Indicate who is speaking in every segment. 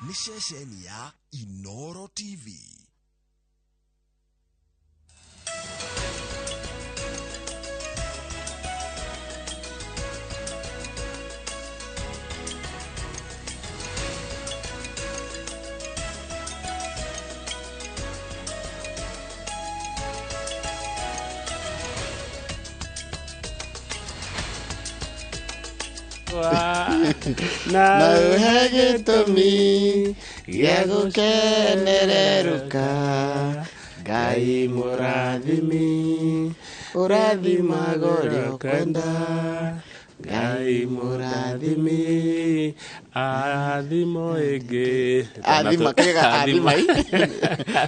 Speaker 1: Nĩ ceceni ya Inoro TV.
Speaker 2: Na
Speaker 3: Na ũhe gĩtũmi gĩa gũkenererũka Ngai mũrathimi ũrathimaga ũrĩa ũkwenda Ngai mũrathimi
Speaker 2: athimo ĩngĩ
Speaker 3: athima kega athima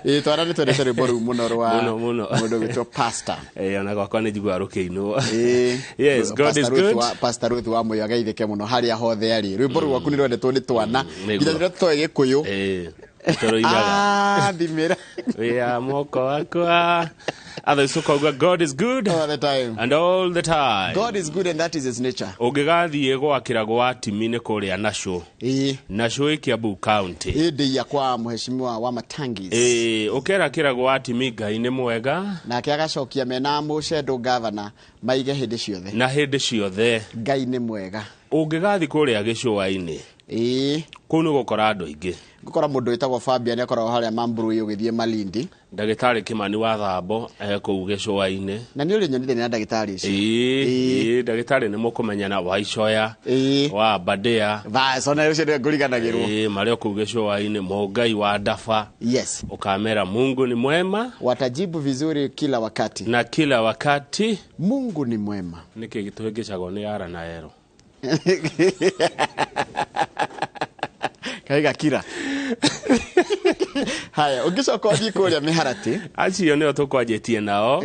Speaker 3: ĩ twana nĩ twendete rwĩmbo rũu mũno rwa
Speaker 2: Mũno, mũno.
Speaker 3: mũndũ ũgwĩtwo pastor.
Speaker 2: Eh, ona gwakwa nĩ njiguaga rũkĩinwo.
Speaker 3: Ĩĩ.
Speaker 2: Yes, God is
Speaker 3: Pastor Ruth
Speaker 2: good.
Speaker 3: Pastor Ruth wa Mũyo ageithĩke mũno harĩa hothe arĩ. Rwĩmbo rũu rwaku nĩ rwendetwo nĩ twana
Speaker 2: Nĩguo.
Speaker 3: nginya rĩrĩa tũtoĩ gĩkũyũ.
Speaker 2: Eh, tũrũinaga.
Speaker 3: Athimĩra.
Speaker 2: Wĩa moko wakwa. Otherwise ũkauga God is good
Speaker 3: All the time.
Speaker 2: and all the time.
Speaker 3: God is good and that is his nature.
Speaker 2: Ũngĩgathiĩ gwakĩra gwa Timi nĩ kũrĩa Nasho.
Speaker 3: Ĩĩ.
Speaker 2: Nasho ĩ Kiambu County.
Speaker 3: Ĩĩ ndĩia kwa mheshimiwa wa Matangis.
Speaker 2: Ĩĩ, ũkera kĩra gwa Timi Ngai nĩ mwega
Speaker 3: Nake agacokia mena mũcendo gavana maige hĩndĩ ciothe.
Speaker 2: Na hĩndĩ ciothe.
Speaker 3: Ngai nĩ mwega.
Speaker 2: Ũngĩgathiĩ kũrĩa gĩcũa-inĩ,
Speaker 3: Ĩĩ.
Speaker 2: kũu nĩ ũgũkora andũ aingĩ.
Speaker 3: Ngũkora mũndũ wĩtagwo Fabian akoragwo harĩa Mambrui ũgĩthiĩ Malindi.
Speaker 2: Ndagĩtarĩ Kĩmani wa Thambo e kũu gĩcũa-inĩ.
Speaker 3: Na nĩ ũrĩ nyonire na ndagĩtarĩ ũcio.
Speaker 2: Ĩĩ, ĩĩ, ndagĩtarĩ nĩ mũkũmenyana wa Icoya, wa Aberdare.
Speaker 3: Bas, ona ũcio nĩwe ngũriganagĩrwo.
Speaker 2: Ĩĩ, marĩ o kũu gĩcũa-inĩ, Mũngai wa Ndaba.
Speaker 3: Yes.
Speaker 2: Ũkamera Mungu ni mwema.
Speaker 3: Watajibu vizuri kila wakati.
Speaker 2: Na kila wakati.
Speaker 3: Mungu ni mwema.
Speaker 2: Nĩkĩ tũhĩngĩcagwo nĩ R na L?
Speaker 3: Kaiga kira. Haya, ũngĩcoka ũthiĩ kũrĩa mĩharatĩ.
Speaker 2: Acio nĩo tũkwanjĩtie nao.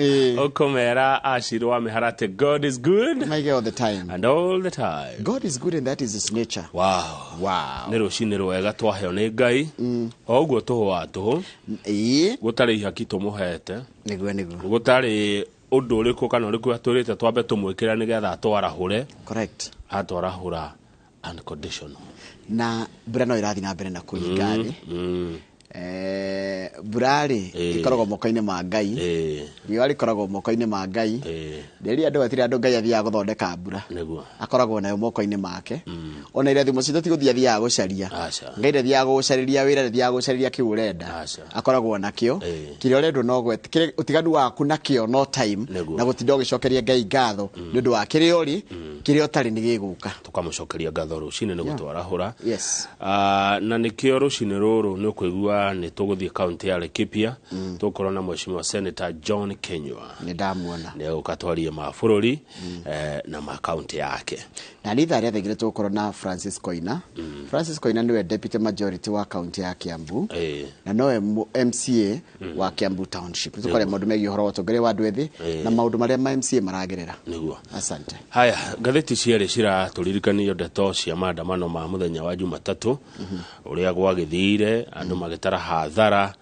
Speaker 2: Ũkũmera Acirũ wa mĩharatĩ, God is good.
Speaker 3: Maige all the time.
Speaker 2: And all the time.
Speaker 3: God is good and that is his nature.
Speaker 2: Wow.
Speaker 3: Wow.
Speaker 2: Nĩ rũcinĩ rwega twaheo nĩ Ngai. O ũguo tũhũ wa tũhũ. Gũtarĩ ihaki tũmũhete.
Speaker 3: Nĩguo, nĩguo.
Speaker 2: Gũtarĩ ũndũ ũrĩkũ kana ũrĩkũ atwĩrĩte twambe tũmwĩkĩre nĩgetha atwarahũre.
Speaker 3: Correct.
Speaker 2: Atwarahũra unconditional.
Speaker 3: Na mbura no ĩrathiĩ na mbere na kũhinga thĩ. Mbura rĩ, ĩkoragwo moko-inĩ ma Ngai. Riũa rĩkoragwo moko-inĩ ma Ngai. Rĩrĩa andũ hatirĩ andũ Ngai athiaga gũthondeka mbura.
Speaker 2: Nĩguo.
Speaker 3: Akoragwo nayo moko-inĩ make. Ona irathimo citũ ti gũthiĩ athiaga gũcaria.
Speaker 2: Aca.
Speaker 3: Ngai ndathiaga gũgũcarĩria wĩra, ndathiaga gũgũcarĩria kĩu ũrenda.
Speaker 2: Aca.
Speaker 3: Akoragwo nakĩo. Kĩrĩa ũrendwo no gwet-, kĩrĩa ũtiganu waku nakĩo no time.
Speaker 2: Nĩguo.
Speaker 3: Na gũtinda ũgĩcokeria Ngai ngatho nĩ ũndũ wa kĩrĩa ũrĩ, kĩrĩa ũtarĩ nĩ gĩgũka.
Speaker 2: Tũkamũcokeria ngatho rũcinĩ nĩ gũtwarahũra.
Speaker 3: Yes.
Speaker 2: Na nĩkĩo rũcinĩ rũrũ nĩ ũkũigua nĩ tũgũthiĩ kaunti ya Laikipia. Tũgũkorwo na Mheshimiwa Senator John Kinyua.
Speaker 3: Nĩ ndamuona.
Speaker 2: Nĩ egũka twarie ma bũrũri, na ma kaunti yake.
Speaker 3: Na nĩ ithaa rĩa thaa igĩrĩ tũgũkorwo na Francis Koina. Francis Koina nĩwe Deputy Majority wa kaunti ya Kiambu. Na nowe MCA wa Kiambu Township. Nĩ tũkwaria maũndũ megiĩ ũhoro wa ũtongoria wa andũ ethĩ na maũndũ marĩa ma MCA maragerera.
Speaker 2: Nĩguo.
Speaker 3: Asante.
Speaker 2: Haya, ngathĩti cierĩ ciratũririkania ndeto cia maandamano ma mũthenya wa Jumatatũ, ũrĩa gwagĩthire, andũ magĩtara hathara,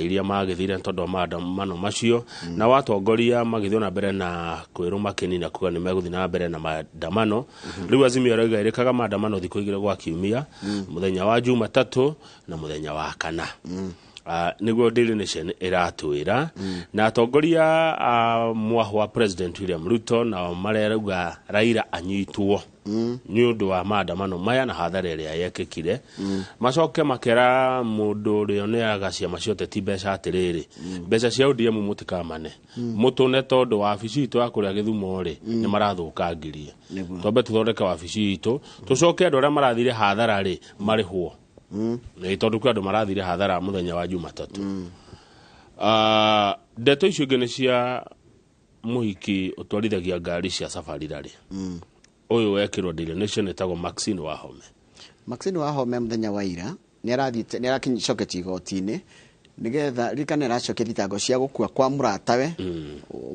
Speaker 2: iria magĩthire nĩ tondũ wa maandamano macio, na watongoria magĩthiĩ na mbere na kwĩrũma kĩni na kuga nĩ megũthiĩ na mbere na maandamano. Rĩu Azimio ĩrauga ĩrĩkaga maandamano thikũ igĩrĩ gwa kiumia, mũthenya wa Jumatatũ na mũthenya wa kana. Nĩguo Daily Nation ĩratwĩra. Na atongoria a mwaho wa President William Ruto nao marerauga Raila anyitwo nĩ ũndũ wa maandamano maya na hathara ĩrĩa yekĩkire. Macoke makera mũndũ ũrĩa ũneaga ciama cia ũteti mbeca atĩrĩrĩ, mbeca cia ODM mũtikamane. Mũtũne tondũ wabici itũ ya kũrĩa Gĩthumo rĩ, nĩ marathũkangirie. Twambe tũthondeke wabici itũ, tũcoke andũ arĩa marathire hathara rĩ, marĩhwo. Nĩ tondũ kwĩ andũ marathire hathara mũthenya wa Jumatatũ. Ndeto icio ingĩ nĩ cia mũhiki ũtwarithagia ngari cia Safari Rally. Ũyũ wekĩrwo Daily Nation ĩtagwo Maxine Wahome.
Speaker 3: Maxine Wahome mũthenya wa ira nĩ arathiĩte, nĩ aracoketie igoti-inĩ nĩgetha ririkana aracokia thitango cia gũkua kwa mũratawe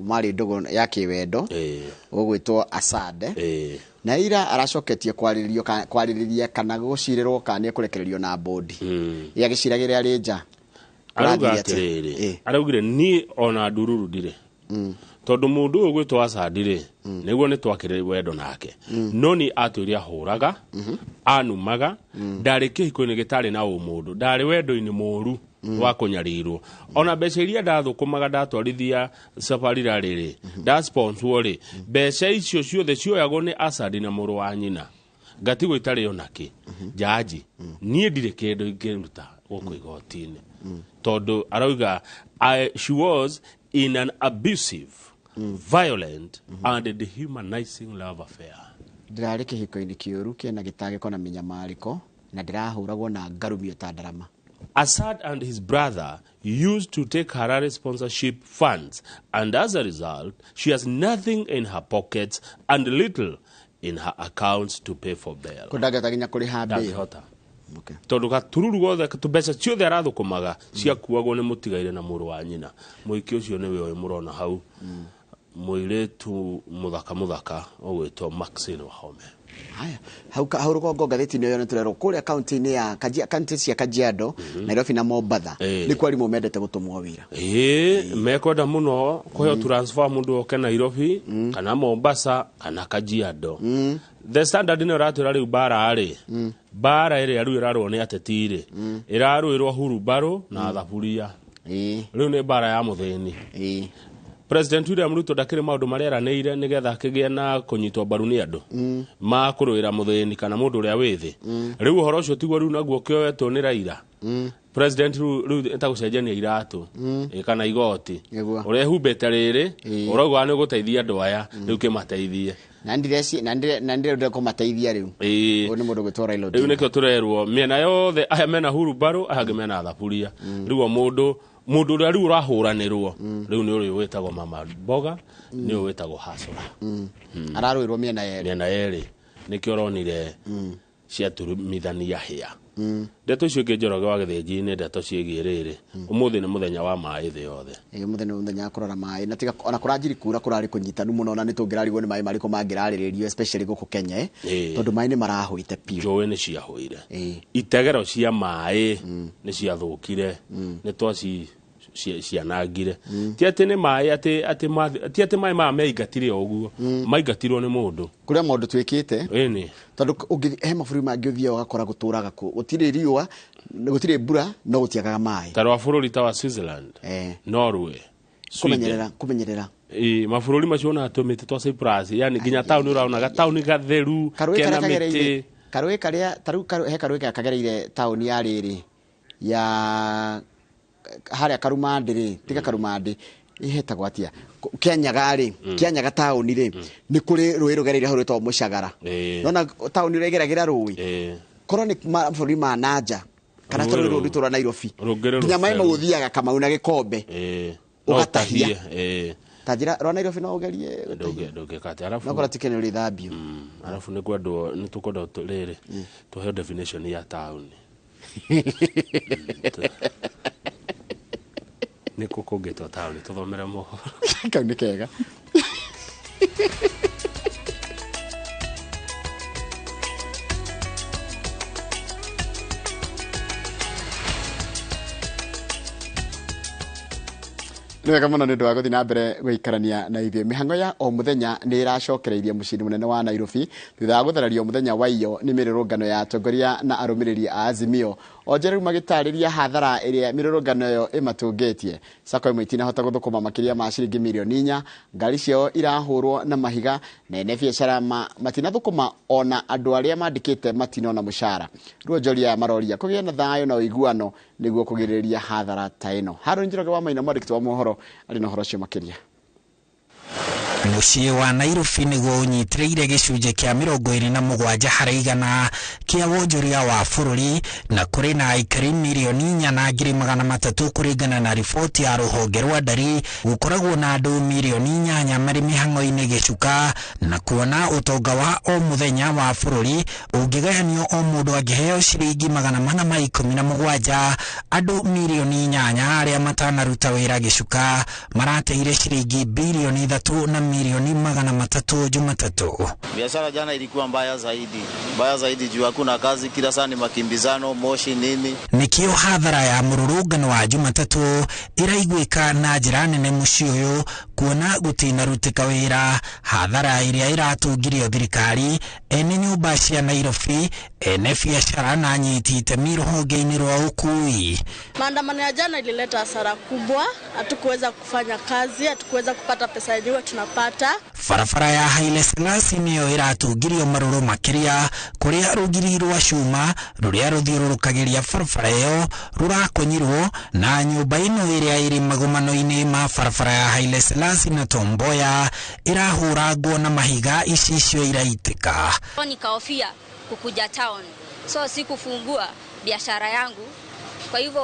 Speaker 3: marĩ ndũgũ ya kĩwendo ũgwĩtwo Asade. Na ira aracoketie kwarĩrĩria kana gũcirĩrwo kana nĩ ekũrekererio na bodi. Ye agĩciragĩra arĩ nja.
Speaker 2: Arauga
Speaker 3: Ũrathiĩ atĩa?
Speaker 2: atĩrĩrĩ, araugire niĩ ona ndururu ndirĩ. Tondũ mũndũ ũyũ gwĩtwo Asadi rĩ, nĩguo nĩ twakĩrĩ wendo nake, no nĩ atwĩre ahũraga, anumaga, ndarĩ kĩhiko-inĩ gĩtarĩ na ũmũndũ, ndarĩ wendo-inĩ mũru wa kũnyarirwo. Ona mbeca iria ndathũkũmaga ndatwarithia Safarira rĩrĩ, ndasponswo rĩ, mbeca icio ciothe cioyagwo nĩ Asadi na mũrũ wa nyina, ngatigwo itarĩ onakĩ. Jaji, niĩ ndirĩ kĩndũ ingĩruta gũkũ igoti-inĩ, tondũ arauga she was in an abusive, violent and dehumanizing love affair.
Speaker 3: Ndĩrarĩ kĩhiko-inĩ kĩũru kĩna gĩtangĩko na mĩnyamarĩko, na ndĩrahũragwo na ngarumio ta ndarama.
Speaker 2: Assad and his brother used to take Harare sponsorship funds, and as a result, she has nothing in her pockets and little in her accounts to pay for bail.
Speaker 3: Kũ ndangĩhota nginya kũrĩha bail.
Speaker 2: Ndangĩhota. Tondũ gatururu gothe tũmbeca ciothe arathũkũmaga ciakuagwo nĩ mũtigaire na mũrũ wa nyina. Mũhiki ũcio nĩwe ũyũ mũrona hau, mũirĩtu mũthaka mũthaka ũgwĩtwo Maxine Wahome.
Speaker 3: Haya, hau hau rũgongo ngathĩti-inĩ ĩyo nĩtũrerwo kũrĩa kaunti-inĩ ya kaunti cia Kajiado, Nairobi na Mombatha, nĩ kwa arimũ mendete gũtũmwo wĩra.
Speaker 2: Ĩĩ, mekwenda mũno kũheo transfer mũndũ oke Nairobi kana Mombasa kana Kajiado. The Standard nĩ ĩratwĩra rĩu mbara rĩ, mbara ĩrĩa rĩu ĩrarũo nĩ ateti rĩ, ĩrarũĩrwo hurumbarũ na thaburia. Rĩu nĩ mbara ya mũthĩni. President William Ruto ndakĩrĩ maũndũ marĩa eranĩire nĩgetha akĩgĩe na kũnyitwo mbaru nĩ andũ ma kũrũĩra mũthĩni kana mũndũ ũrĩa wĩ thĩ. Rĩu ũhoro ũcio tiguo rĩu naguo kĩoetwo nĩ Raila. President rĩu ĩta gũcenjania iratũ, kana igoti. Ũrĩa ehumbĩte rĩrĩ, ũrauga nĩ ũgũteithia andũ aya, rĩu kĩmateithie.
Speaker 3: Na ndireci, na ndire, na ndire ndire kũmateithia rĩu. Ũyũ nĩ mũndũ gwĩtwo Raila
Speaker 2: Rĩu
Speaker 3: Odinga.
Speaker 2: nĩkĩo tũrerwo mĩena yothe aya mena hurumbarũ, aya angĩ mena thaburia. Rĩu o mũndũ ũrĩa rĩu ũrahũranĩrwo, rĩu nĩ ũrĩa wĩtagwo Mama Mboga, nĩ ũyũ wĩtagwo Hasora.
Speaker 3: Ararũĩrwo mĩena yerĩ.
Speaker 2: Mĩena yerĩ. Nĩkĩo ũronire ciaturumithania hĩa. Ndeto icio ingĩ Njoroge wa Gĩthĩnji nĩ ndeto ciĩgiĩ rĩrĩ. Ũmũthĩ nĩ mũthenya wa maĩ thĩ yothe.
Speaker 3: Ĩĩ, ũmũthĩ nĩ mũthenya wa kũrora maĩ. Na tiga ona kũranjiri kura kũrarĩ kũnyitanu mũno, na nĩ tũngĩrarigwo nĩ maĩ marĩkũ mangĩrarĩrĩrio, especially gũkũ Kenya, Tondũ maĩ nĩ marahũĩte biũ.
Speaker 2: Njũĩ nĩ ciahũire. Itegero cia maĩ nĩ ciathũkire. Nĩ twaci cianangire. Ti atĩ nĩ maĩ, atĩ, atĩ ma-, ti atĩ maĩ maya meingatire o ũguo. Maingatirwo nĩ mũndũ.
Speaker 3: Kũrĩa maũndũ twĩkĩte.
Speaker 2: Ĩni.
Speaker 3: Tondũ ũngĩ, he mabũrũri mangĩ ũthiaga ũgakora gũtũraga kũ-, gũtirĩ riũa, gũtirĩ mbura, no gũtiagaga maĩ.
Speaker 2: Ta rwa bũrũri ta wa Switzerland, Norway, Sweden.
Speaker 3: Kũmenyerera, kũmenyerera.
Speaker 2: Ĩĩ, mabũrũri macio ona tũmĩtĩ twa Cyprus, yani nginya taũni ũraona gataũni gatheru,
Speaker 3: Karũĩ
Speaker 2: kena
Speaker 3: karĩa kagereire
Speaker 2: mĩtĩ.
Speaker 3: Karũĩ karĩa, ta rĩu karũĩ, he karũĩ karĩa kagereire taũni ya rĩrĩ, ya harĩa Karumandĩ rĩ, tiga Karumandĩ, ĩhetagwo atĩa? Kĩanyaga rĩ, Kĩanyaga taũni rĩ, nĩ kũrĩ rũĩ rũgereire hau rwĩtagwo Mũcagara. Nona taũni ũrĩa ĩgeragĩra rũĩ. Korwo nĩ mabũrũri ma nanja, kana
Speaker 2: Rũĩ
Speaker 3: ta rũĩ
Speaker 2: rũu.
Speaker 3: rũrũ rwa Nairobi.
Speaker 2: Rũngĩrĩ
Speaker 3: Nginya maĩ
Speaker 2: rũtheru.
Speaker 3: mau ũthiaga Kamau na gĩkombe.
Speaker 2: Ũgatahie.
Speaker 3: Ũgatahia. Ta njĩra rwa Nairobi no ũgerie gũtahia.
Speaker 2: Ndũngĩka atĩa. Arabu
Speaker 3: No korwo ti Kenya ũrĩthambio.
Speaker 2: Arabu nĩ kwendwo, nĩ tũkwenda rĩrĩ, tũheo definition ya taũni. Nĩ kũ kũngĩtwo taũni, tũthomere mohoro.
Speaker 3: Kau nĩ kega. Nĩ wega mũno nĩ ũndũ wa gũthiĩ na mbere gũikarania na ithuĩ. Mĩhang'o ya o mũthenya nĩ ĩracokereirie mũciĩ mũnene wa Nairobi thutha wa gũtharario mũthenya wa iyo nĩ mĩrũrũngano ya atongoria na arũmĩrĩri a Azimio. Onje rĩu magĩtarĩria hathara ĩrĩa mĩrũrũngano ĩyo ĩmatũngĩtie. Sacco ĩmwe itinahota gũthũkũma makĩria ma ciringi mirioni inya, ngari ciao irahũrwo na mahiga na ene biacara matinathũkũma ona andũ arĩa mandĩkĩte matinona mũcara. Rĩu onjoria aya maroria kũgĩe na thayũ na ũiguano nĩguo kũgirĩrĩria hathara ta ĩno. Harũni Njoroge wa Maina, mwandĩki wa mohoro, arĩ na ũhoro ũcio makĩria.
Speaker 4: Mũciĩ wa Nairobi nĩguo ũnyitĩrĩire gĩcunjĩ kĩa mĩrongo ĩrĩ na mũgwanja harĩ igana kĩa wonjoria wa bũrũri, na kũrĩ na aikari mirioni inya na ngiri magana matatũ kũringana na riboti ya rũhonge rwa ndari. Gũkoragwo na andũ mirioni inyanya marĩ mĩhang'o-inĩ gĩcuka, na kuona ũtonga wa o mũthenya wa bũrũri ũngĩgayanio o mũndũ angĩheo ciringi magana mana ma ikũmi na mũgwanja, andũ mirioni inyanya arĩa matanaruta wĩra gĩcuka marateire ciringi birioni ithatũ na milioni magana matatũ Jumatatu.
Speaker 5: Biashara jana ilikuwa mbaya zaidi, mbaya zaidi juu hakuna kazi, kila saa ni makimbizano, moshi nini.
Speaker 4: Nikio hadhara ya mururungano wa Jumatatu iraiguika na njira nene muciĩ ũyũ Kuona gũtinarutĩka wĩra hathara ĩrĩa ĩratũngirio thirikari ene nyũmba cia Nairobi ene biacara na anyiti itemi rũhonge-inĩ rwa ũkui.
Speaker 6: Maandamano ya jana ilileta hasara kubwa, hatukuweza kufanya kazi, hatukuweza kupata pesa yenyewe tunapata.
Speaker 4: Barabara ya Haile Selassie nĩyo ĩratũngirio marũrũ makĩria kũrĩa rũgiri rwa cuma rũrĩa rũthiũrũrũkagĩria barabara ĩyo rũrakonyirwo na nyũmba ĩno ĩrĩa ĩrĩ magomano-inĩ ma barabara ya Haile Selassie na Tom Mboya ĩrahũrangwo na mahiga icicio iraitĩka.
Speaker 7: Nikahofia kukuja town, so sikufungua biashara yangu, kwa hivyo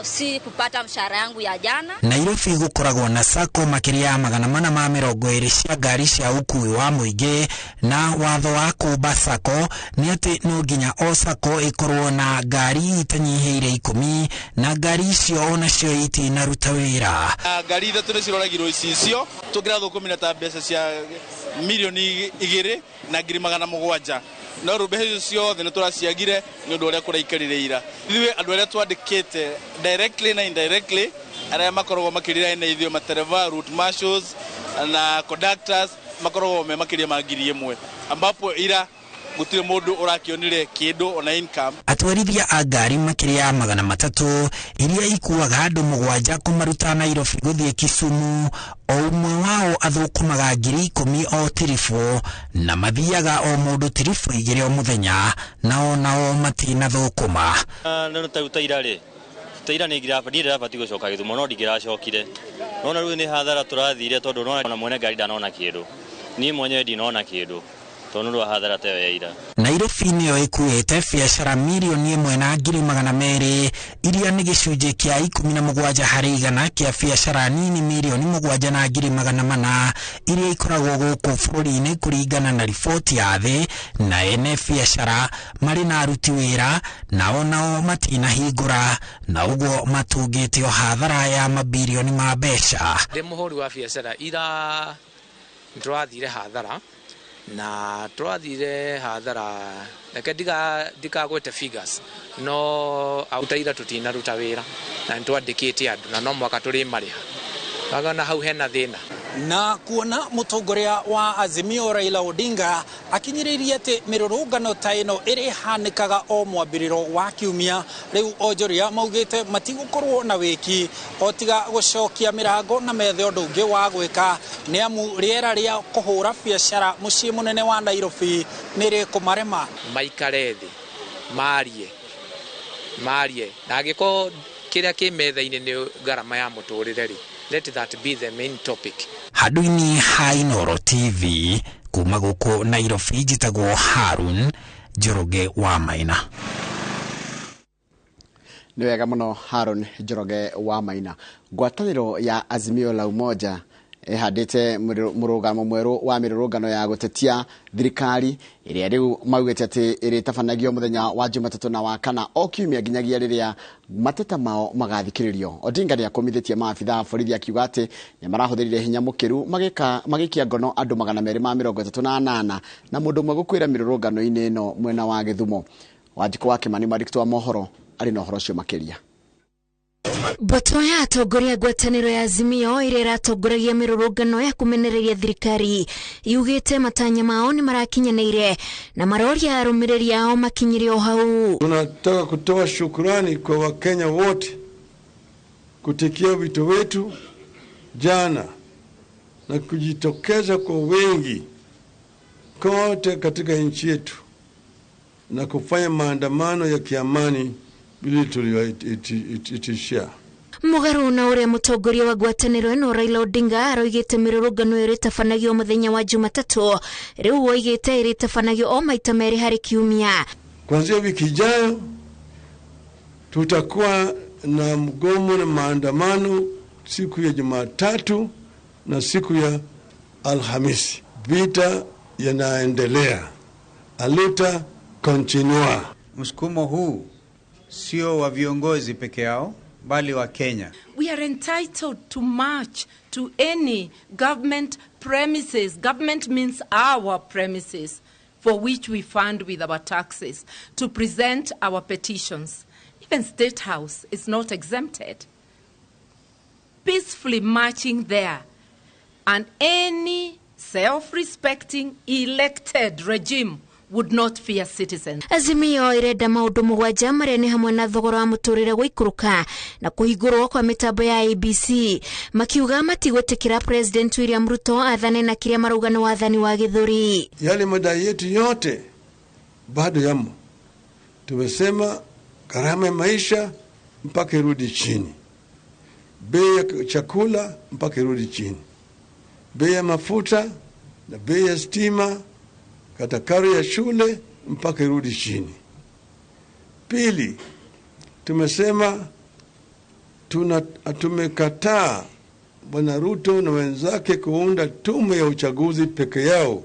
Speaker 7: si kupata mshahara yangu ya jana.
Speaker 4: Nairobi gũkoragwo na sacco makĩria ya 420 cia ngari cia ũkui wa mũingĩ na watho wa kũmba sacco nĩ atĩ no nginya o sacco ĩkorwo na ngari itanyihĩire 10 na ngari icio onacio itinaruta wĩra.
Speaker 8: Ngari 3 nĩ ciroragirwo icicio tũngĩrathũkũmire ta mbeca cia milioni 2,700,000 no rĩu mbeca icio ciothe nĩ tũraciagire nĩ ũndũ ũrĩa kũraikarire ira. Ithuĩ andũ arĩa twandĩkĩte directly na indirectly arĩa makoragwo makĩrira na ithuĩ matereva, route marshals na conductors makoragwo me makĩria ma 1,000 ambapo ira gũtirĩ mũndũ ũrakĩonire kĩndũ ona income.
Speaker 4: Atwarithia a ngari makĩria ya 300 iria ikuaga andũ 7 kũmaruta Nairobi gũthiĩ Kisumu o ũmwe wao athũkũmaga 10,000 o tiribũ na mathiaga o mũndũ tiribũ 2 o mũthenya nao nao matinathũkũma.
Speaker 9: No ta ira rĩ ta ira nĩ ndĩrabatiĩ gũcoka Gĩthumo no ndingĩracokire nona rĩu nĩ hathara tũrathire tondũ nona mwene ngari ndanona kĩndũ niĩ mwenyewe ndinona kĩndũ tondũ rwa hathara ta ya ira.
Speaker 4: Nairobi nĩyo ĩkuĩte biacara milioni 1,200,000 iria nĩ gĩcunjĩ kĩa 17 harĩ igana kĩa biacara nini milioni 7,400,000 iria ikoragwo gũkũ bũrũri-inĩ kũringana na riboti ya thĩ na ene biacara marĩ na aruti wĩra nao nao matinahingũra na ũguo matũngĩtio hathara ya mabirioni ma mbeca.
Speaker 10: Ndĩ mũhũri wa biacara ira nĩtũrathire hathara na tũrathire hathara reke ndikagwete figures no autaira tũtinaruta wĩra na nĩtwandĩkĩte andũ na no mwaka tũrĩmarĩha wagana hau hena thĩna.
Speaker 11: Na kuona mũtongoria wa Azimio Raila Odinga akinyĩrĩirie atĩ mĩrũrũngano ta ĩno ĩrĩhanĩkaga o mwambĩrĩro wa kiumia rĩu onjoria maugĩte matigũkorwo na wĩki o tiga gũcokia mĩrango na methe ũndũ ũngĩ wa gwĩka nĩ amu rĩera rĩa kũhũra biacara mũciĩ mũnene wa Nairobi nĩ rĩkũmarema.
Speaker 10: Maikare thĩ marie na angĩkorwo kĩrĩa kĩ metha-inĩ nĩ ngarama ya mũtũrĩre rĩ, let that be the main topic.
Speaker 4: Handũ-inĩ ha Inooro TV kuma gũkũ Nairobi njĩtagwo Harun Njoroge wa Maina.
Speaker 3: Nĩ wega mũno Harun Njoroge wa Maina. Ngwatanĩro ya Azimio la Umoja ĩhandĩte mũrũgamo mwerũ wa mĩrũrũngano ya gũtetia thirikari ĩrĩa rĩu maugĩte atĩ ĩrĩtabanagio mũthenya wa Jumatatũ na wa kana o kiumia nginyagia rĩrĩa mateta mao magathikĩrĩrio. Odinga nĩ akũmithĩtie maabitha a borithi akiuga atĩ nĩ marahũthĩrire hinya mũkĩru magĩikia ngono andũ 238 na mũndũ ũmwe gũkuĩra mĩrũrũngano-inĩ ĩno mwena wa Gĩthumo. Wanjikũ wa Kĩmani mwandĩki wa mohoro arĩ na ũhoro ũcio makĩria.
Speaker 12: Mbũtũ ya atongoria ngwatanĩro ya Azimio ĩrĩa ĩratongoragia mĩrũrũngano ya kũmenereria thirikari yugĩte matanya mao nĩ marakinyanĩire na maroria arũmĩrĩri ao makinyire o hau.
Speaker 13: Tunataka kutoa shukrani kwa Wakenya wote kutikia wito wetu jana na kujitokeza kwa wengi kote katika nchi yetu na kufanya maandamano ya kiamani vile tuliyoitishia.
Speaker 12: Mũgarũ na ũrĩa mũtongoria wa ngwatanĩro ĩno Raila Odinga aroigĩte mĩrũrũngano ĩrĩtabanagio mũthenya wa Jumatatũ rĩu oigĩte ĩrĩtabanagio o maita merĩ harĩ kiumia.
Speaker 13: Kuanzia wiki ijayo tutakuwa na mgomo na maandamano siku ya Jumatatu na siku ya Alhamisi. Vita yanaendelea. Aluta continua.
Speaker 14: Msukumo huu sio wa viongozi peke yao bali wa Kenya.
Speaker 15: We are entitled to march to any government premises. Government means our premises, for which we fund with our taxes, to present our petitions. Even State House is not exempted. Peacefully marching there And any self-respecting elected regime would not fear citizens.
Speaker 12: Azimio irenda maundu mugwanja maria ni hamwe na thogora wa muturire guikuruka na kuhingurwo kwa mitambo ya ABC, makiuga matigwitikira President William Ruto athane na kiria marauga ni wathani wa githuri.
Speaker 13: Yale madai yetu yote bado yamo. Tumesema gharama ya maisha mpaka irudi chini, bei ya chakula mpaka irudi chini, bei ya mafuta na bei ya stima, karo ya shule mpaka irudi chini. Pili, tumesema tumekataa Bwana Ruto na wenzake kuunda tume ya uchaguzi peke yao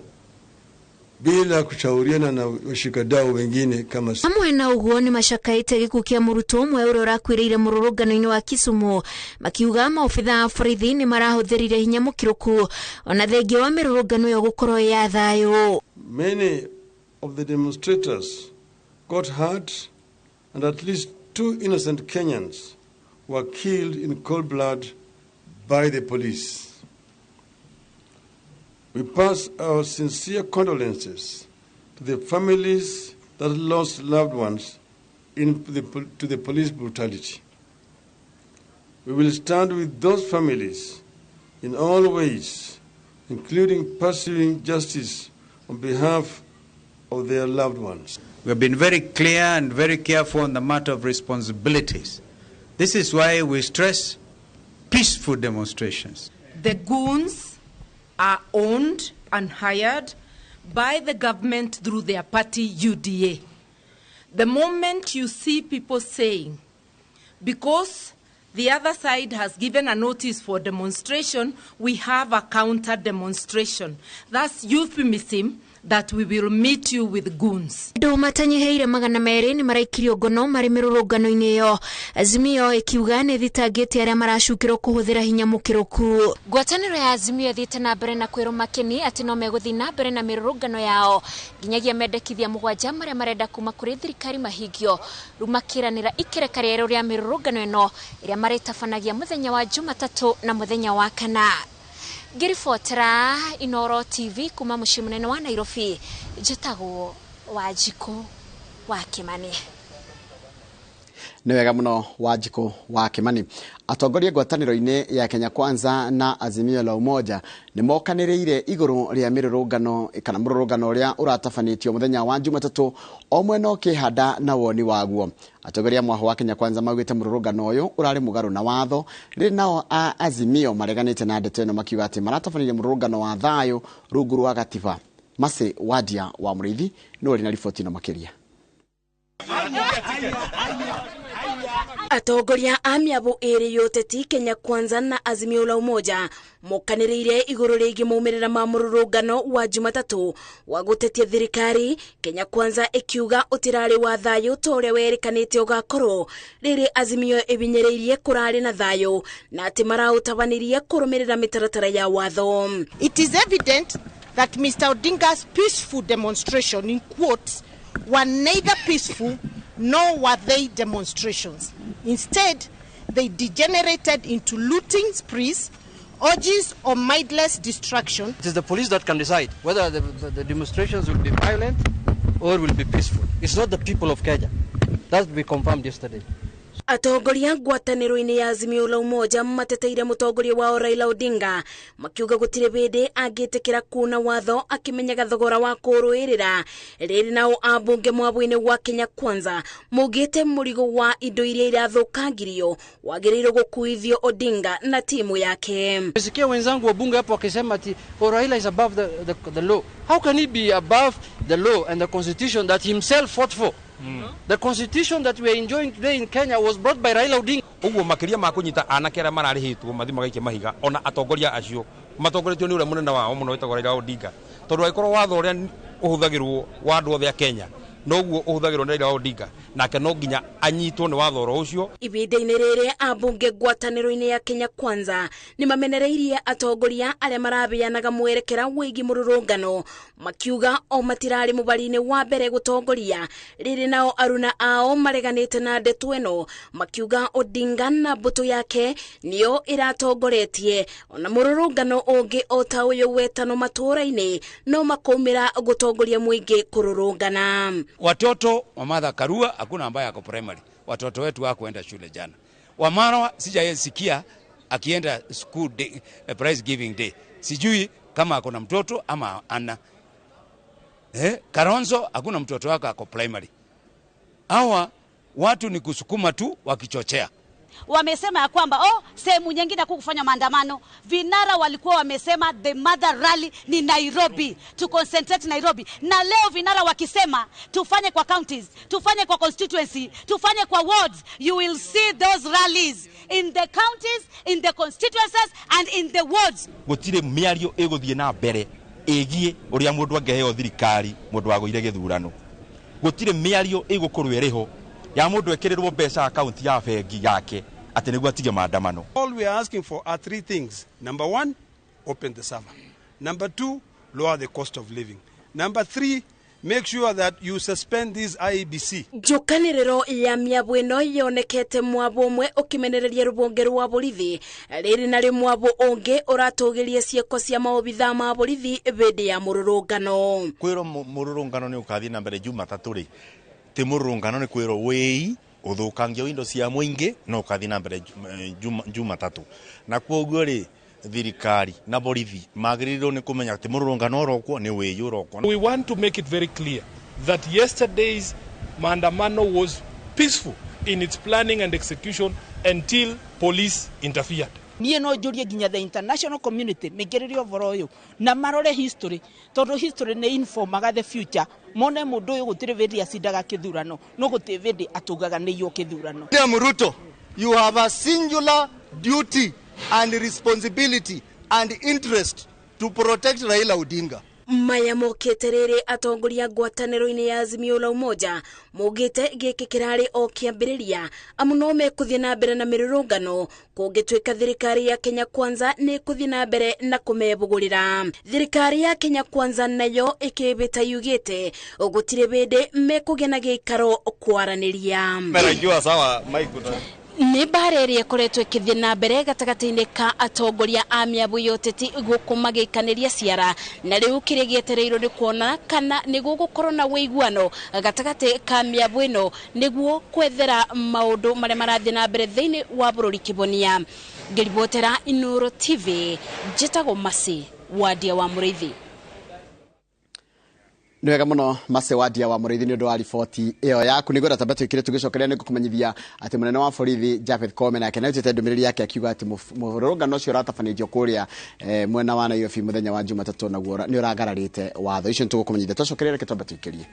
Speaker 13: bila kushauriana na washikadau wengine kama.
Speaker 12: Hamwe na uguo ni macakaite gikuũ kia mũrutwo ũmwe ũrĩa ũrakuĩrĩire mũrũrũngano-inĩ wa Kisumu, makiuga maobitha a borithi nĩ marahũthĩrire hinya mũkĩrũku ona thengia wa mĩrũrũngano ĩyo gũkorwo ya thayũ.
Speaker 13: Many of the demonstrators got hurt and at least 2 innocent Kenyans were killed in cold blood by the police. We pass our sincere condolences to the families that lost loved ones to the police brutality. We will stand with those families in all ways, including pursuing justice on behalf of their loved ones.
Speaker 14: We have been very clear and very careful on the matter of responsibilities. This is why we stress peaceful demonstrations.
Speaker 15: The goons are owned and hired by the government through their party UDA. The moment you see people saying, because the other side has given a notice for demonstration, we have a counter demonstration. That's euphemism that we will meet you with goons.
Speaker 12: Andũ matanyiheire 200 nĩ maraikirio ngono marĩ mĩrũrũngano-inĩ ĩyo. Azimio ĩkiuga nĩ thitangĩte arĩa maracukĩrwo kũhũthĩra hinya mũkĩrũku. Ngwatanĩro ya Azimio ĩthiĩte na mbere na kwĩrwo makeni atĩ no megũthiĩ na mbere na mĩrũrũngano yao nginyagia mendekithia 7 marĩa marenda kuma kũrĩ thirikari mahingio. Rĩu makĩranĩra ikereka rĩerũ rĩa mĩrũrũngano ĩno ĩrĩa marĩtabanagia mũthenya wa Jumatatũ na mũthenya wa Kana. Ngĩribotera Inoro TV kuma mũciĩ mũnene wa Nairobi, njĩtagwo Wanjikũ wa Kimani.
Speaker 3: Nĩ wega mũno Wanjikũ wa Kimani. Atongoria ngwatanĩro-inĩ ya Kenya Kwanza na Azimio la Umoja nĩ mokanĩrĩire igũrũ rĩa mĩrũrũngano kana mũrũrũngano ũrĩa ũratabanĩtio mũthenya wa Jumatatũ, o mwena ũkĩhanda na woni waguo. Atongoria mwaho wa Kenya Kwanza maugĩte mũrũrũngano ũyũ ũrarĩ mũgarũ na watho, rĩrĩ nao a Azimio mareganĩte na ndeto ĩno makiuga atĩ maratabanĩrie mũrũrũngano wa thayũ rungu rwa gatiba. Mase Wadia wa Mũrĩithi nĩwe ũrĩ na riboti ĩno makĩria.
Speaker 16: Atongoria a mĩabu ĩrĩ ya ũteti Kenya Kwanza na Azimio la Umoja mokanĩrĩire igũrũ rĩgiĩ maumĩrĩra ma mũrũrũngano wa Jumatatũ wa gũtetia thirikari, Kenya Kwanza ĩkiuga ũtirarĩ wa thayũ ta ũrĩa werĩkanĩte ũgakorwo, rĩrĩ Azimio ĩbinyĩrĩirie kũrarĩ na thayũ na atĩ maraũtabanirie kũrũmĩrĩra mĩtaratara ya watho.
Speaker 17: It is evident that Mr. Odinga's peaceful demonstration, in quotes, were neither peaceful nor were they demonstrations. Instead, they degenerated into looting sprees, orgies, or mindless destruction.
Speaker 18: It is the police that can decide whether the demonstrations will be violent or will be peaceful. It's not the people of Kenya. That we confirmed yesterday.
Speaker 16: Atongoria ngwatanĩro-inĩ ya Azimio la Umoja mateteire mũtongoria wao Raila Odinga makiuga gũtirĩ hĩndĩ angĩtĩkĩra kuna watho akĩmenyaga thogora wa kũrũĩrĩra. Rĩrĩ nao ambunge mwabũ-inĩ wa Kenya Kwanza maugĩte mũrigo wa indo iria irathũkangirio wagĩrĩirwo gũkuithio Odinga na timu yake.
Speaker 18: Nimesikia wenzangu wabunge hapo wakisema ati Raila is above the law. How can he be above the law and the constitution that himself fought for? The constitution that we are enjoying today in Kenya was brought by Raila Odinga.
Speaker 19: Uguo makiria ma kunyita anake aria mararihitwo mathi magaikia mahiga ona atongoria acio matongoretio ni uria munene wao muno wetagwo Raila Odinga, tondu angikorwo watho uria uhuthagirwo wa andu othe a Kenya Noguo ũhũthagĩrwo nĩ Raila Odinga, nake no nginya anyitwo nĩ watho oro ũcio.
Speaker 16: Ihinda-inĩ rĩrĩ ambunge ngwatanĩro-inĩ ya Kenya Kwanza nĩ mamenereirie atongoria arĩa marabeanaga mwerekera wĩgiĩ mũrũrũngano, makiuga o matirarĩ mũbari-inĩ wa mbere gũtongoria. Rĩrĩ nao aruna ao mareganĩte na ndeto ĩno, makiuga Odinga na mbũtũ yake nĩyo ĩratongoretie, ona mũrũrũngano ũngĩ o ta ũyũ wetano matũũra-inĩ no makaumĩra gũtongoria mũingĩ kũrũrũngana.
Speaker 20: Watoto wa Martha Karua hakuna ambaye ako primary. Watoto wetu hawakuenda shule jana. Wamarwa sijasikia akienda school day, prize giving day. Sijui kama ako na mtoto ama ana. Kalonzo hakuna mtoto wake ako primary. Hawa watu ni kusukuma tu wakichochea.
Speaker 21: Wamesema ya kwamba sehemu nyingine kufanya maandamano. Vinara walikuwa wamesema the mother rally ni Nairobi, to concentrate Nairobi. Na leo vinara wakisema tufanye kwa counties, tufanye kwa constituency, tufanye kwa wards. You will see those rallies in the counties, in the constituencies and in the wards.
Speaker 22: Gutire miario iguthie na mbere igie uria mundu angeheo thirikari mundu agoire githurano. Gutire miario igukorwo iriho ya mundu ekirirwo mbeca account ya bengi yake ati niguo atige maandamano.
Speaker 23: All we are asking for are three things. Number one, open the server. Number two, lower the cost of living. Number three, make sure that you suspend this IEBC.
Speaker 16: Njokanĩrĩro ya mĩabu ĩno yonekete mwabo ũmwe ũkĩmenereria rũhonge rwa borithi, rĩrĩ narĩ mwabo ũngĩ ũratũgĩria ciĩko cia maobithaa ma borithi hĩndĩ ya mũrũrũngano.
Speaker 24: Kwĩrwo mũrũrũngano nĩ ũkathiĩ na mbere Jumatatũ rĩ, ti mũrũrũngano nĩ kwĩrwo wĩi ũthũkangia wa indo cia mũingĩ no ũkathiĩ na mbere Jumatatũ. Na kwoguo rĩ, thirikari na borithi magĩrĩirwo nĩ kũmenya atĩ mũrũrũngano ũrokwo nĩ wĩi ũrokwo.
Speaker 25: We want to make it very clear that yesterday's maandamano was peaceful in its planning and execution until police interfered.
Speaker 26: Niĩ no njũrie nginya the international community mĩingĩrĩrie ũhoro ũyũ na marore history, tondũ history nĩ informaga the future. Mone mũndũ ũyũ gũtirĩ hĩndĩ acindaga kĩthurano, no gũtirĩ hĩndĩ ataugaga nĩ iywo kĩthurano.
Speaker 27: William Ruto, you have a singular duty and responsibility and interest to protect Raila Odinga.
Speaker 16: Maya mokĩte rĩrĩ atongoria ngwatanĩro-inĩ ya Azimio la Umoja maugĩte gĩkĩ kĩrarĩ o kĩambĩrĩria, amu no mekũthiĩ na mbere na mĩrũrũngano kũngĩtuĩka thirikari ya Kenya Kwanza nĩ ĩkũthiĩ na mbere na kũmebũgũrĩra. Thirikari ya Kenya Kwanza nayo ĩkĩĩbĩta yugĩte gũtirĩ hĩndĩ mekũgĩa na gĩikaro kwaranĩria. Nĩ mbara ĩrĩa ĩkoretwo ĩkĩthiĩ na mbere gatagatĩ-inĩ ka atongoria a mĩabu ya ũteti gũkũ magĩikanĩria ciara, na rĩu kĩrĩa gĩetereirwo nĩ kuona kana nĩ gũgũkorwo na ũiguano gatagatĩ ka mĩabu ĩno nĩguo kwethera maũndũ marĩa marathiĩ na mbere thĩinĩ wa bũrũri kĩbonia. Ngĩribotera Inoro TV, njĩtagwo Mercy Wadia wa Mũrĩithi.
Speaker 3: Nĩ wega mũno Mercy Wadia wa Mũrĩithi nĩ ũndũ wa riboti ĩyo yaku. Nĩ ngwenda tambe twĩkĩre tũgĩcokeria nĩ ngũkũmenyithia atĩ mũnene wa borithi Japheth Koome nake nĩ arutĩte ndũmĩrĩri yake akiuga atĩ mũrũrũngano ũcio ũratabanĩtio kũrĩa mwena wa Nairobi mũthenya wa Jumatatũ naguo nĩ ũragararĩte watho. Icio nĩ tũgũkũmenyithia twacokeria, reke twambe twĩkĩrie.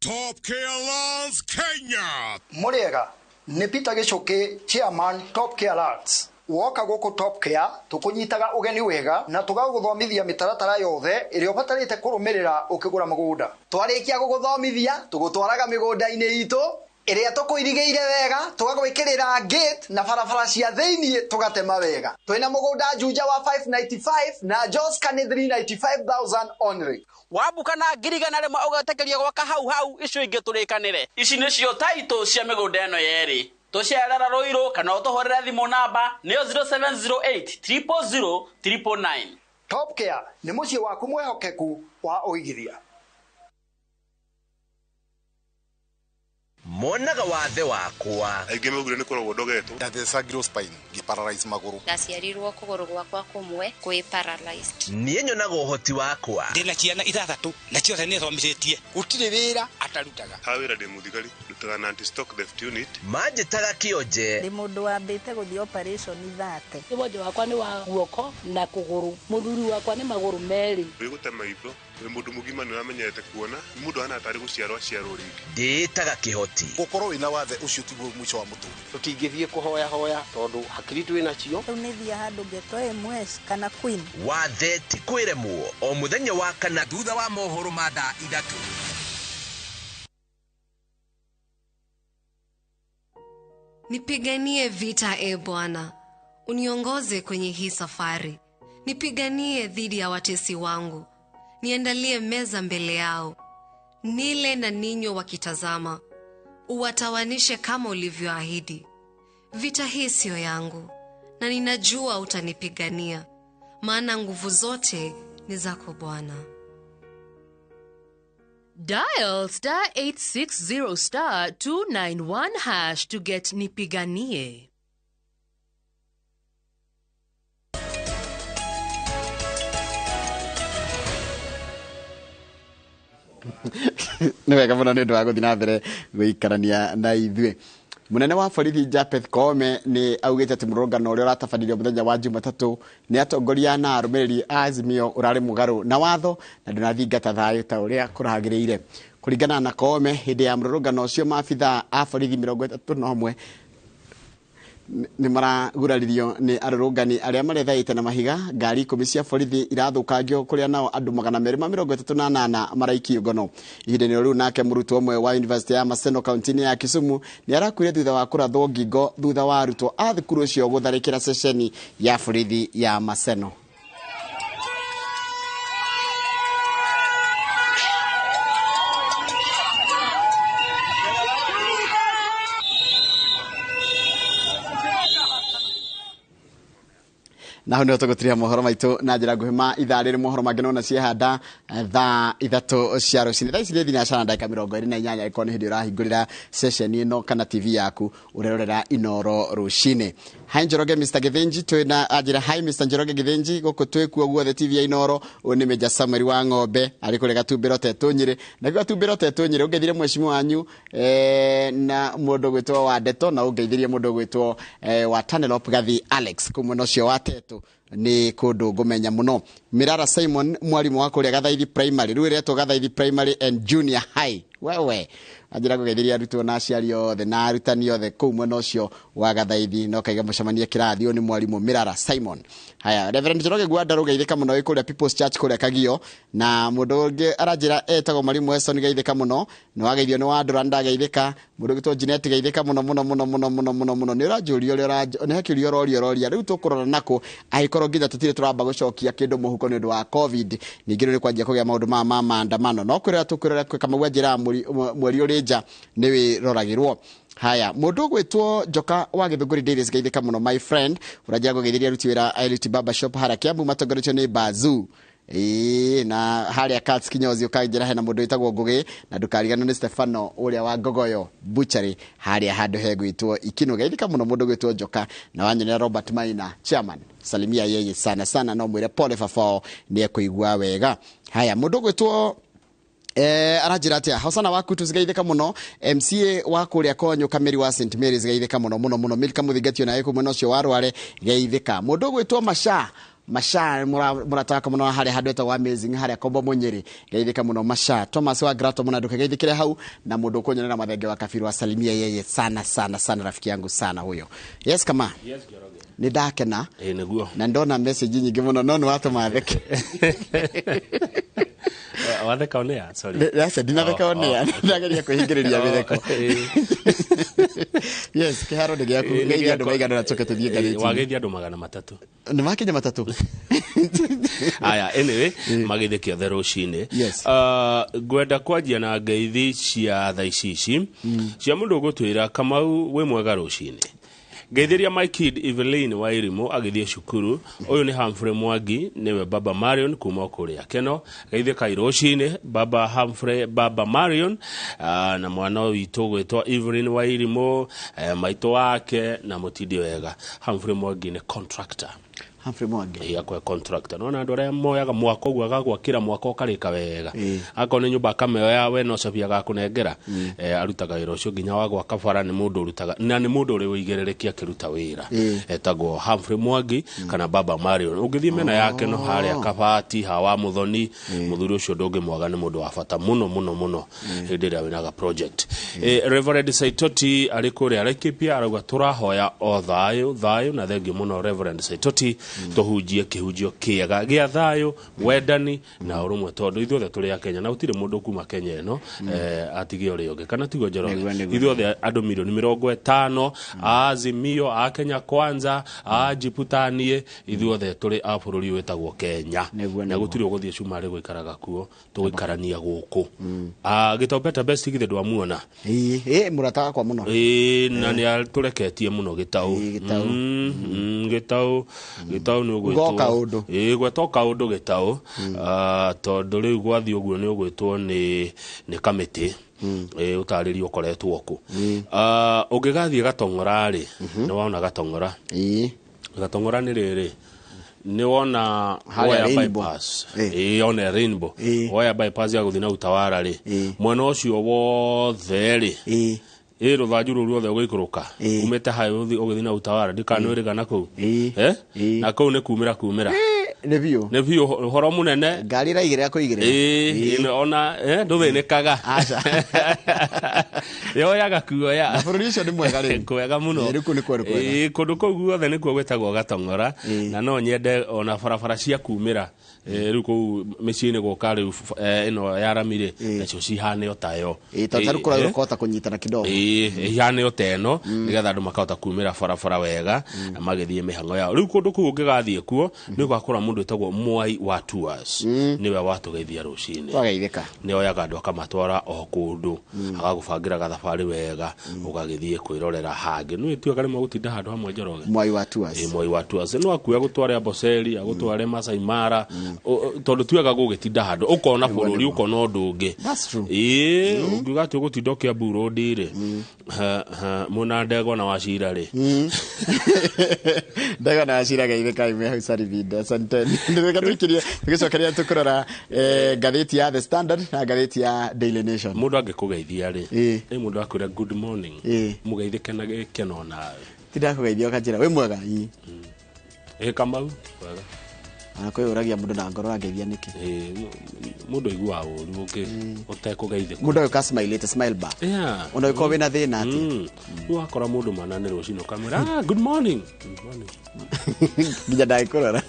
Speaker 1: Top Care Lands Kenya.
Speaker 28: Muriega ni Peter Gichuki, chairman Top Care Lands. Woka guku Top Care tukunyitaga ugeni wega na tugaguthomithia mitaratara yothe iria ubatarite kurumirira ukigura mugunda. Twarikia guguthomithia tugutwaraga migunda-ini itu iria tukuirigiire wega, tugagwikirira gate na barabara cia thiini tugatema wega. Twina mugunda Juja wa 595 na Joska ni 395,000 only.
Speaker 29: Wabuka na 100,000 ugetekeria gwaka hau hau icio ingi turikanire. Ici nicio title cia migunda ino yeri. Tucerera Ruiru kana utuhurire thimu namba niyo 0708 000 999.
Speaker 28: Top Care ni mucii waku mwehokeku wa uigithia.
Speaker 30: Monaga wathe wakwa
Speaker 31: aingĩ maugire nĩ kũrogwo ndogetwo.
Speaker 32: Ndathecagirwo spine ngĩparalyze magũrũ.
Speaker 7: Ndaciarirwo kũgũrũ gwakwa kũmwe kwĩ paralyzed.
Speaker 30: Niĩ nyonaga ũhoti wakwa.
Speaker 33: Ndĩna ciana ithathatũ na ciothe nĩ thomithĩtie. Gũtirĩ wĩra
Speaker 2: atarutaga.
Speaker 4: Ha wĩra ndĩ mũthigari, ndutaga na anti-stock theft unit.
Speaker 30: Manjĩtaga kĩonje.
Speaker 5: Ndĩ mũndũ wambĩte gũthiĩ operation thate.
Speaker 6: Wonje wakwa nĩ wa guoko na kũgũrũ, mũthuri wakwa nĩ magũrũ merĩ.
Speaker 4: Wĩ gũte maitho, wĩ mũndũ mũgima nĩ ũramenyerete kuona, nĩ mũndũ ahana tarĩ gũciarwo aciarwo rĩngĩ.
Speaker 30: Ndĩĩtaga kĩhoti.
Speaker 32: Gũkorwo wĩna wathe ũcio tiguo mũico wa mũtũrĩre.
Speaker 8: Tũtingĩthiĩ kũhoya hoya tondũ hakiri twĩ nacio.
Speaker 5: Rĩu nĩ thiĩ handũ ngetwo MS kana Queen.
Speaker 30: Wathe ti kwĩremwo o mũthenya wa kana thutha wa mohoro ma thaa 3.
Speaker 9: Nipiganie vita, e Bwana, uniongoze kwenye hii safari. Nipiganie dhidi ya watesi wangu, niandalie meza mbele yao, nile na ninywe wakitazama. Uwatawanishe kama ulivyoahidi. Vita hii siyo yangu, na ninajua utanipigania, maana nguvu zote ni zako Bwana.
Speaker 10: Dial star 860 star 291 hash to get Nipiganie.
Speaker 3: Nĩ wega mũno nĩ ũndũ wa gũthiĩ na mbere gũikarania na ithuĩ. Mũnene wa borithi Japeth Koome nĩ augĩte atĩ mũrũrũngano ũrĩa ũratabanirio mũthenya wa Jumatatũ nĩ atongoria na arũmĩrĩri a Azimio ũrarĩ mũgarũ na watho na ndũnathingata thayũ ta ũrĩa kũragĩrĩire. Kũringana na Koome, hĩndĩ ya mũrũrũngano ũcio maabithaa a borithi 31 nĩ maraguraririo nĩ arũrũngani arĩa marethaĩte na mahiga. Ngari 10 cia borithi irathũkangio kũrĩa nao andũ 238 maraikio ngono. Ihinda-inĩ rĩu nake mũrutwo ũmwe wa University ya Maseno kaunti-inĩ ya Kisumu nĩ arakuire thutha wa kũrathwo ngingo thutha wa arutwo a thukuru ũcio gũtharĩkĩra ceceni ya borithi ya Maseno. Na hau nĩho tũgũtiria mohoro maitũ na njĩra nguhĩ ma ithaa rĩrĩ. Mohoro mangĩ nona ciehanda thaa 3 cia rũcinĩ. Thaa ici nĩ thinacara ndagĩka 28 ĩkorwo nĩ hĩndĩ ũrahingũrĩra ceceni ĩno kana TV yaku ũrerorera Inoro rũcinĩ. Hi Njoroge Mr Githinji, twĩna anjĩra hi Mr Njoroge Githinji, gũkũ twĩkuo guothe TV ya Inoro. Ũyũ nĩ Major Samuel wa Ng'ombe arĩ kũrĩa Gatumbĩro Tetũ Nyĩrĩ. Na Gatumbĩro Tetũ Nyĩrĩ ũngeithire mheshimiwa wanyu na mũndũ gwĩtwo wa Ndeto, na ũngeithirie mũndũ gwĩtwo wa Tanelop Gathi Alex kũu mwena ũcio wa Tetũ nĩ kũndũ ngũmenya mũno. Mirara Simon mwarimũ wa kũrĩa Gathaithi Primary, rĩu ĩretwo Gathaithi Primary and Junior High. Wewe anjĩra kũgeithiria arutwo na aciari othe na arutani othe kũu mwena ũcio wa Gathaithi, no kaiga mũcemanie kĩrathi. Ũyũ nĩ mwarimũ Mirara Simon. Haya, Reverend Njoroge Gwanda rũgeithĩka mũno wĩ kũrĩa People's Church kũrĩa Kagio, na mũndũ ũngĩ aranjĩra etagwo Mwarimu Weston geithĩka mũno, nĩ wageithio nĩ Wandũra ndageithĩka, mũndũ ũgĩtwo Jeanette geithĩka mũno mũno mũno mũno mũno mũno mũno. Nĩ ũranjũria ũrĩa nĩ hakĩũria ũroria ũroria rĩu tũkũrora nakũ angĩkorwo nginya tũtirĩ tũramba gũcokia kĩndũ mũhuko nĩ ũndũ wa COVID. Ningĩ rĩu nĩ kwanjia kũgĩa maũndũ ma maandamano, no kwĩrora tũkwĩrora Kamau anjĩraga mweri ũrĩ nja nĩ wĩroragĩrwo. Haya, mũndũ ũgwĩtwo Njoka wa Gĩthũngũri Davis geithĩka mũno my friend, ũranjĩra kũgeithĩria aruti wĩra a Elite Barber Shop harĩa Kiambu matongoretio nĩ Bazoo. Ĩĩ, na harĩa Cats kinyozi ũkanjĩra hena mũndũ wĩtagwo Ngũgĩ, na ndũkariganĩrwo nĩ Stefano ũrĩa wa Ngogoyo Butchery harĩa handũ hegwĩtwo Ikino. Geithĩka mũno mũndũ ũgwĩtwo Njoka, na wanyonera Robert Maina chairman, salimia yeye sana sana, no mwĩre pole babao nĩ ekũigua wega. Haya, mũndũ ũgwĩtwo aranjĩra atĩa Hosana waku tũcigeithĩka mũno, MCA wa kũrĩa Konyo Kameri wa St Mary's geithĩka mũno mũno mũno, Milka Mũthingatio nawe kũu mwena ũcio wa Rware geithĩka. Mũndũ ũgwĩtwo Masha Masha mũrata wakwa mũno harĩa handũ etagwo Amazing harĩa Kombo Mũnyĩrĩ geithĩka mũno Masha. Thomas wa Grato mũno ndũkageithĩkĩre hau, na mũndũ ũkũnyonera Mathenge wa Kabiru asalimia yeye sana sana sana, rafiki yangu sana huyo. Yes kama.
Speaker 11: Yes Njoroge.
Speaker 3: Nĩ ndakena.
Speaker 11: Ĩĩ nĩguo.
Speaker 3: Na ndona message nyingĩ mũno no nĩ watũma theke.
Speaker 11: Watheka onea, sorry.
Speaker 3: Aca ndinatheka onea, ndageria kwĩhingĩrĩria mĩtheko. Yes, kĩharo nĩ gĩaku. Geithia andũ maigana na tũke tũthiĩ ngathĩti.
Speaker 11: Wageithia andũ 300.
Speaker 3: Nĩ makinya 300.
Speaker 11: Aya, anyway, mageithĩke othe rũcinĩ. Ngwenda kwanjia na ngeithi cia thaa ici ici cia mũndũ ũgũtwĩra Kamau wĩ mwega rũcinĩ. Geithiria my kid Evelyn wa Irimu agĩthiĩ cukuru. Ũyũ nĩ Humphrey Mwangi, nĩwe baba Marion kuma kũrĩa Keno. Geithĩka rũcinĩ baba Humphrey, baba Marion, na mwana witũ gwĩtwo Evelyn wa Irimu, maitũ wake na mũtindi wega. Humphrey Mwangi nĩ contractor.
Speaker 3: Humphrey Mwangi
Speaker 11: ĩĩ akwe contractor nona andũ arĩa moyaga mwako ũguo agagwakĩra mwako ũkarĩka wega akorwo nĩ nyũmba akamĩoya we no cabi agakũnengera arutaga wĩra ũcio nginya wa gwaka bara nĩ mũndũ ũrutaga na nĩ mũndũ ũrĩ ũigĩrĩrĩki akĩruta wĩra etagwo Humphrey Mwangi kana Baba Marion ũngĩthiĩ mĩena yake no harĩa Kabati hawa Muthoni mũthuri ũcio ndũngĩmwaga nĩ mũndũ wa bata mũno mũno mũno hĩndĩ ĩrĩa wĩnaga project. Reverend Saitoti arĩ kũrĩa Laikipia arauga tũrahoya o thayũ thayũ na thengiũ mũno Reverend Saitoti tũhunjie kĩhunjio kĩega gĩa thayũ wendani na ũrũmwe tondũ ithuothe tũrĩ a Kenya na gũtirĩ mũndũ kuma Kenya ĩno atige ũrĩa ũngĩ kana tiguo Njoroge ithuothe andũ milioni 50 a Azimio a Kenya Kwanza a Jiputanie ithuothe tũrĩ a bũrũri wĩtagwo Kenya na gũtirĩ ũgũthiĩ cumarĩ gũikaraga kuo tũgũikarania gũkũ. Gĩtau Best githĩ ndwamuona
Speaker 3: ĩĩ mũrata wakwa mũno
Speaker 11: ĩĩ na nĩ atũreketie mũno Gĩtau Gĩtau Gĩtau nĩ ũgwĩtwo ĩĩ gwetwo kaũndũ Gĩtau tondũ rĩu gwathiĩ ũguo nĩ ũgwĩtwo nĩ kamĩtĩ ũtarĩrie ũkoretwo kũ. Ũngĩgathiĩ Gatong'ora rĩ nĩ wona Gatong'ora Gatong'ora nĩ rĩrĩ nĩ wona woya bypass ĩĩ ona Rainbow woya bypass ya gũthiĩ na Utawala rĩ mwena ũcio wothe rĩ ĩĩ rũthanju rũu ruothe ũgĩikũrũka umĩte hayo ũgĩthiĩ na Utawala ndikanwĩrĩga na kũu na kũu nĩ kumĩra kumĩra
Speaker 3: nĩ biũ
Speaker 11: nĩ biũ ũhoro mũnene
Speaker 3: ngari ĩraigĩrĩra kũigĩrĩra
Speaker 11: ĩĩ ona ndũthĩnĩkaga
Speaker 3: aca
Speaker 11: yoyaga kuoya
Speaker 3: na bũrũri ũcio nĩ mwega rĩu
Speaker 11: kwega mũno
Speaker 3: rĩu kũu nĩ kwega
Speaker 11: ĩĩ kũndũ kũu guothe nĩkuo gwĩtagwo Gatong'ora na no nyende ona barabara cia kumĩra rĩu kũu mĩciĩ-inĩ gũka rĩu ĩno ya rami rĩ nacio cihane o tayo
Speaker 3: ĩĩ tondũ tarĩu kũragĩrwo kũhota kũnyitana kidogo
Speaker 11: ĩĩ ihane o ta ĩno nĩgetha andũ makahota kumĩra barabara wega na magĩthiĩ mĩhang'o yao rĩu kũndũ kũu ũngĩgathiĩ kuo nĩ ũgakora mũndũ wĩtagwo Mwai wa Tours nĩwe watũgeithia rũcinĩ
Speaker 3: twageithĩka
Speaker 11: nĩ oyaga andũ akamatwara o kũndũ agagũbangĩra gathabarĩ wega ũgagĩthiĩ kwĩrorera hangĩ nĩ tuaga rĩmwe gũtinda handũ hamwe Njoroge
Speaker 3: Mwai wa Tours
Speaker 11: ĩĩ Mwai wa Tours no akue agũtware Amboseli agũtware Masai Mara tondũ tuaga gũgĩtinda handũ ũkona bũrũri ũkona ũndũ ũngĩ ĩĩ ũngiuga atĩ ũgũtinda ũkĩambu road rĩ mwena Ndegwa na Wachira rĩ
Speaker 3: Ndegwa na Wachira geithĩka ime hau Saribinda asanteni ndĩreka tũikirie tũgĩcokeria tũkũrora ngathĩti ya The Standard na ngathĩti ya Daily Nation
Speaker 11: mũndũ angĩkũgeithia rĩ ĩ mũndũ akwĩra good morning mũgeithĩke na gĩkeno nawe
Speaker 3: tindakũgeithia ũkanjĩra wĩ mwega
Speaker 11: ĩ Kamau wega
Speaker 3: ona kwĩyũragia mũndũ na ngoro angeithia nĩkĩ
Speaker 11: mũndũ aiguaga ũru ũngĩ ũtekũgeithĩka
Speaker 3: mũndũ agĩũka smilete smile back ona ũgĩkorwo wĩna thĩna atĩa
Speaker 11: rĩu wakora mũndũ mana nĩ rũcinĩ ũkamwĩra good morning good morning
Speaker 3: nginya ndagĩkũrora.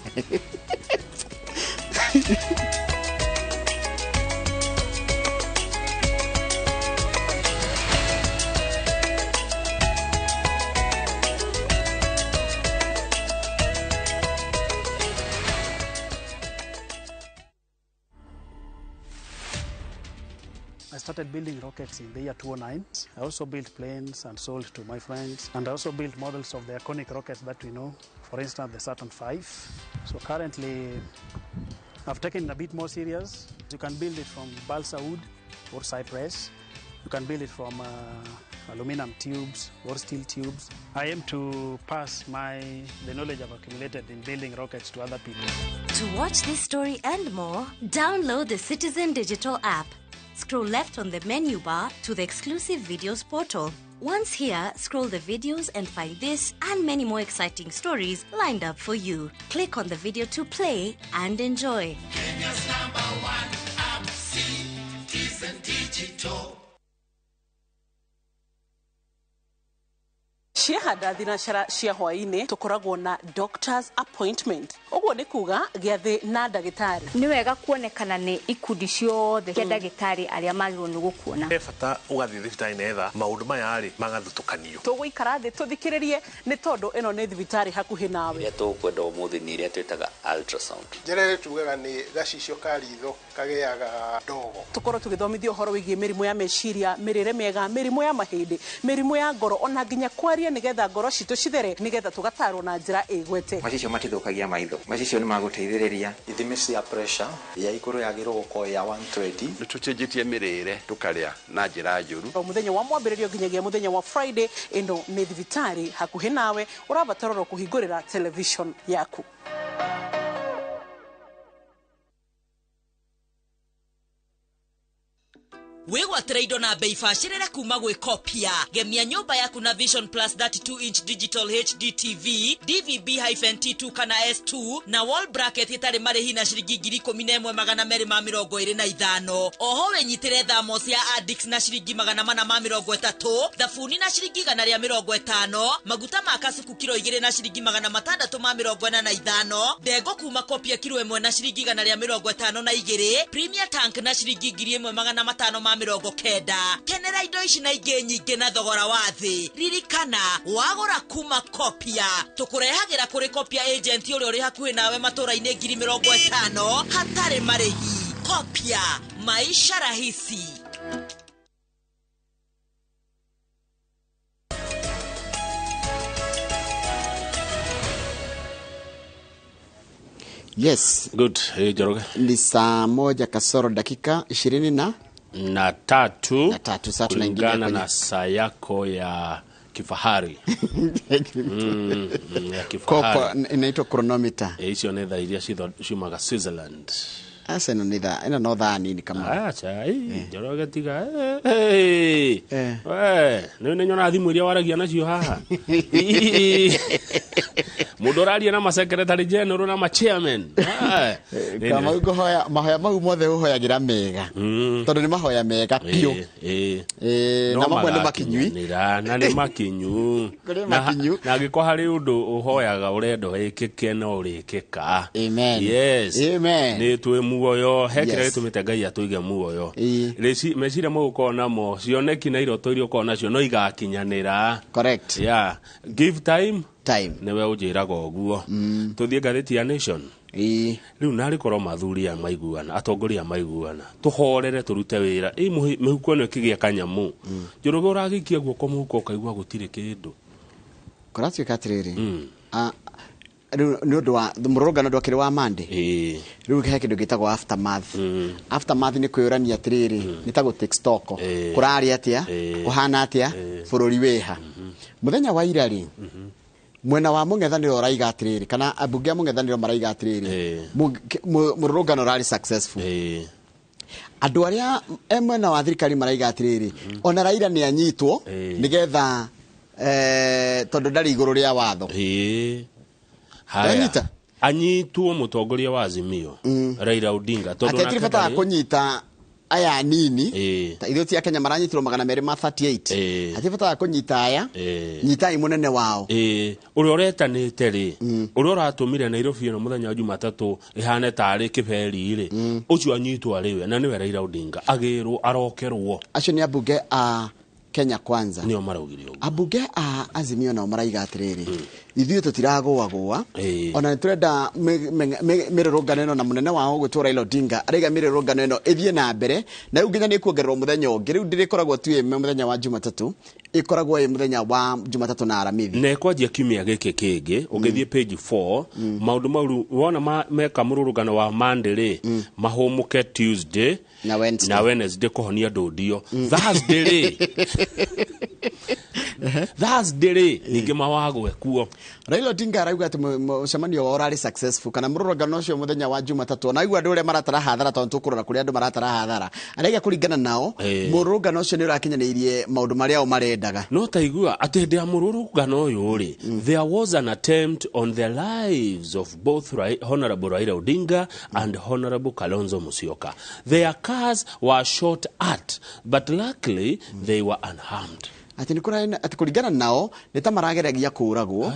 Speaker 2: I started building rockets in the year 2009. I also built planes and sold to my friends. And I also built models of the iconic rockets that we know, for instance, the Saturn V. So currently, I've taken it a bit more serious. You can build it from balsa wood or cypress. You can build it from aluminum tubes or steel tubes. I aim to pass the knowledge I've accumulated in building rockets to other people.
Speaker 12: To watch this story and more, download the Citizen Digital app. Scroll left on the menu bar to the exclusive videos portal. Once here, scroll the videos and find this and many more exciting stories lined up for you. Click on the video to play and enjoy.
Speaker 13: Kenya's number one app, Citizen Digital.
Speaker 10: Ciahanda thinacara cia hwaĩ-inĩ tũkoragwo na doctor's appointment ũguo nĩ kuga gĩathĩ na ndagĩtarĩ
Speaker 7: nĩ wega kuonekana nĩ ikundi ciothe cia ndagĩtarĩ arĩa magĩrĩirwo nĩ gũkuona
Speaker 4: he bata ũgathiĩ thibitarĩ netha maũndũ maya rĩ magathutũkanio
Speaker 10: tũgũikara thĩ tũthikĩrĩrie nĩ tondũ ĩno nĩ thibitarĩ hakuhĩ nawe
Speaker 14: iria tũkwenda ũmũthĩ nĩ iria twĩtaga ultrasound
Speaker 15: njĩra ĩrĩa tugaga nĩ gacicio ka ritho kagĩaga ndogo
Speaker 10: tũkorwo tũgĩthomithio ũhoro wĩgiĩ mĩrimũ ya meciria mĩrĩre mĩega mĩrimũ ya mahĩndĩ mĩrimũ ya ngoro ona nginya kwaria nigetha ngoro citũ cithere nigetha tugatarwo na njĩra ĩgwete
Speaker 17: macicio matithũkagia maitho macicio nĩ magũteithĩrĩria
Speaker 18: ithimi cia pressure ya igũrũ yagĩrĩirwo gũkorwo ya 120
Speaker 19: nĩ tũcenjetie mĩrĩre tũkarĩa na njĩra njũru
Speaker 10: o mũthenya wa mwambĩrĩrio nginyagia mũthenya wa Friday ĩno nĩ thibitarĩ hakuhĩ nawe ũrabatara kũhingũrĩra television yaku.
Speaker 1: Wĩgwatĩre indo na bei bacĩrĩre kuma gwĩ Kopia. Gemia nyũmba yaku na Vision Plus 32 inch digital HD TV DVB-T2 kana S2 na wall bracket ĩtarĩ marĩhi na ciringi 11,225. Oho wĩnyitĩre thamos ya Addix na ciringi 430, thabuni na ciringi 150, maguta ma kasuku kiro 2 na ciringi 685, ndengũ kuma Kopia kiro 1 na ciringi 152, Premier Tank na ciringi 1590. Kenera indo ici na ingĩ nyingĩ na thogora wa thĩ. Ririkana, wagũra kuma Kopia tũkũrehagĩra kũrĩ Kopia agent ũrĩa ũrĩ hakuhĩ nawe matũra-inĩ 50,000 hatarĩ marĩhi. Kopia, maisha rahisi.
Speaker 3: Yes.
Speaker 11: Good. Hey, Njoroge.
Speaker 3: Ni saa 1 kasoro dakika 23. Sasa tunaingia
Speaker 11: kwenye na saa yako ya kifahari. Ya kifahari.
Speaker 3: Kopo inaitwa chronometer.
Speaker 11: Icio nĩ thaa iria ciumaga Switzerland.
Speaker 3: Asa ino nĩ thaa, ino no thaa nini kama.
Speaker 11: Acha, Njoroge tiga. We, nĩ nyona thimũ iria waragia nacio haha. Mũndũ ũraria na ma-secretary general na ma-chairman.
Speaker 3: Kama ũkũhoya mahoya mau mothe ũhoyagĩra mega. Tondũ nĩ mahoya mega biũ. Na mamwe nĩ makinyui.
Speaker 11: Na nĩ makinyu. Na angĩkorwo harĩ ũndũ ũhoyaga ũrenda wĩkĩke no ũrĩkĩka.
Speaker 3: Amen.
Speaker 11: Yes.
Speaker 3: Amen.
Speaker 11: Nĩ twĩ muoyo, he kĩrĩa gĩtũmĩte Ngai atũige muoyo. Meciria mau ũkorwo namo, cioneki na iroto iria ũkorwo nacio no igakinyanĩra.
Speaker 3: Correct.
Speaker 11: Yeah. Give time.
Speaker 3: Time.
Speaker 11: Nĩwe ũnjĩraga ũguo. Tũthiĩ ngathĩti ya Nation. Rĩu narĩ korwo mathuri aya maiguana, atongoria maiguana, tũhorere tũrute wĩra. Mĩhuko ĩno ĩkĩgĩa kanyamũ. Njoroge ũragĩikia guoko mũhuko ũkaigua gũtirĩ kĩndũ.
Speaker 3: Kũratuĩka atĩrĩrĩ, rĩu nĩ ũndũ wa mũrũrũngano ndwakĩrĩ wa Monday. Rĩu he kĩndũ gĩtagwo aftermath. Aftermath nĩ kwĩyũrania atĩrĩrĩ, nĩ ta gũ take stock. Kũrarĩ atĩa, kũhana atĩa, bũrũri wĩha. Mũthenya wa ira rĩ, mwena wa mũng'ethanĩro ũraiga atĩrĩrĩ, kana ambunge a mũng'ethanĩro maraiga atĩrĩrĩ, mũrũrũngano ũrarĩ successful. Andũ arĩa mwena wa thirikari maraiga atĩrĩrĩ, ona Raila nĩ anyitwo nĩgetha tondũ ndarĩ igũrũ rĩa watho.
Speaker 11: Haya. Anyitwo mũtongoria wa Azimio, Raila Odinga.
Speaker 3: Atĩ hatirĩ bata wa kũnyita aya nini, ithuĩ ti a Kenya maranyitirwo 238. Hatirĩ bata wa kũnyita aya, nyitai mũnene wao.
Speaker 11: Ũrĩa ũretanĩte rĩ, ũrĩa ũratũmire Nairobi ĩno mũthenya wa Jumatatũ ĩhane tarĩ kĩberi rĩ, ũcio anyitwo arĩ we, na nĩwe Raila Odinga, agĩrwo arokerwo.
Speaker 3: Acio nĩ ambunge a Kenya Kwanza.
Speaker 11: Nĩo maraugire ũguo.
Speaker 3: Ambunge a Azimio nao maraiga atĩrĩrĩ, ithuĩ tũtiragũagũa, ona nĩtũrenda mĩrũrũngano ĩno na mũnene wao ũgwĩtwo Raila Odinga araiga mĩrũrũngano ĩno ĩthiĩ na mbere, na rĩu nginya nĩ ĩkuongererwo mũthenya ũngĩ. Rĩu ndĩrĩkoragwo tu ĩ mũthenya wa Jumatatũ, ĩkoragwo ĩ mũthenya wa Jumatatũ na Aramithi.
Speaker 11: Na ĩkwanjia kiumia gĩkĩ kĩngĩ, ũngĩthiĩ page 4, maũndũ mau wona meka mũrũrũngano wa Monday rĩ, mahũmũke Tuesday
Speaker 3: na Wednesday,
Speaker 11: na Wednesday kũhonia ndũndio. Thursday rĩ, Thursday rĩ, ningĩ mawagwe kuo.
Speaker 3: Raila Odinga arauga atĩ mũcemanio wao ũrarĩ successful, kana mũrũrũngano ũcio mũthenya wa Jumatatũ, ona aigua andũ ũrĩa maratara hathara, tondũ tũkũrora kũrĩa andũ maratara hathara, araiga kũringana nao mũrũrũngano ũcio nĩ ũrakinyanĩirie maũndũ marĩa o marendaga.
Speaker 11: No taigua atĩ hĩndĩ ya mũrũrũngano ũyũ rĩ, there was an attempt on the lives of both Honorable Raila Odinga and Honorable Kalonzo Musyoka. Their cars were shot at, but luckily they were unharmed.
Speaker 3: Atĩ nĩ atĩ kũringana nao nĩ ta marageragia kũũragwo,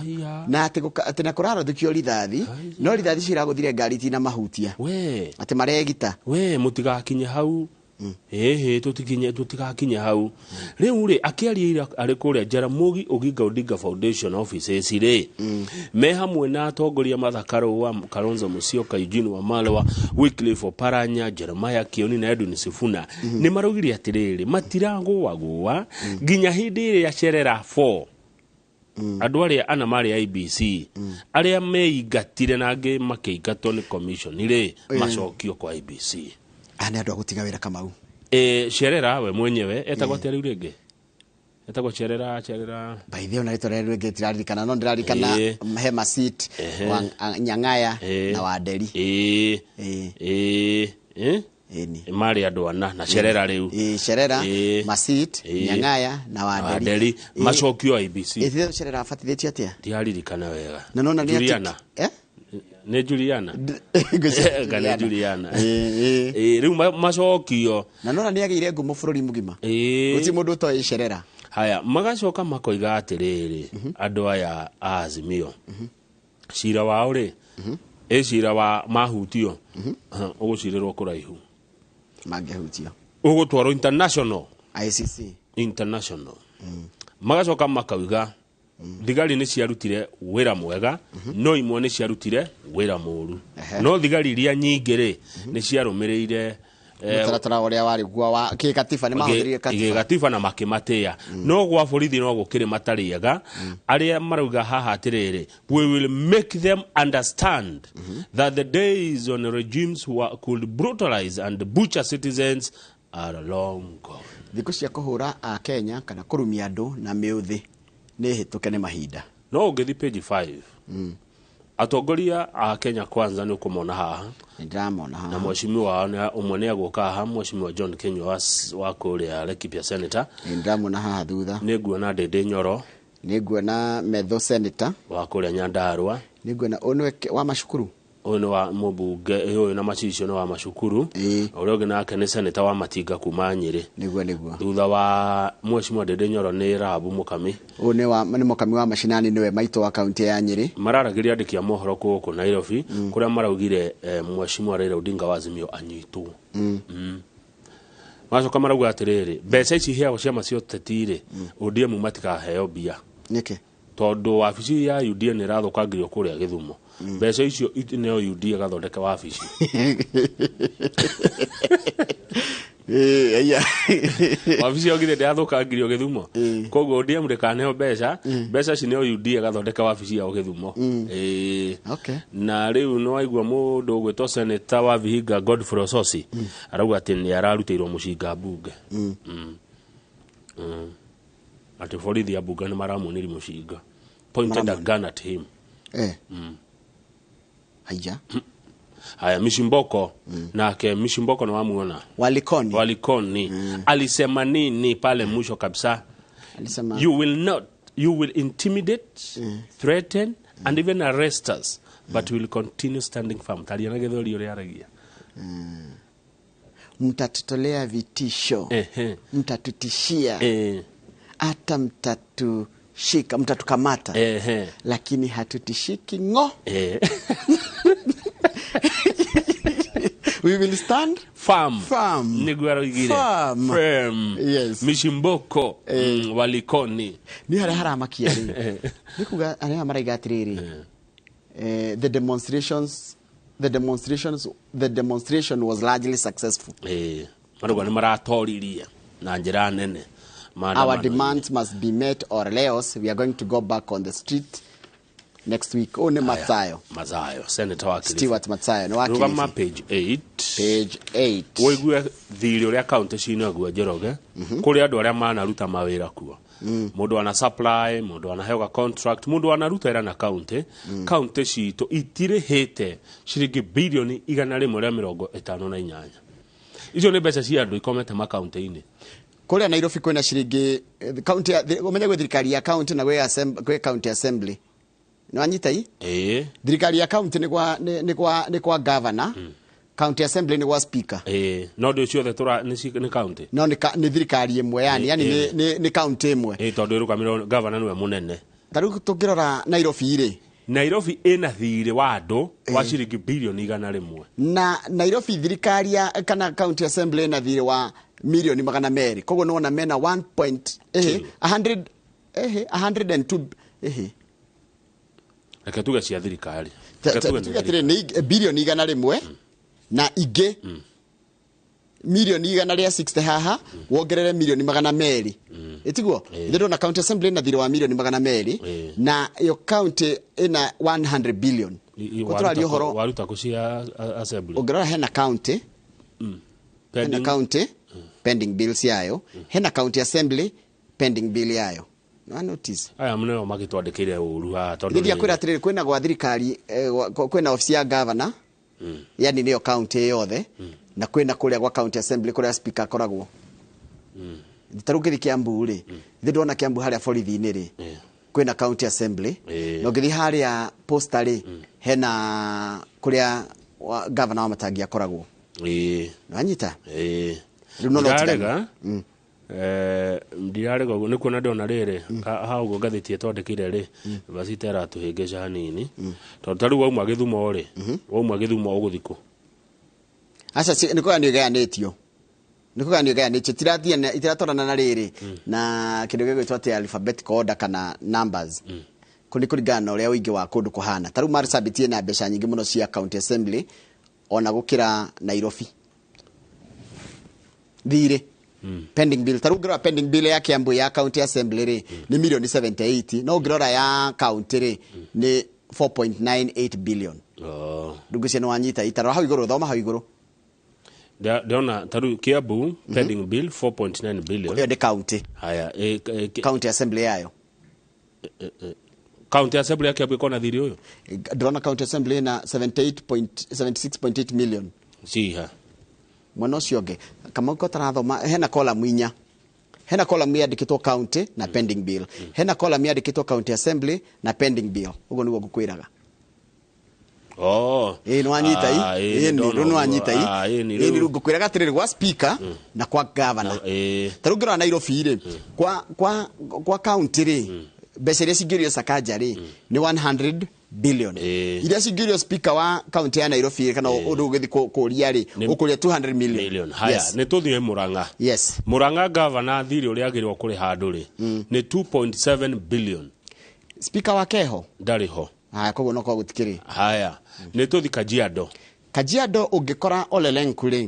Speaker 3: na atĩ na kũrarathũkio rithathi, no rithathi ciragũthire ngari itina mahutia. Atĩ maregita.
Speaker 11: We mũtigakinye hau. Ĩhĩ tũtigakinye hau. Rĩu rĩ, akĩaria ira arĩ kũrĩa Jaramogi Oginga Odinga Foundation offices rĩ, me hamwe na atongoria Martha Karua, Kalonzo Musyoka, Eugene Wamalwa, Wycliffe Oparanya, Jeremiah Kioni na Edwin Sifuna, nĩ maraugire atĩrĩrĩ, matiragũagũa nginya hĩndĩ ĩrĩa Cherera 4 andũ arĩa ana marĩ IBC arĩa meingatire na angĩ makĩingatwo nĩ commission rĩ, macokio kwa IBC.
Speaker 3: Nĩ andũ a gũtiga wĩra Kamau.
Speaker 11: Cherera we mwenyewe etagwo atĩa rĩu rĩngĩ? Etagwo Cherera.
Speaker 3: By the way, ona rĩtwa rĩrĩa rĩngĩ ndiraririkana, no ndĩraririkana Hema Seat, Nyang'aya na Wanderi. Ĩni.
Speaker 11: Marĩ andũ ana na Cherera rĩu.
Speaker 3: Ĩ, Cherera, Masit, Nyang'aya na Wanderi.
Speaker 11: Wanderi macokio IBC.
Speaker 3: Ĩ, Cherera abatithĩtio atĩa?
Speaker 11: Ndiaririkana wega.
Speaker 3: Na nona nĩ atĩ-
Speaker 11: Juliana.
Speaker 3: Eh?
Speaker 11: Nĩ Juliana.
Speaker 3: Ngwĩciria
Speaker 11: Kana nĩ
Speaker 3: Juliana.
Speaker 11: Juliana. Ĩ, rĩu macokio.
Speaker 3: Na nona nĩ agĩire ngumo bũrũri mũgima.
Speaker 11: Ĩ.
Speaker 3: Gũtirĩ mũndũ ũtoĩ Cherera.
Speaker 11: Haya, magacoka makoiga atĩrĩrĩ, andũ aya a Azimio cira wao rĩ, ĩ cira wa mahutio ũgũcirĩrwo kũraihu.
Speaker 3: Mangĩhutio.
Speaker 11: Ũgũtwarwo international.
Speaker 3: ICC.
Speaker 11: International. Magacoka makauga thigari nĩ ciarutire wĩra mwega, no imwe nĩ ciarutire wĩra mũru, no thigari iria nyingĩ rĩ nĩ ciarũmĩrĩire
Speaker 3: Mũtaratara ũrĩa warĩ guo wa kĩgatiba, nĩ mahũthĩrire katiba.
Speaker 11: Gĩgatiba na makĩmatĩa, no gwa borithi no gũkĩrĩ matarĩaga. Arĩa marauga haha atĩrĩrĩ, we will make them understand that the days on regimes who could brutalize and butcher citizens are long gone.
Speaker 3: Thikũ cia kũhũra a Kenya kana kũrumia andũ na mĩũthĩ nĩ hĩtũke nĩ mahinda.
Speaker 11: No ũngĩthi page 5, atongoria a Kenya Kwanza nĩ ũkũmona haha.
Speaker 3: Nĩ ndĩramona haha.
Speaker 11: Na mheshimiwa wao ũmwe nĩ agũka haha, mheshimiwa John Kinyua wa kũrĩa Laikipia senator.
Speaker 3: Nĩ ndĩramona haha thutha.
Speaker 11: Nĩ nguona Ndĩndĩ Nyoro.
Speaker 3: Nĩ nguona Metho senator
Speaker 11: wa kũrĩa Nyandarua.
Speaker 3: Nĩ nguona ũyũ nĩwe wa macukuru.
Speaker 11: Ũyũ nĩ wa mũmbunge, ũyũ na macicio nĩ wa macukuru. Ũrĩa ũngĩ nake nĩ senator wa Matinga kuma Nyĩrĩ.
Speaker 3: Nĩguo, nĩguo.
Speaker 11: Thutha wa mheshimiwa Ndĩndĩ Nyoro nĩ Rahabu Mũkami.
Speaker 3: Ũyũ nĩ Mũkami wa macinani, nĩwe maitũ wa kaunti ya Nyĩrĩ.
Speaker 11: Mararagĩria andĩki a mohoro gũkũ Nairobi, kũrĩa maraugire mheshimiwa Raila Odinga wa Azimio anyitwo. Magacoka marauga atĩrĩrĩ, mbeca ici iheagwo ciama cia ũteti rĩ, ODM matikaheo mbia.
Speaker 3: Nĩkĩ?
Speaker 11: Tondũ wabici ya UDA nĩ ĩrathũkangirio kũrĩa Gĩthumo. Mbeca icio nĩo UDA ĩgathondeka wabici. Wabici ĩyo githĩ ndĩrathũkangirio Gĩthumo. Koguo ODM ndĩkaneo mbeca, mbeca ici nĩo UDA ĩgathondeka wabici yao Gĩthumo.
Speaker 3: Okay.
Speaker 11: Na rĩu nĩ waigua mũndũ ũgwĩtwo senator wa Vihiga Godfrey Osotsi arauga atĩ nĩ ararutĩirwo mũcinga mbunge. Atĩ borithi a mbunge nĩ maramuonirie mũcinga. Pointed a gun at him.
Speaker 3: Haija.
Speaker 11: Haya, Mishimboko. Nake Mishimboko na wamuona.
Speaker 3: Walikoni.
Speaker 11: Walikoni. Alisema nini pale mwisho kabisa?
Speaker 3: Alisema
Speaker 11: you will not, you will intimidate, threaten and even arrest us, but we will continue standing firm. Taria na githori uria aragia.
Speaker 3: Mtatutolea vitisho. Mtatutishia. Hata mtatushika, mtatukamata. Lakini hatutishiki ngo. We will stand
Speaker 11: firm.
Speaker 3: Firm.
Speaker 11: Niguo aroigire.
Speaker 3: Firm.
Speaker 11: Firm.
Speaker 3: Yes.
Speaker 11: Mishimboko. Walikoni.
Speaker 3: Ni haria haramakia rĩ. Nĩ kuga arĩa maraiga atĩrĩrĩ. The demonstration was largely successful.
Speaker 11: Marauga nĩ maratoririe na njĩra nene.
Speaker 3: Our demands must be met or else we are going to go back on the street next week. Oh, ni Mathayo.
Speaker 11: Mathayo, senator wa Kilifi.
Speaker 3: Stewart Mathayo, ni wa Kilifi.
Speaker 11: Rugama page 8.
Speaker 3: Page 8.
Speaker 11: Woigue thiri uria county cinagua Njoroge, kuri andu aria manaruta mawira kuo. Mundu ana supply, mundu anaheoga contract, mundu anaruta wĩra na county. County citũ itirĩhĩte ciringi bilioni 158. Icio nĩ mbeca cia andũ ikomete makaunti-inĩ.
Speaker 3: Kũrĩa Nairobi kwĩna ciringi county, ũmenye gwĩ thirikari ya county na gwĩ county assembly. Nĩ wanyita ii? Thirikari ya county nĩ kwa governor. County assembly nĩ gwa speaker.
Speaker 11: No ndũ ciothe tũra nĩ county.
Speaker 3: No nĩ thirikari ĩmwe yani, yani nĩ county ĩmwe.
Speaker 11: Tondũ ĩrũgamĩrĩirwo governor nĩwe mũnene.
Speaker 3: Ta rĩu tũngĩrora Nairobi rĩ.
Speaker 11: Nairobi ĩna thirĩ wa andũ wa ciringi bilioni 100.
Speaker 3: Na Nairobi thirikari ya kana county assembly ĩna thirĩ wa milioni 200. Koguo nĩwona mena one point, a hundred, a hundred and two,
Speaker 11: Reke tuge cia thirikari.
Speaker 3: Reke tuge atĩrĩ, nĩ bilioni 100 na ingĩ milioni 160 haha, wongerere milioni 200. Ĩtiguo? Ithe ndona county assembly ĩna thirĩ wa milioni 200 na ĩyo county ĩna 100 billion. Ko tũraria ũhoro
Speaker 11: waruta kũ cia assembly.
Speaker 3: Ũngĩrora hena county, hena
Speaker 11: Pending.
Speaker 3: county pending bills yayo, hena county assembly pending bill yayo. No notice.
Speaker 11: Aya mũneo magĩtwandĩkĩire ũru haha tondũ
Speaker 3: Nĩ ndiakwĩra
Speaker 11: nĩ-
Speaker 3: atĩrĩrĩ, kwĩna gwa thirikari, kwĩna office ya governor, yani nĩyo county yothe, Na kwĩna kũrĩa gwa county assembly kũrĩa speaker akoragwo. Ta rĩu ũngĩthiĩ Kiambu rĩ, ithe ndona Kiambu harĩa borithi-inĩ rĩ, kwĩna county assembly. Na ũngĩthiĩ harĩa posta rĩ, hena kũrĩa governor wa Matangi akoragwo. Nĩwanyita? Rĩu no
Speaker 11: Ndirarega. Ndirarega ũguo nĩ kuona ndona rĩrĩ ha ũguo ngathĩti ĩtwandĩkĩire rĩ, bacita ĩratũhĩngĩca hanini, tondũ ta rĩu wauma Gĩthumo rĩ, wauma Gĩthumo ũgũthiĩ kũ?
Speaker 3: Aca, nĩ kũgayanio ĩgayanĩtio, nĩ kũgayanio ĩgayanĩtio, itirathiana, itiratwarana na rĩrĩ na kĩndũ gĩgwĩtwo atĩ alphabetical order kana numbers. Kũ nĩ kũringana na ũrĩa ũingĩ wa kũndũ kũhana. Ta rĩu Marsabit ĩna mbeca nyingĩ mũno cia county assembly ona gũkĩra Nairobi thirĩ, pending bill. Ta rĩu ũngĩrora pending bill ya Kiambu ya county assembly rĩ, nĩ milioni 78, no ũngĩrora ya county rĩ, nĩ 4.98 billion. Rĩu ngwĩciria nĩ wanyita. Itarora hau igũrũ, thoma hau igũrũ.
Speaker 11: Ndĩrona ta rĩu Kiambu pending bill 4.9 billion.
Speaker 3: Ĩyo nĩ county.
Speaker 11: Haya,
Speaker 3: county assembly yayo.
Speaker 11: County assembly ya Kiambu ĩkona thirĩ ũyũ?
Speaker 3: Ndĩrona county assembly na 78.76.8 million.
Speaker 11: Ciha?
Speaker 3: Mwena ũcio ũngĩ, Kamau, ko tarathoma, hena column inya. Hena column yandĩkĩtwo county na pending bill, hena column yandĩkĩtwo county assembly na pending bill. Ũguo nĩguo ngũkwĩraga. Ĩĩ, nĩwanyita i?
Speaker 11: Ah, ĩĩ,
Speaker 3: ĩĩ,
Speaker 11: nĩndona
Speaker 3: rĩu nĩwanyita i?
Speaker 11: ũguo. Ah, ĩĩ,
Speaker 3: ĩĩ, rĩu ngũkwĩraga atĩrĩrĩ, gwa speaker na kwa governor. Ta rĩu ngĩrora Nairobi rĩ, kwa county rĩ, mbeca iria cingĩrio Sakaja rĩ, nĩ 100 billion. Iria cingĩrio speaker wa county ya Nairobi kana ũndũ ũgĩthiĩ kũria rĩ, ũkũria 200 million.
Speaker 11: Million. Haya.
Speaker 3: Yes.
Speaker 11: Nĩ tũthiĩ Murang'a.
Speaker 3: Yes.
Speaker 11: Murang'a governor thirĩ ũrĩa agĩrĩirwo kũrĩha andũ rĩ, nĩ 2.7 billion.
Speaker 3: Speaker wa keho?
Speaker 11: Ndarĩ ho.
Speaker 3: Haya, koguo no korwo gũtikĩrĩ.
Speaker 11: Haya, nĩ tũthiĩ Kajiado.
Speaker 3: Kajiado ũngĩkora Ole Lenku rĩ,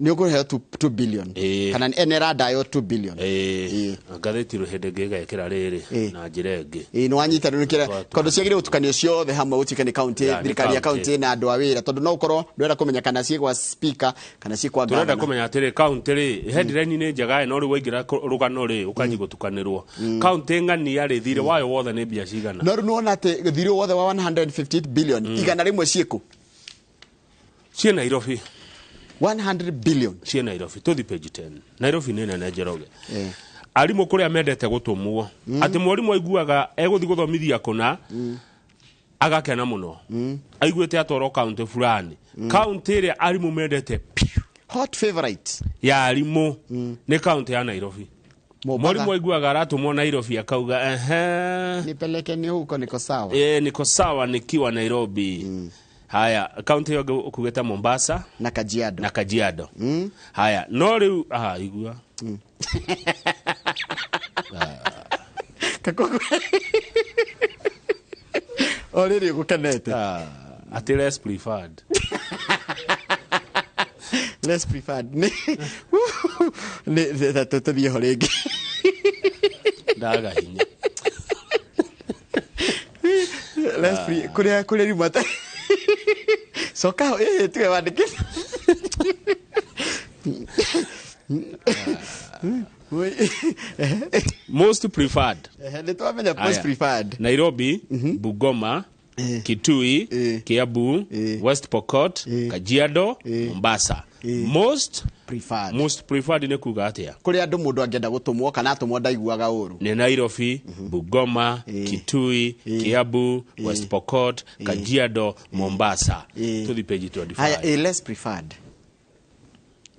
Speaker 3: nĩ ũkũheo 2 billion kana ĩnĩrandayo 2 billion.
Speaker 11: Ngathĩti hĩndĩ ĩngĩ ĩgekĩra rĩrĩ na njĩra ĩngĩ.
Speaker 3: Ĩĩ, nĩ wanyita. Rĩu nĩkĩra tondũ ciagĩrĩire gũtukanio ciothe hamwe, gũtuĩke nĩ county,
Speaker 11: Ya, nĩ
Speaker 3: thirikari ya
Speaker 11: county.
Speaker 3: county na andũ a wĩra, tondũ no ũkorwo ndũrenda kũmenya kana ciĩ gwa speaker kana ciĩ kwa
Speaker 11: Tũrenda
Speaker 3: governor.
Speaker 11: kũmenya atĩrĩ, county rĩ, headline nĩ njega ĩ, no rĩu waingĩra rũgano rĩ, ũkanji gũtukanĩrwo. County ng'ania rĩ, thirĩ wayo wothe nĩ mbia cigana?
Speaker 3: No rĩu nĩwona atĩ thirĩ wothe wa 158 billion, 100 ciĩkũ?
Speaker 11: Ciĩ Nairobi.
Speaker 3: 100 billion.
Speaker 11: Ciĩ Nairobi. Tũthi page 10. Nairobi nĩ nene, Njoroge. Arimũ kũrĩa mendete gũtũmwo, atĩ mwarimũ aiguaga egũthiĩ gũthomithia kũna agakena mũno, aiguĩte atwarwo kaunti fulani. Kaunti ĩrĩa arimũ mendete
Speaker 3: hot favorite
Speaker 11: ya arimũ nĩ kaunti ya Nairobi. Mwarimũ aiguaga aratũmwo Nairobi akauga, "Ehe,
Speaker 3: nipeleke ni huko, niko sawa."
Speaker 11: Niko sawa nikiwa Nairobi. Haya, kaunti ĩyo ĩngĩ ũkugĩte Mombasa
Speaker 3: na Kajiado.
Speaker 11: Na Kajiado. Haya, no rĩu aha, igua.
Speaker 3: O rĩrĩ ũgũkenete.
Speaker 11: Atĩ less preferred.
Speaker 3: Less preferred nĩ tũthiĩ ho rĩngĩ.
Speaker 11: Ndaga hinya.
Speaker 3: Less kũrĩa rĩu mata coka ho, ĩĩ, tiwe wandĩkĩte.
Speaker 11: Most preferred.
Speaker 3: Ehe, nĩ twamenya most
Speaker 11: Haya.
Speaker 3: preferred.
Speaker 11: Nairobi, Bungoma, Kitui, Kiambu, West Pokot, Kajiado, Mombasa. Most
Speaker 3: preferred.
Speaker 11: Most preferred nĩ kuga atĩa?
Speaker 3: Kũrĩa andũ mũndũ angĩenda gũtũmwo kana atũmwo ndaiguaga ũru.
Speaker 11: Nĩ Nairobi, Bungoma, Kitui, Kiambu, West Pokot, Kajiado, Mombasa. Tũthi page 25.
Speaker 3: Haya, less preferred,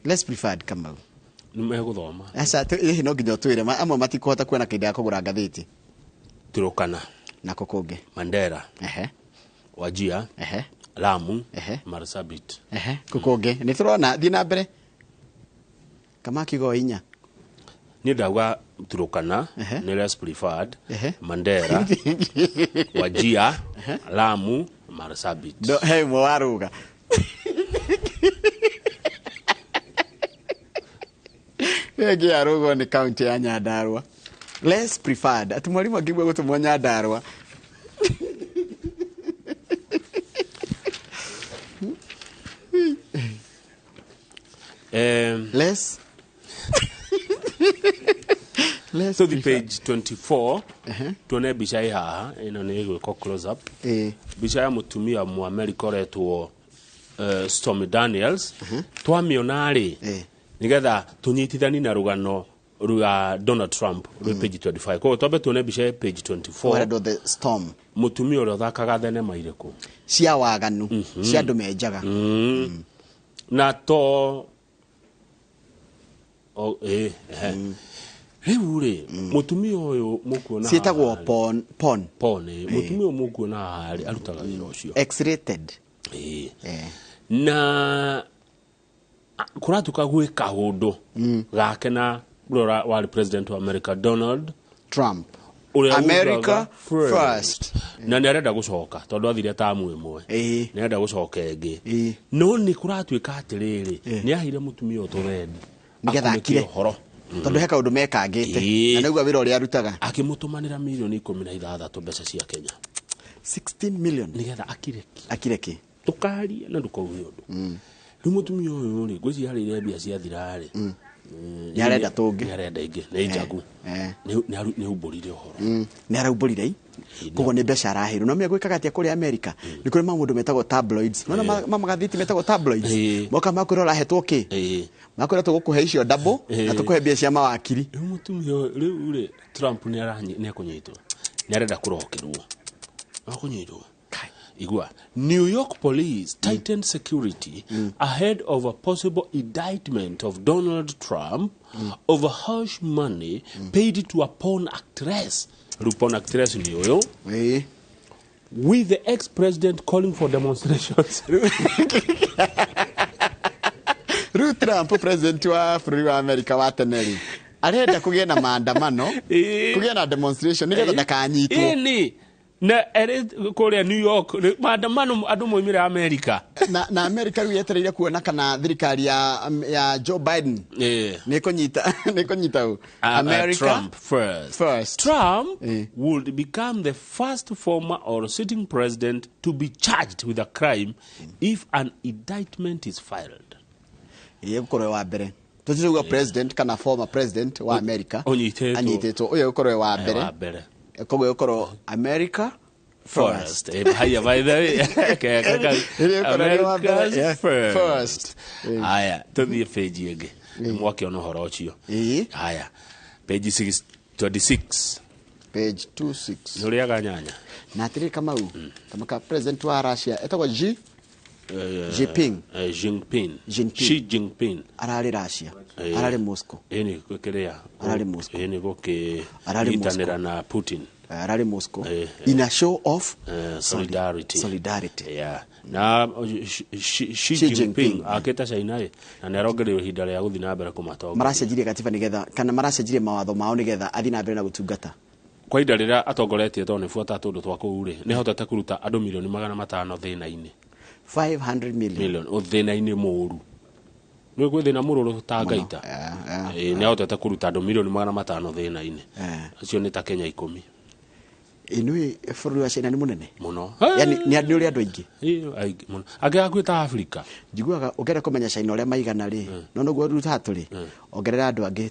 Speaker 3: less preferred, Kamau.
Speaker 11: Nĩ megũthoma.
Speaker 3: Aca, ĩhĩ, no nginya ũtwĩre. Amwe matikũhota kuona kĩndũ ya kũgũra ngathĩti.
Speaker 11: Turukana.
Speaker 3: Nako kũngĩ?
Speaker 11: Mandera. Wajia. Lamu. Marsabit.
Speaker 3: Ehe, kũ kũngĩ nĩ tũrona. Thiĩ na mbere kama kiugo inya.
Speaker 11: Niĩ ndauga Turukana nĩ less preferred. Mandera, Wajia, Lamu, Marsabit.
Speaker 3: No, he ĩmwe warũga. Ĩyo ĩngĩ yarũgwo nĩ kaunti ya Nyandarua, less preferred, atĩ mwarimũ angĩigua gũtũmwo Nyandarua. Less.
Speaker 11: So the page 24, tuone mbica ĩ haha. Ĩno nĩ ĩgwĩkwo close up. Mbica ya mũtumia Mũamerika ũretwo Stormy Daniels twamĩona rĩ nĩgetha tũnyitithani na rũgano rwa Donald Trump rwĩ page 25. Koguo twambe tuone mbica ya page 24.
Speaker 3: Warendwo The Storm.
Speaker 11: Mũtumia ũrĩa ũthakaga thenema irĩkũ?
Speaker 3: Cia waganu, cia andũ menjaga.
Speaker 11: Na to o, ehe. Rĩu rĩ, mũtumia ũyũ mũkuona
Speaker 3: Ciĩtagwo
Speaker 11: haha rĩ-
Speaker 3: porn porn.
Speaker 11: Porn, mũtumia ũyũ mũkuona haha rĩ, arutaga wĩra ũcio.
Speaker 3: X-rated.
Speaker 11: Na kũratuĩka gwĩ kaũndũ gake na ũrĩa warĩ president wa America Donald
Speaker 3: Trump.
Speaker 11: Ũrĩa
Speaker 3: America
Speaker 11: ugaga
Speaker 3: first.
Speaker 11: Na nĩ arenda gũcoka tondũ athire tamu ĩmwe, nĩ arenda gũcoka ĩngĩ, no nĩ kũratuĩka atĩrĩrĩ, nĩ aheire mũtumia ũyũ tũrendi
Speaker 3: Nĩgetha
Speaker 11: akunĩkie
Speaker 3: akire.
Speaker 11: ũhoro.
Speaker 3: Tondũ he kaũndũ mekangĩte na nĩguo wĩra ũrĩa arutaga.
Speaker 11: Akĩmũtũmanĩra mirioni 16 mbeca cia Kenya.
Speaker 3: 16 million.
Speaker 11: Nĩgetha akire ki.
Speaker 3: Akire ki.
Speaker 11: Ndũkarie na ndũkauge ũndũ. Rĩu mũtumia ũyũ rĩ, ngwĩciria harĩa mbia ciathira rĩ,
Speaker 3: Nĩ arenda tũngĩ.
Speaker 11: Nĩ arenda ingĩ, nĩ njagu. Nĩ aumbũrire ũhoro.
Speaker 3: Nĩ araumbũrire i koguo nĩ mbeca araheirwo. No menya gwĩkaga atĩa kũrĩa America, nĩ kũrĩ maũndũ metagwo tabloids. Nona magathĩti metagwo tabloids, moka makwĩra ũrahetwo kĩ, makwĩra tũgũkũhe icio double na tũkũhe mbia cia mawakiri.
Speaker 11: Rĩu mũtumia ũyũ rĩu rĩ, Trump nĩ ekũnyitwo, nĩ arenda kũrokerwo, akũnyitwo. Igua, New York police tightened security ahead of a possible indictment of Donald Trump over hush money paid to a porn actress. Rĩu porn actress nĩ ũyũ, with the ex-president calling for demonstrations.
Speaker 3: Rĩu Trump, president wa bũrũri wa America wa tene rĩ, arenda kũgĩe na maandamano, kũgĩe na demonstration nĩgetha ndakanyitwo.
Speaker 11: Ĩni na erĩ kũrĩa New York maandamano andũ moimire America.
Speaker 3: Na America rĩu yetereire kuona kana thirikari ya Joe Biden nĩ ĩkũnyita ũ. America
Speaker 11: Trump first.
Speaker 3: First.
Speaker 11: Trump would become the first former or sitting president to be charged with a crime if an indictment is filed.
Speaker 3: Ĩĩ, gũkorwo wa mbere tũtirauga president kana former president wa America
Speaker 11: Ũnyitĩtwo.
Speaker 3: Anyitĩtwo, ũyũ gũkorwo wa mbere.
Speaker 11: Wa mbere.
Speaker 3: Koguo gũkorwo America first.
Speaker 11: First. Haya, by the way.
Speaker 3: Ĩrĩa ĩkorwo ĩrĩ wa mbere,
Speaker 11: America's
Speaker 3: yeah.
Speaker 11: first.
Speaker 3: First.
Speaker 11: Haya, tũthiĩ page ĩngĩ. Mwakĩona ũhoro ũcio. Haya, page 6, 26.
Speaker 3: Page 26.
Speaker 11: Nĩ ũrĩaga nyanya?
Speaker 3: Na atĩrĩrĩ Kamau, kamaka president wa Russia etagwo Xi Jinping.
Speaker 11: Jinping.
Speaker 3: Jinping.
Speaker 11: Xi Jinping.
Speaker 3: Ararĩ Russia, ararĩ Moscow.
Speaker 11: Ĩni kĩrĩa?
Speaker 3: Ararĩ Moscow.
Speaker 11: Ĩni
Speaker 3: Ararĩ
Speaker 11: gũkĩnyitanĩra na Putin.
Speaker 3: Ararĩ Moscow in a show of
Speaker 11: solidarity.
Speaker 3: Solidarity.
Speaker 11: Yeah. Na Xi
Speaker 3: Xi
Speaker 11: Jinping
Speaker 3: Jinping.
Speaker 11: akĩte China ĩ, na nĩ arongereirwo ihinda rĩa gũthiĩ na mbere kũmatongoria.
Speaker 3: Maracenjirie gatiba nĩgetha, kana maracenjirie mawatho mao nĩgetha athiĩ na mbere na gũtungata.
Speaker 11: Kwa ihinda rĩrĩa atongoretie, tondũ nĩ buata tũndũ twa kũu rĩ, nĩ ahotete kũruta andũ 500 milioni thĩna-inĩ.
Speaker 3: 500 million.
Speaker 11: Million thĩna-inĩ mũũru. Nĩ gwĩ thĩna mũrũrũ ta ngaita. Nĩ ahotete kũruta andũ 500 milioni thĩna-inĩ. Acio nĩ ta Kenya 10.
Speaker 3: Ĩnũĩ bũrũri wa China nĩ mũnene
Speaker 11: mũno.
Speaker 3: Yani nĩ ũrĩ andũ aingĩ.
Speaker 11: Ĩĩ, aingĩ mũno. Angĩ hakuhĩ ta Afrika.
Speaker 3: Njiguaga ũngĩenda kũmenya China ũrĩa maigana rĩ, no noguo rĩu haha tũrĩ, ongerera andũ angĩ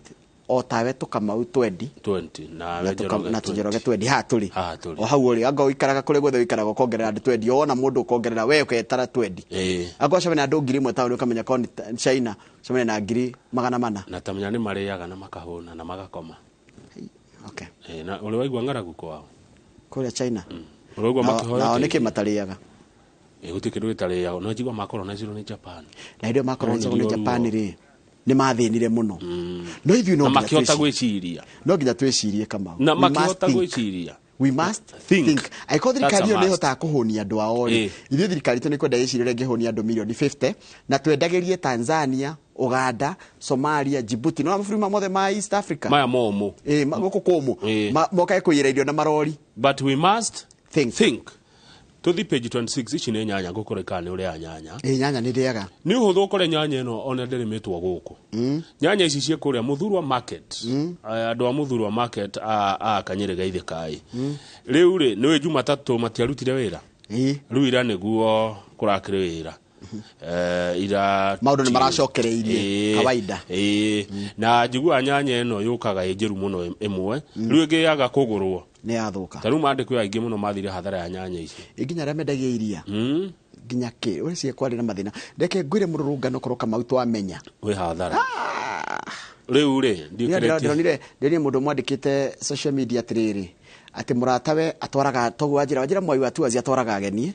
Speaker 3: o tawe tũkamau 20.
Speaker 11: 20 na
Speaker 3: na
Speaker 11: Njoroge.
Speaker 3: Na tũnjoroge 20 haha tũrĩ.
Speaker 11: Haha tũrĩ.
Speaker 3: O hau ũrĩ, anga ũikaraga kũrĩa guothe ũikaraga, ũkongerera andũ 20. Wona mũndũ ũkongerera, we ũketara 20. Angorwo ũcemania na andũ 1000 taũni, ũkamenya korwo nĩ China ũcemania na 400,000.
Speaker 11: Na tamenya nĩ marĩaga na makahũna na magakoma.
Speaker 3: Okay.
Speaker 11: Na ũrĩ waigua ng'aragu kwao?
Speaker 3: Kũrĩa China?
Speaker 11: Ũrĩ waigua makĩhoya
Speaker 3: Nao
Speaker 11: ũteithio?
Speaker 3: nĩkĩ matarĩaga?
Speaker 11: Gũtirĩ kĩndũ gĩtarĩagwo. No njigua makoronizirwo nĩ Japan.
Speaker 3: Na hĩndĩ ĩyo makoronizagwo nĩ
Speaker 11: Monire
Speaker 3: Japan
Speaker 11: ruo.
Speaker 3: rĩ, nĩ mathĩnire mũno, no ithuĩ no
Speaker 11: Na
Speaker 3: nginya
Speaker 11: makĩhota gwĩciria.
Speaker 3: No nginya twĩcirie, Kamau.
Speaker 11: Na
Speaker 3: We must
Speaker 11: makĩhota
Speaker 3: think.
Speaker 11: gwĩciria.
Speaker 3: We must
Speaker 11: think.
Speaker 3: think. Angĩkorwo thirikari
Speaker 11: That's a
Speaker 3: ĩyo nĩ
Speaker 11: must.
Speaker 3: ĩhotaga kũhũnia andũ ao rĩ, ithuĩ thirikari itũ nĩ kwenda ĩcirie ũrĩa ĩngĩhũnia andũ mirioni 50 na twendagĩrie Tanzania, Uganda, Somalia, Djibouti, no mabũrũri ma mothe ma East Africa
Speaker 11: maya momũ.
Speaker 3: Ĩ, gũkũ kũmũ. Mokage kũiyĩra irio na marori.
Speaker 11: But we must
Speaker 3: think.
Speaker 11: Think. Tũthi page 26. Ici nĩ nyanya, ngũkũreka kana nĩ ũrĩa nyanya.
Speaker 3: Ĩ, nyanya nĩ ndĩaga.
Speaker 11: Nĩ ũhũthũ ũkore nyanya ĩno ona ndĩrĩmĩtwo gũkũ. Nyanya ici ciĩ kũrĩa Mũthurwa market. Andũ a Mũthurwa market a Kanyĩrĩ Gaithĩkai. Rĩu rĩ, nĩ Jumatatũ matiarutire wĩra. Rĩu ira nĩguo kũrakĩrĩ wĩra. Ira
Speaker 3: Maũndũ nĩ maracokereirie kawaida.
Speaker 11: Ĩĩ, na njiguaga nyanya ĩno yũkaga ĩ njĩru mũno ĩmwe, rĩu ĩngĩ yaga kũgũrwo
Speaker 3: nĩ yathũka.
Speaker 11: Ta rĩu mandĩko aingĩ mũno mathire hathara ya nyanya ici.
Speaker 3: Ĩ, nginya arĩa mendagia iria. Nginya kĩ ũreciria kwarĩ na mathĩna. Reke ngwĩre mũrũrũngano korwo Kamau twamenya.
Speaker 11: Wĩ hathara. Rĩu rĩ, ndiũkĩrĩtie.
Speaker 3: Ndĩronire mũndũ mwandĩkĩte social media atĩrĩrĩ, atĩ mũratawe atwaraga toguo wanjĩra Mwai wa Tours atwaraga ageni.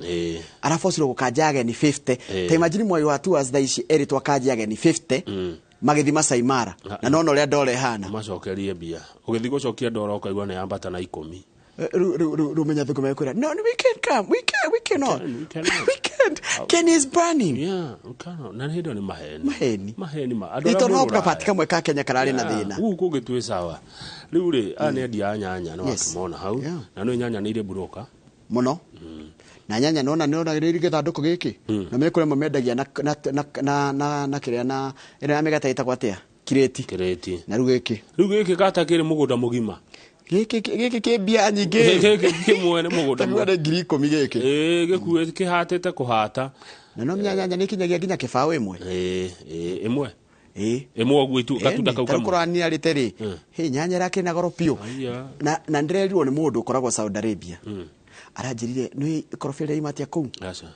Speaker 3: Arabocirwo gũkanja ageni 50. Ta imagine Mwai wa Tours thaa ici erĩtwo akanje ageni 50 magĩthiĩ Masai Mara. Na nona ũrĩa ndora ĩhana.
Speaker 11: Macokerie mbia. Ũgĩthiĩ gũcokia ndora ũkaigua nĩ yambata na 10.
Speaker 3: Rĩu menya thũkũma ĩkwĩra, no, we can't come, we can't, we cannot. We can't. Kenya is burning.
Speaker 11: Yeah, we cannot. Na hĩndĩ ĩyo nĩ maheni.
Speaker 3: Maheni.
Speaker 11: Maheni ma. Andũ arĩa
Speaker 3: Ito no
Speaker 11: mũrũraga.
Speaker 3: kabati kamwe ka Kenya kararĩ na thĩna.
Speaker 11: Gũkũ kũngĩ twĩ sawa. Rĩu rĩ, aya nĩ endia a nyanya nĩ wakĩmona hau. Na nĩ nyanya nĩ irĩ mburoka.
Speaker 3: Mũno. Na nyanya nona nona rĩrĩ gĩthandũkũ gĩkĩ. Na mene kũrĩa mendagia na na na na na kĩrĩa na ĩno ya mĩgate ĩtagwo atĩa? Kirĩti.
Speaker 11: Kirĩti.
Speaker 3: Na rĩu gĩkĩ.
Speaker 11: Rĩu gĩkĩ gata kĩrĩ mũgũnda mũgima.
Speaker 3: Gĩkĩ gĩkĩ kĩ mbia nyingĩ.
Speaker 11: Gĩkĩ kĩmwe nĩ mũgũnda.
Speaker 3: Taguo nĩ 10,000 gĩkĩ.
Speaker 11: Gĩkuĩ kĩhatĩte kũhata.
Speaker 3: Na no nyanya nĩ kinyagia nginya kĩbaũ ĩmwe.
Speaker 11: Ĩmwe. Ĩmwe ũguo itu gatunda kau kamwe.
Speaker 3: Kũrania rĩte rĩ. Hĩ nyanya ĩrakĩrĩ na goro biũ. Na ndĩrerirwo nĩ mũndũ ũkoragwo Saudi Arabia. Aranjĩrire nĩ ikorobia rĩraima atĩa kũu?
Speaker 11: Aca.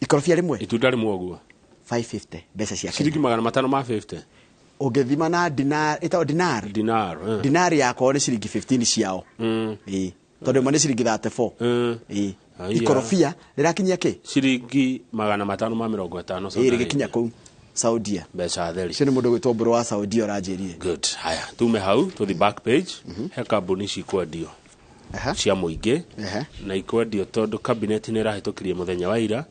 Speaker 3: Ikorobia rĩmwe.
Speaker 11: Itunda rĩmwe ũguo.
Speaker 3: 550 mbeca cia Kenya.
Speaker 11: Ciringi 550.
Speaker 3: Ũngĩthima na dinar, ĩtagwo dinar.
Speaker 11: Dinar.
Speaker 3: Dinar yakwa nĩ ciringi 15 ciao. Tondũ ĩmwe nĩ ciringi 34. Ikorobia rĩrakinyia kĩ?
Speaker 11: Ciringi 550 Saudi.
Speaker 3: Rĩgĩkinya kũu Saudia.
Speaker 11: Mbeca theri.
Speaker 3: Ũcio nĩ mũndũ ũgwĩtwo Mbũrũ wa Saudia ũranjĩrire.
Speaker 11: Good. Haya, tume hau tũthi back page. He kambuni cikwendio. Cia mũingĩ. Na ikwendio tondũ cabinet nĩ ĩrahĩtũkirie mũthenya wa ira.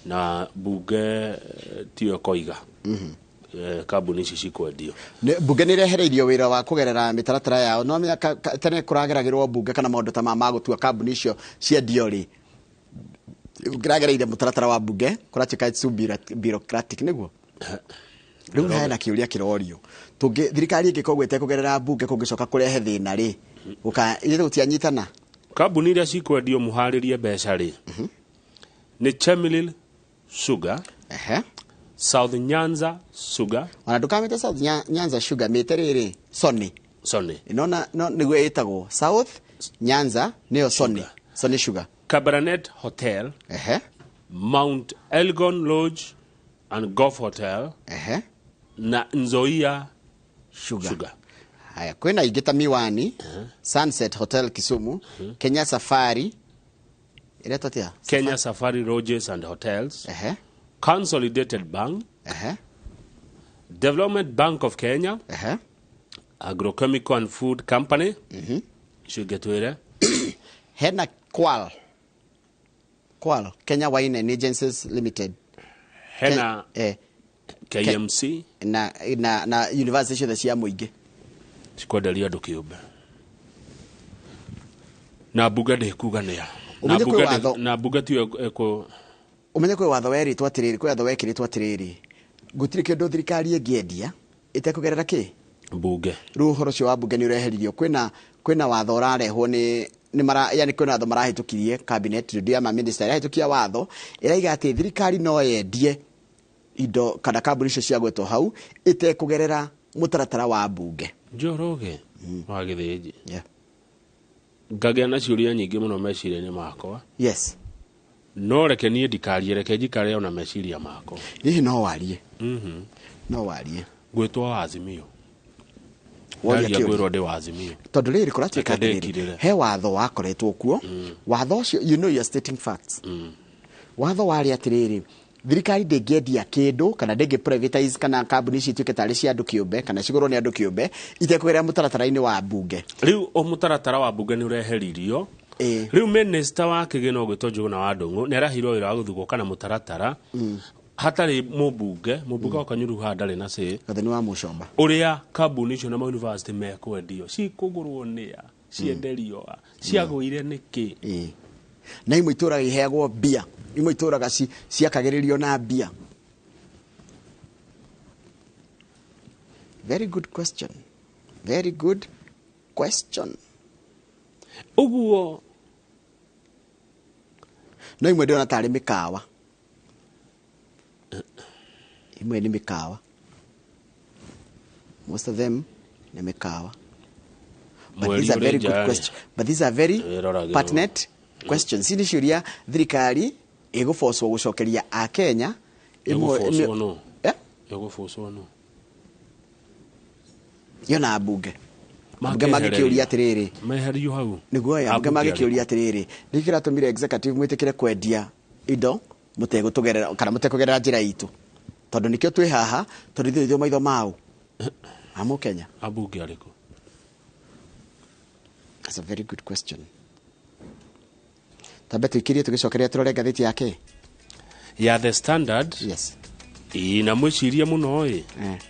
Speaker 11: Na bunge tiyo ĩkoiga. Kambuni ici cikwendio.
Speaker 3: Bunge nĩ irehereirio wĩra wa kũgerera mĩtaratara yao. No mĩaka tene kũrageragĩrwo bunge kana maũndũ ta ma gũtua kambuni icio ciendio rĩ. Kũragereire mũtaratara wa bunge, kũratuĩka it's too bureaucratic nĩguo. Rĩu hena kĩũria kĩrorio. Thirikari ĩngĩkorwo ĩtekũgerera bunge kũngĩcoka kũrehe thĩna rĩ, ithuĩ gũtianyitana.
Speaker 11: Kambuni iria cikwendio mũharĩrie mbeca rĩ, nĩ Chemelil Sugar, South Nyanza Sugar.
Speaker 3: Ona ndũkamĩte South Nyanza Sugar, mĩte rĩrĩ Sony.
Speaker 11: Sony.
Speaker 3: Nona no nĩguo ĩtagwo South Nyanza nĩyo Sony. Sony Sugar.
Speaker 11: Cabernet Hotel. Mount Elgon Lodge and Golf Hotel. Na Nzoia
Speaker 3: Sugar. Haya, kwĩna ingĩ ta Miwani, Sunset Hotel Kisumu, Kenya Safari. Ĩretwo atĩa?
Speaker 11: Kenya Safari Lodges and Hotels. Consolidated Bank. Development Bank of Kenya. Agrochemical and Food Company. Icio ingĩ twĩre.
Speaker 3: Hena Kwal. Kwal, Kenya Wine and Agencies Limited.
Speaker 11: Hena KMC
Speaker 3: na university ciothe cia mũingĩ.
Speaker 11: Cikwenderia andũ kĩũmbe. Na bunge ndĩkuga nĩa. Na bunge tiyo ĩkũ.
Speaker 3: Ũmenye kwĩ watho werĩtwo atĩrĩrĩ, kwĩ watho wekĩrĩtwo atĩrĩrĩ. Gũtirĩ kĩndũ thirikari ĩngĩendia ĩtekũgerera kĩ?
Speaker 11: Bunge.
Speaker 3: Rĩu ũhoro ũcio wa bunge nĩ ũreheririo. Kwĩna watho ũrarehwo nĩ yani kwĩna watho marahĩtũkirie cabinet rĩu ya ma minister ĩrahĩtũkia watho ĩraiga atĩ thirikari no yendie indo kana kambuni icio ciagwetwo hau ĩtekũgerera mũtaratara wa bunge.
Speaker 11: Njoroge wa Gĩthĩnji. Ngagĩa na ciũria nyingĩ mũno meciria-inĩ makwa.
Speaker 3: Yes.
Speaker 11: No reke niĩ ndikarie, reke njikare ona meciria makwa.
Speaker 3: Hihi no warie. No warie.
Speaker 11: Ngwĩtwo wa Azimio. Woria ngwĩrwo ndĩ wa Azimio.
Speaker 3: Tondũ rĩrĩ kũratuĩka atĩrĩrĩ, he watho wakoretwo kuo. Watho ũcio, you know you are stating facts. Watho warĩ atĩrĩrĩ, thirikari ndĩngĩendia kĩndũ kana ndĩngĩ privatize kana kambuni ici ituĩke tarĩ cia andũ kĩũmbe kana cigũrwo nĩ andũ kĩũmbe itekũgerera mũtaratara-inĩ wa bunge.
Speaker 11: Rĩu mũtaratara wa bunge nĩ ũreheririo. Rĩu minister wa kĩgĩna ũgwĩtwo Njũgũna wa Ndung'u nĩ araheirwo wĩra wa gũthiĩ gũka na mũtaratara hatarĩ mũmbunge wa Kanyuru haha ndarĩ na say.
Speaker 3: Gathoni wa Mũcomba.
Speaker 11: Ũrĩa kambuni icio na mayunivasĩtĩ mekwendio cikũgũrwo nĩa, cienderio a, ciagũire nĩkĩ?
Speaker 3: Na imwe itũraga iheagwo mbia, imwe itũraga ciakagĩrĩrio na mbia. Very good question. Very good question.
Speaker 11: Ũguo
Speaker 3: no imwe ndĩrona tarĩ mĩkawa. Imwe nĩ mĩkawa. Most of them nĩ mĩkawa. But these are very good questions. But these are very pertinent questions. Ici nĩ ciũria thirikari Ĩgũbocwo gũcokeria akenya
Speaker 11: Ĩgũbocwo nũ? Ĩgũbocwo nũ?
Speaker 3: Yona ambunge ambunge magĩkĩũria atĩrĩrĩ,
Speaker 11: meherio hau
Speaker 3: nĩguo ambunge magĩkĩũria atĩrĩrĩ, nĩkĩ kĩratũmire executive mwĩtĩkĩre kwendia indo mũtegũtũgerera kana mũtekũgerera njĩra itũ, tondũ nĩkĩo twĩ haha, tondũ ithuĩ ithuĩ maitho mau ma Kenya.
Speaker 11: Ambunge arĩkũ?
Speaker 3: That's a very good question. Tambe tuikirie tugicokeria turore ngathĩti yake
Speaker 11: ya The Standard.
Speaker 3: Yes.
Speaker 11: Ĩĩ, na mwĩcirie mũno ĩ,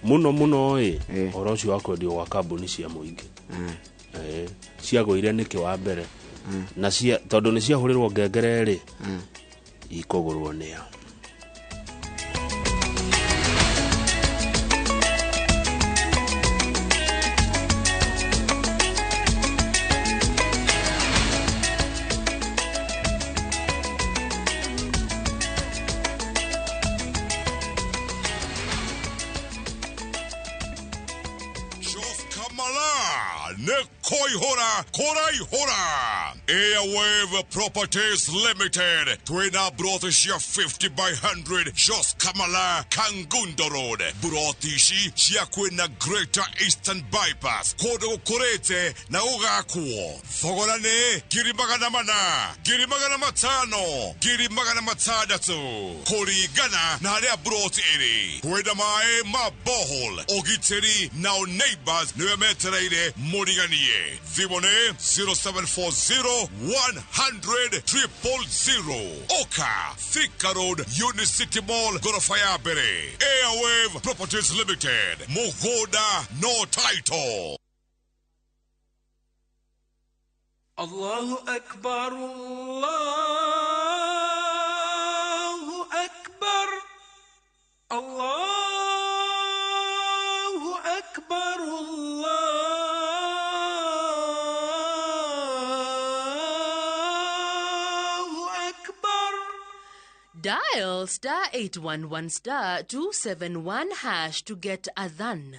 Speaker 11: mũno mũno ĩ, ũhoro ũcio wa kwendio gwa kambuni cia mũingĩ. Ciagũire nĩkĩ wa mbere, na cia tondũ nĩ ciahũrĩrwo ngengere rĩ, ikũgũrwo nĩa?
Speaker 16: Koihora, Koraihora. Airwave Properties Limited. Twina broti cia 50 by 100 Jos Kamala Kangundo Road. Broti ici cia kwĩna Greater Eastern Bypass. Kũndũ gũkũrĩte na gũgakwo. Thogora nĩ 400,000, 500,000, 600,000. Kũringana na harĩa broti ĩrĩ. Kwĩna maĩ ma borehole, ũgitĩri nao neighbors nĩwe metereire mũriganie. Thimũ nĩ 0740 100 000. Oka Thika Road, Unicity Mall, gorofa ya mbere. Airwave Properties Limited. Mũgũnda no title.
Speaker 13: Allahu Akbar, Allahu Akbar, Allahu Akbar, Allahu Akbar.
Speaker 20: Dial star 811 star 271 hash to get Adhan.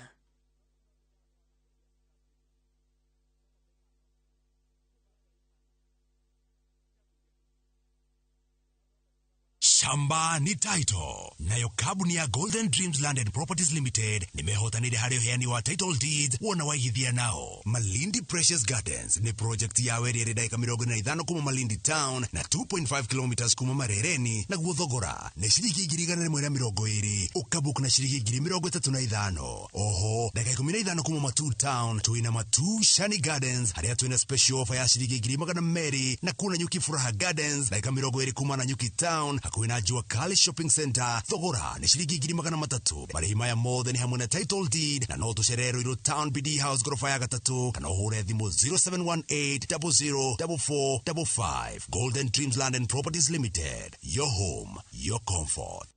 Speaker 21: Shamba ni title. Nayo kambuni ya Golden Dreams Land and Properties Limited nimehotanire harĩ ũheani wa title deeds wona waigithia nao. Malindi Precious Gardens ni project ya werĩ ĩrĩ ndagĩka 45 kuma Malindi Town na 2.5 kilometers kuma Marereni, naguo thogora nĩ ciringi 120,000 ũkabook na ciringi 35,000. Oho ndagĩka 15 kuma Matu Town twĩna Matu Shani Gardens harĩa twĩna special offer ya ciringi 200,000 na kuna Nyuki Furaha Gardens ndagĩka 20 kuma na Nyuki Town hakuhĩ na Jua Kali Shopping Center thogora nĩ ciringi 300,000. Marĩhi maya mothe nĩ hamwe na title deed na no tũcerere Ruiru Town BD House gorofa ya gatatũ kana ũhũre thimũ 0718 00 4455. Golden Dreams Land and Properties Limited, your home, your comfort.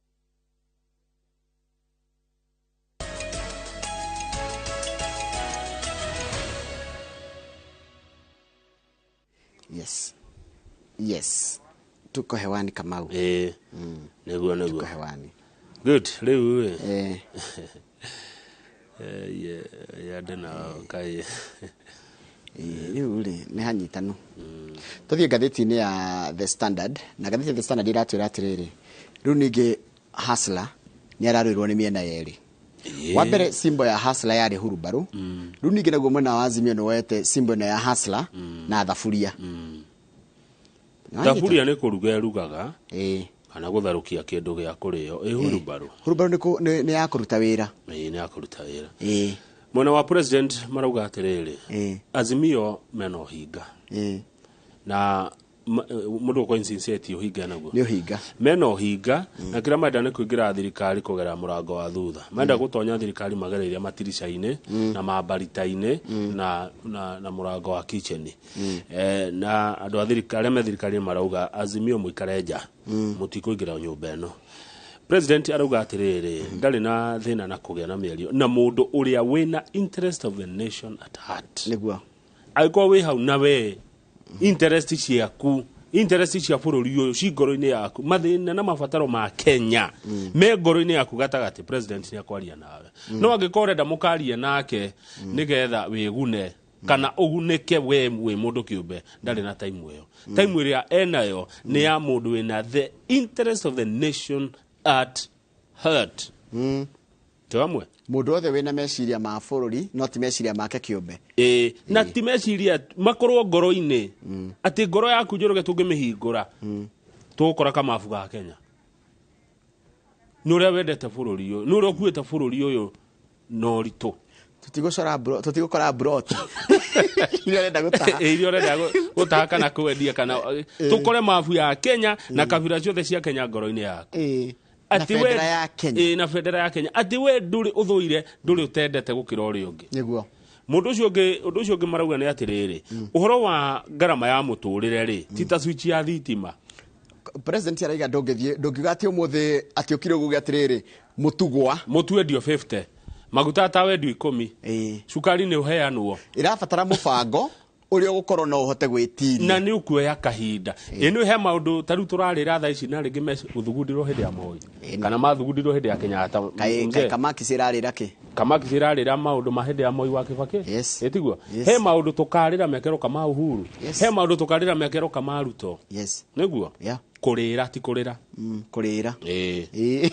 Speaker 3: Yes. Yes. Tuko hewani Kamau.
Speaker 11: Nĩguo.
Speaker 3: Tuko hewani.
Speaker 11: Good. Rĩu ĩ. Ya ndĩna kai.
Speaker 3: Rĩu rĩ nĩ hanyitanu. Tũthiĩ ngathĩti-inĩ ya The Standard, na ngathĩti ya The Standard iratwĩra atĩrĩrĩ, rĩu ningĩ Hustler nĩ ararũirwo nĩ mĩena yerĩ. Wa mbere simbo ya Hustler yarĩ hurubarũ. Rĩu ningĩ naguo mwena wa Azimio nĩ woete simbo ĩno ya Hustler na thaburia.
Speaker 11: Thaburia nĩ kũruga ĩrugaga kana gũtherũkia kĩndũ gĩa kũrĩo. Ĩ hurubarũ.
Speaker 3: Hurubarũ nĩ ya kũruta wĩra.
Speaker 11: Ĩ nĩ ya kũruta wĩra. Mwena wa president marauga atĩrĩrĩ, Azimio mena ũhinga. Na mũndũ ũkwa insensate ũhinga naguo.
Speaker 3: Nĩ ũhinga.
Speaker 11: Mena ũhinga na kĩrĩa marenda nĩ kũingĩra thirikari kũgerera mũrango wa thutha. Marenda gũtonya thirikari magereire matirica-inĩ na mambarita-inĩ na mũrango wa kitchen. Na andũ a thirikari arĩa me thirikari marauga Azimio mũikare nja, mũtikũingĩra nyũmba ĩno. President arauga atĩrĩrĩ, ndarĩ na thĩna na kũgĩa na mĩario na mũndũ ũrĩa wĩna interest of the nation at heart.
Speaker 3: Nĩguo.
Speaker 11: Angĩkorwo wĩ hau na we interest ciaku, interest cia bũrũri ũyũ ci ngoro-inĩ yaku, mathĩna na mabataro ma Kenya me ngoro-inĩ yaku gatagatĩ, president nĩ akwaria nawe. No angĩkorwo ũrenda mũkarie nake nĩgetha wĩgune, Kana ũgunĩke we wĩ mũndũ kĩũmbe, ndarĩ na time ĩyo. Time ĩrĩa enayo nĩ ya mũndũ wĩna the interest of the nation at heart. Twĩ hamwe?
Speaker 3: Mũndũ wothe wĩna meciria ma bũrũri, no ti meciria make kĩũmbe.
Speaker 11: Ĩĩ, na ti meciria makorwo ngoro-inĩ, atĩ ngoro yaku, Njoroge, tũngĩmĩhingũra tũgũkora kamabu ga Kenya, nĩ ũrĩa wendete bũrũri ũyũ, nĩ ũrĩa ũkuĩte bũrũri ũyũ na ũritũ.
Speaker 3: Tũtigũcora bro, tũtigũkora broti iria ũrenda gũtaha.
Speaker 11: Ĩ, iria ũrenda gũtaha kana kwendia, kana tũkore mabu ya Kenya na kabira ciothe cia Kenya ngoro-inĩ yaku.
Speaker 3: Na
Speaker 11: Atĩ we-
Speaker 3: bendera ya Kenya.
Speaker 11: Ĩ, na bendera ya Kenya, atĩ we ndũrĩ ũthũire, ndũrĩ ũtendete gũkĩra ũrĩa ũngĩ.
Speaker 3: Nĩguo.
Speaker 11: Mũndũ ũcio ũngĩ, ũndũ ũcio ũngĩ marauga nĩ atĩrĩrĩ, ũhoro wa ngarama ya mũtũrĩre rĩ, ti ta switch ya thitima.
Speaker 3: President araiga ndũngĩthiĩ, ndũngiuga atĩ ũmũthĩ atĩ ũkire ũguge atĩrĩrĩ, mũtugwa
Speaker 11: mũtu wendio 50, maguta atawendio 10, cukari nĩ ũheanwo.
Speaker 3: Ĩrabatara mũbango ũrĩa ũgũkorwo no ũhote gwĩtiria.
Speaker 11: Na nĩ ũkuoya kahinda. Ĩ, nĩ he maũndũ ta rĩu tũrarĩra thaa ici na rĩngĩ gũthugundirwo hĩndĩ ya Moi kana mathugundirwo hĩndĩ ya Kenyatta.
Speaker 3: Kaĩ
Speaker 11: Mzee.
Speaker 3: kaĩ kamaki cirarĩra kĩ?
Speaker 11: Kamaki cirarĩra maũndũ ma hĩndĩ ya Moi wa Kibaki.
Speaker 3: Yes.
Speaker 11: Ĩtiguo?
Speaker 3: Yes.
Speaker 11: He maũndũ tũkarĩra mekĩro kama Uhuru.
Speaker 3: Yes.
Speaker 11: He maũndũ tũkarĩra mekĩro kama Ruto.
Speaker 3: Yes.
Speaker 11: Nĩguo?
Speaker 3: Yeah.
Speaker 11: Kũrĩra ti kũrĩra.
Speaker 3: Kũrĩra.
Speaker 11: Ĩĩ.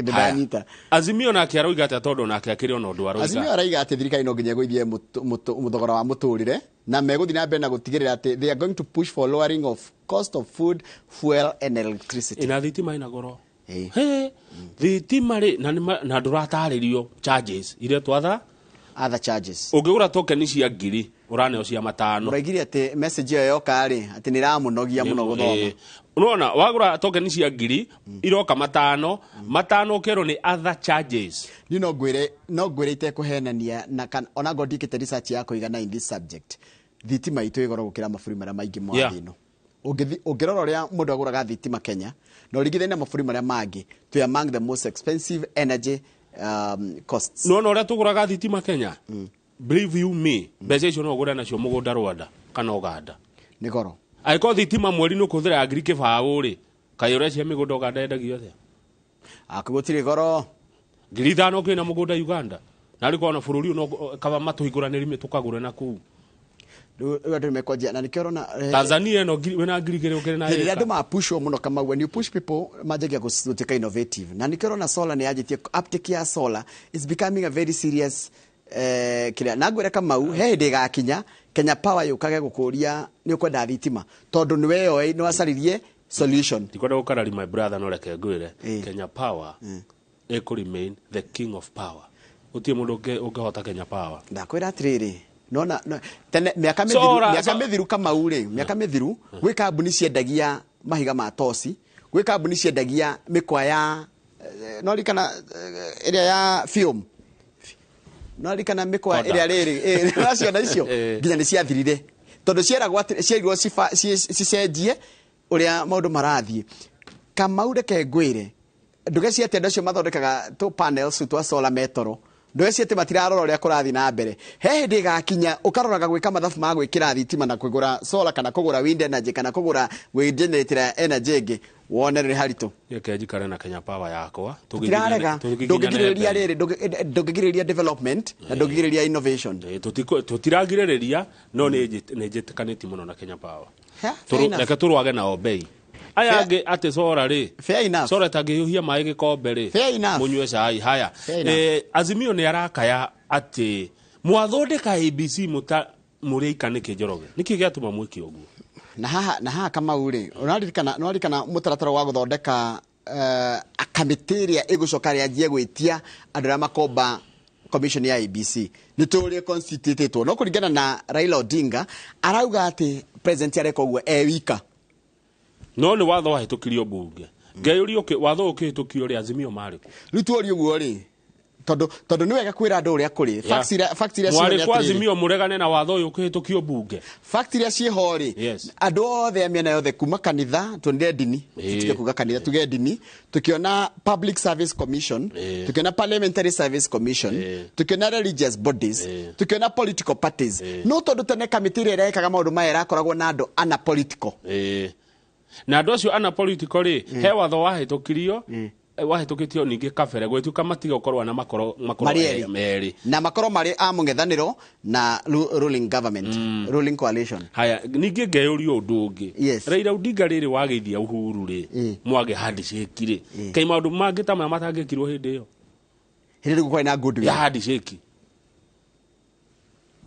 Speaker 3: Ndĩranyita.
Speaker 11: Azimio nake aroiga atĩa, tondũ nake akĩrĩ ona ũndũ aroiga?
Speaker 3: Azimio araiga atĩ thirikari no nginya ĩgũithie thogora wa mũtũrĩre, na megũthiĩ na mbere na gũtigĩrĩra atĩ they are going to push for lowering of cost of food, fuel and electricity.
Speaker 11: Ĩna thitima ĩna goro. He, thitima rĩ, na na ndũratarĩrio charges iria twatha.
Speaker 3: Other charges.
Speaker 11: Ũngĩgũra tokeni cia 1000, ũraneo cia 5.
Speaker 3: Mũraigire atĩ message ĩyo yoka rĩ, atĩ nĩ ĩramũnogia mũno gũthoma.
Speaker 11: Ĩĩ. Unaona, wagũra tokeni cia 1000 iroka 5 5, ũkerwo nĩ other charges.
Speaker 3: Niĩ no ngwĩre itekũhenania, na kana ona ngorwo ndiĩkĩte research ya kũigana in this subject, thitima itũ ĩ goro gũkĩra mabũrũri marĩa maingĩ ma thĩ ĩno. Ũngĩrora ũrĩa mũndũ agũraga thitima Kenya na ũringithanie na mabũrũri marĩa mangĩ, twĩ among the most expensive energy costs.
Speaker 11: Nona ũrĩa tũgũraga thitima Kenya, believe you me, mbeca icio no ũgũre nacio mũgũnda Rwanda kana Uganda.
Speaker 3: Nĩ goro.
Speaker 11: Angĩkorwo thitima mweri nĩ ũkũhũthĩra ya 20,000 rĩ, kaĩ ũrecia mĩgũnda Uganda yendagio atĩa?
Speaker 3: Akũgũtirĩ goro.
Speaker 11: 5,000 ũkĩrĩ na mũgũnda Uganda, na rĩ kona bũrũri ũyũ no kaba matũhingũranĩrie tũkagũre na kũu.
Speaker 3: Rĩu andũ nĩmekwanjia na nĩkĩo ũrona
Speaker 11: Tanzania ĩno wĩna 2,000 ũkĩrĩ na
Speaker 3: hĩndĩ ĩrĩa
Speaker 11: ĩka.
Speaker 3: andũ mapushwo mũno, Kamau, when you push people manjagia gũtuĩka innovative, na nĩkĩo ũrona solar nĩ yanjĩtie, uptake ya solar is becoming a very serious kĩrĩa. Na ngwĩre Kamau, he hĩndĩ ĩgakinya Kenya Power yũkage gũkũria nĩ ũkwenda thitima, tondũ nĩ weyoe, nĩ wacaririe solution.
Speaker 11: Ndikwenda gũkarari my brother, no reke ngwĩre, Kenya Power ĩkũ remain the king of power. Gũtirĩ mũndũ ũngĩhota Kenya Power.
Speaker 3: Ndakwĩra atĩrĩrĩ, nona no, tene mĩaka mĩthiru, mĩaka mĩthiru Kamau rĩ, mĩaka mĩthiru gwĩ kambuni ciendagia mahiga ma toci, gwĩ kambuni ciendagia mĩkwa ya no rikana ĩrĩa ya film, no rikana mĩkwa
Speaker 11: Kodak.
Speaker 3: ĩrĩa rĩrĩ ũraciona icio nginya nĩ ciathirire, tondũ cieragwo atĩ cierirwo cicenjie ũrĩa maũndũ marathiĩ. Kamau, reke ngwĩre, ndũgeci atĩ andũ acio mathondekaga tũ panels twa solar metoro, ndũgeci atĩ matirarora ũrĩa kũrathiĩ na mbere. He hĩndĩ ĩgakinya ũkaroraga gwĩka mathabu ma gwĩkĩra thitima na kũgũra solar kana kũgũra wind energy kana kũgũra gwĩgeneratĩra energy ĩngĩ, wone rĩ haritũ.
Speaker 11: Reke njikare na Kenya Power yakwa.
Speaker 3: Tũtirarega, ndũngĩgirĩrĩria rĩrĩ, ndũngĩgirĩrĩria development na ndũngĩgirĩrĩria innovation.
Speaker 11: Tũtiragirĩrĩria, no nĩ njĩtĩkanĩtie mũno na Kenya Power.
Speaker 3: Yeah, fair enough.
Speaker 11: Reke tũrwage nao bei aya angĩ atĩ sora rĩ,
Speaker 3: Fair enough.
Speaker 11: sora tangĩhiũhia maĩ gĩkombe rĩ,
Speaker 3: Fair enough.
Speaker 11: mũnyue cai haya.
Speaker 3: Fair enough.
Speaker 11: Azimio nĩ arakaya atĩ mwathondeka ABC mũta mũrĩ aika nĩkĩ? Njoroge, nĩkĩ gĩatũma mwĩke ũguo?
Speaker 3: Na haha Kamau rĩ, ũraririkana mũtaratara wa gũthondeka kamĩtĩ ĩrĩa ĩgũcoka rĩanjie gwĩtia andũ arĩa makomba commission ya ABC, nĩ tũrĩa constitutĩtwo, no kũringana na Raila Odinga arauga atĩ president areka ũguo e wika.
Speaker 11: No nĩ watho wahĩtũkirio mbunge, ngeyũria watho ũkĩhĩtũkio rĩ, Azimio marĩ kũ?
Speaker 3: Rĩu tuorie ũguo rĩ, tondũ nĩ wega kwĩra andũ ũrĩa kũrĩ. Facts iria ciĩho
Speaker 11: Mwarĩ
Speaker 3: nĩ
Speaker 11: kwa
Speaker 3: atĩrĩrĩ.
Speaker 11: Azimio mũregane na watho ũyũ ũkĩhĩtũkio mbunge.
Speaker 3: Fact iria ciĩho rĩ, andũ othe a mĩena yothe kuma kanitha, tuonire ndini, tutige kuga kanitha, tuge ndini, tukiona Public Service Commission, tukiona Parliamentary Service Commission, tukiona religious bodies, tukiona political parties, no tondũ tene kamĩtĩ ĩrĩa ĩrekaga maũndũ maya ĩrakoragwo na andũ ana political.
Speaker 11: Ĩĩ. Na andũ acio ana political rĩ, he watho wahĩtũkirio. Wahĩtũkĩtio ningĩ kabere gwĩtuĩka matiga gũkorwo na makoro makoro
Speaker 3: Marĩ erĩ.
Speaker 11: Merĩ.
Speaker 3: Na makorwo marĩ a mũng'ethanĩro na ruling government, ruling coalition.
Speaker 11: Haya, ningĩ ngeyũria ũndũ ũngĩ.
Speaker 3: Yes.
Speaker 11: Raila Odinga rĩrĩ wageithia Uhuru rĩ, mwage handshake rĩ, kaĩ maũndũ mangĩ ta maya matangĩkirwo hĩndĩ ĩyo?
Speaker 3: Hĩndĩ ĩrĩkũ kwarĩ na goodwill?
Speaker 11: Ya handshake,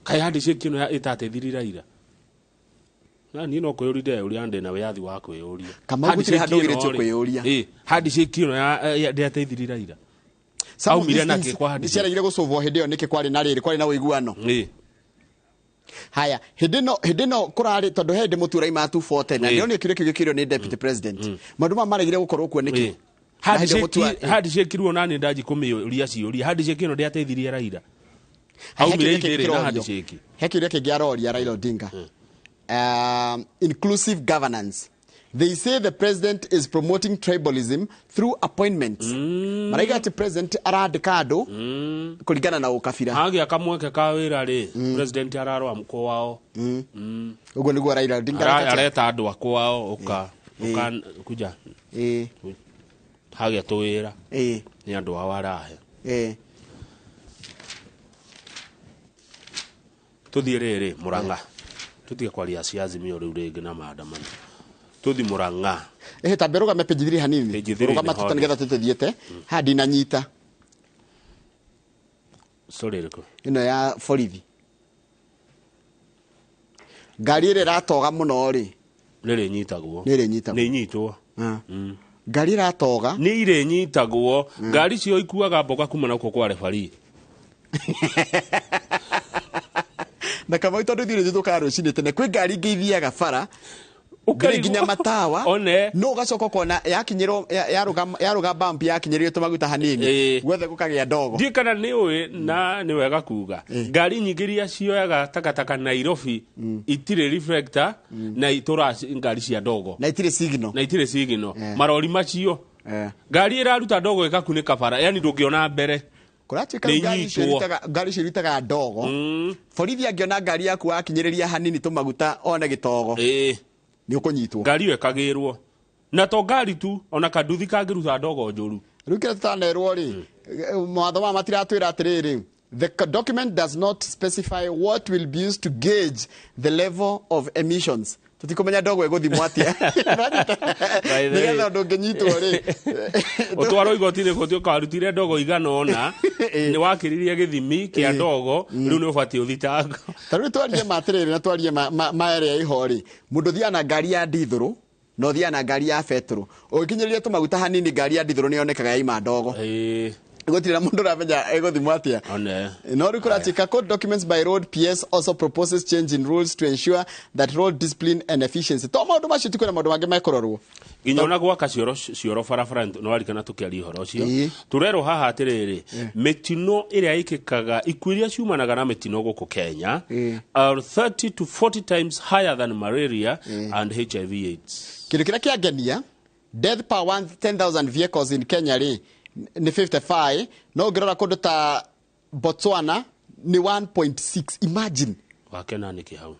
Speaker 11: kaĩ handshake ĩno ĩtateithirie Raila? Na niĩ no kwĩyũria ndeyũria, ndĩ na wĩyathi wa kwĩyũria.
Speaker 3: Kamau, gũtirĩ handũ
Speaker 11: Handshake ĩno
Speaker 3: ũgirĩtio
Speaker 11: rĩ,
Speaker 3: kwĩyũria.
Speaker 11: ĩ, handshake ĩno ndĩateithirie Raila?
Speaker 3: Some of
Speaker 11: Aumire
Speaker 3: these
Speaker 11: nakĩ
Speaker 3: things
Speaker 11: kwa handshake?
Speaker 3: nĩciaregire gũcũvwo hĩndĩ ĩyo nĩkĩ kwarĩ na rĩrĩ, kwarĩ na ũiguano. Haya, hĩndĩ ĩno kũrarĩ tondũ he hĩndĩ mũtu ũraima 240 na ndĩronio kĩũria kĩu gĩkĩũrio nĩ deputy president, maũndũ maya maregire gũkorwo kuo nĩkĩ? Na hĩndĩ ĩyo
Speaker 11: Handshake ruo nani ndanji kũmĩũria ciũria, handshake ĩno ndĩateithirie Raila?
Speaker 3: He
Speaker 11: Aumire
Speaker 3: kĩũria kĩngĩ
Speaker 11: ithĩrĩ na
Speaker 3: kĩrorio.
Speaker 11: handshake.
Speaker 3: He kĩũria kĩngĩ aroria Raila Odinga, inclusive governance. They say the president is promoting tribalism through appointments. Maraiga atĩ president arandĩka andũ kũringana na ũkabira.
Speaker 11: Hagĩa kamweke ka wĩra rĩ, president ararora mũkwa wao.
Speaker 3: Ũguo nĩguo Raila Odinga areka atĩa?
Speaker 11: Areta andũ a kwao, ũka ũka kuja hagĩa tũwĩra nĩ andũ ao arahe. Tũthiĩ rĩrĩ Mũrang'a, tũtige kwaria cia Azimio rĩu rĩngĩ na maandamano, tũthi Mũrang'a.
Speaker 3: Ĩhĩ, tambe rũgame page 3 hanini.
Speaker 11: Page 3.
Speaker 3: Rũgama
Speaker 11: nĩ
Speaker 3: tuta nĩgetha tũtũthiĩte haha ndinanyita.
Speaker 11: Story ĩrĩkũ?
Speaker 3: Ĩno ya borithi, ngari ĩrĩa ĩratoga mũno rĩ.
Speaker 11: Nĩ rĩnyitagwo.
Speaker 3: Nĩ ĩrĩnyitagwo.
Speaker 11: Nĩ inyitwo.
Speaker 3: Ngari ĩratoga.
Speaker 11: Nĩ irĩnyitagwo. Ngari cio ikuaga mboga kuma na kwa refarii.
Speaker 3: Na Kamau, tondũ ithuĩ nĩtũkaga rũcinĩ tene, kwĩ ngari ingĩ ithiaga bara
Speaker 11: Ũkarigwo.
Speaker 3: nginya matawa
Speaker 11: One.
Speaker 3: no ũgacoka ũkona yakinyĩrwo yarũga bump, yakinyĩrĩrio tũmaguta hanini, guothe gũkagĩa ndogo.
Speaker 11: Ndiĩ kana nĩ ũĩ, na nĩ wega kuga ngari nyingĩ iria cioyaga takataka Nairobi itirĩ reflector na itũra ngari cia ndogo.
Speaker 3: Na itirĩ signal.
Speaker 11: Na itirĩ signal. Marori macio, ngari ĩraruta ndogo ĩgakunĩka bara, yani ndũngĩona mbere.
Speaker 3: Kũratuĩka
Speaker 11: Nĩ
Speaker 3: ngari icio
Speaker 11: inyitwo.
Speaker 3: ngari icio irutaga ndogo, borithi angĩona ngari yaku wakinyĩrĩria hanini tũmaguta one gĩtogo, nĩ ũkũnyitwo.
Speaker 11: Ngari ĩyo ĩkagĩrwo, na to ngari tu, ona kanduthi kangĩruta ndogo njũru.
Speaker 3: Rĩu kĩrĩa tũtanerwo rĩ, mawatho maya matiratwĩra atĩrĩrĩ, the document does not specify what will be used to gauge the level of emissions. Tũtikũmenya ndogo ĩgũthimwo atĩa
Speaker 11: By the way,
Speaker 3: nĩgetha ũndũ ũngĩnyitwo rĩ.
Speaker 11: Ũtwarwo igoti-inĩ gũtuĩka warutire ndogo igana ũna, nĩ wakĩririe gĩthimi kĩa ndogo, rĩu nĩ ũbatiĩ ũthitangwo.
Speaker 3: Ta rĩu twarie ma atĩrĩrĩ, na twarie ma ĩrĩa ĩho rĩ, mũndũ ũthiaga na ngari ya ndithũrũ na ũthiaga na ngari ya betũrũ, ũgĩkinyĩrĩria tũmaguta hanini, ngari ya ndithũrũ nĩ yonekaga yaima ndogo. Gũtirĩ na mũndũ ũramenya ĩgũthimwo atĩa.
Speaker 11: One.
Speaker 3: No rĩu kũratuĩka court documents by road PS also proposes change in rules to ensure that road discipline and efficiency. To maũndũ macio ti kwĩna maũndũ mangĩ mekũrorwo.
Speaker 11: Nginya ona gwaka cioro cioro barabara, nĩ warikana tũkĩaria ũhoro ũcio, tũrerwo haha atĩrĩrĩ, mĩtino ĩrĩa ĩkĩkaga, ikuũ iria ciumanaga na mĩtino gũkũ Kenya are 30 to 40 times higher than malaria and HIV AIDS.
Speaker 3: Kĩndũ kĩrĩa kĩangenia, death per 10,000 vehicles in Kenya rĩ nĩ 55, no ũngĩrora kũndũ ta Botswana nĩ 1.6. Imagine.
Speaker 11: Wakena nĩkĩ hau?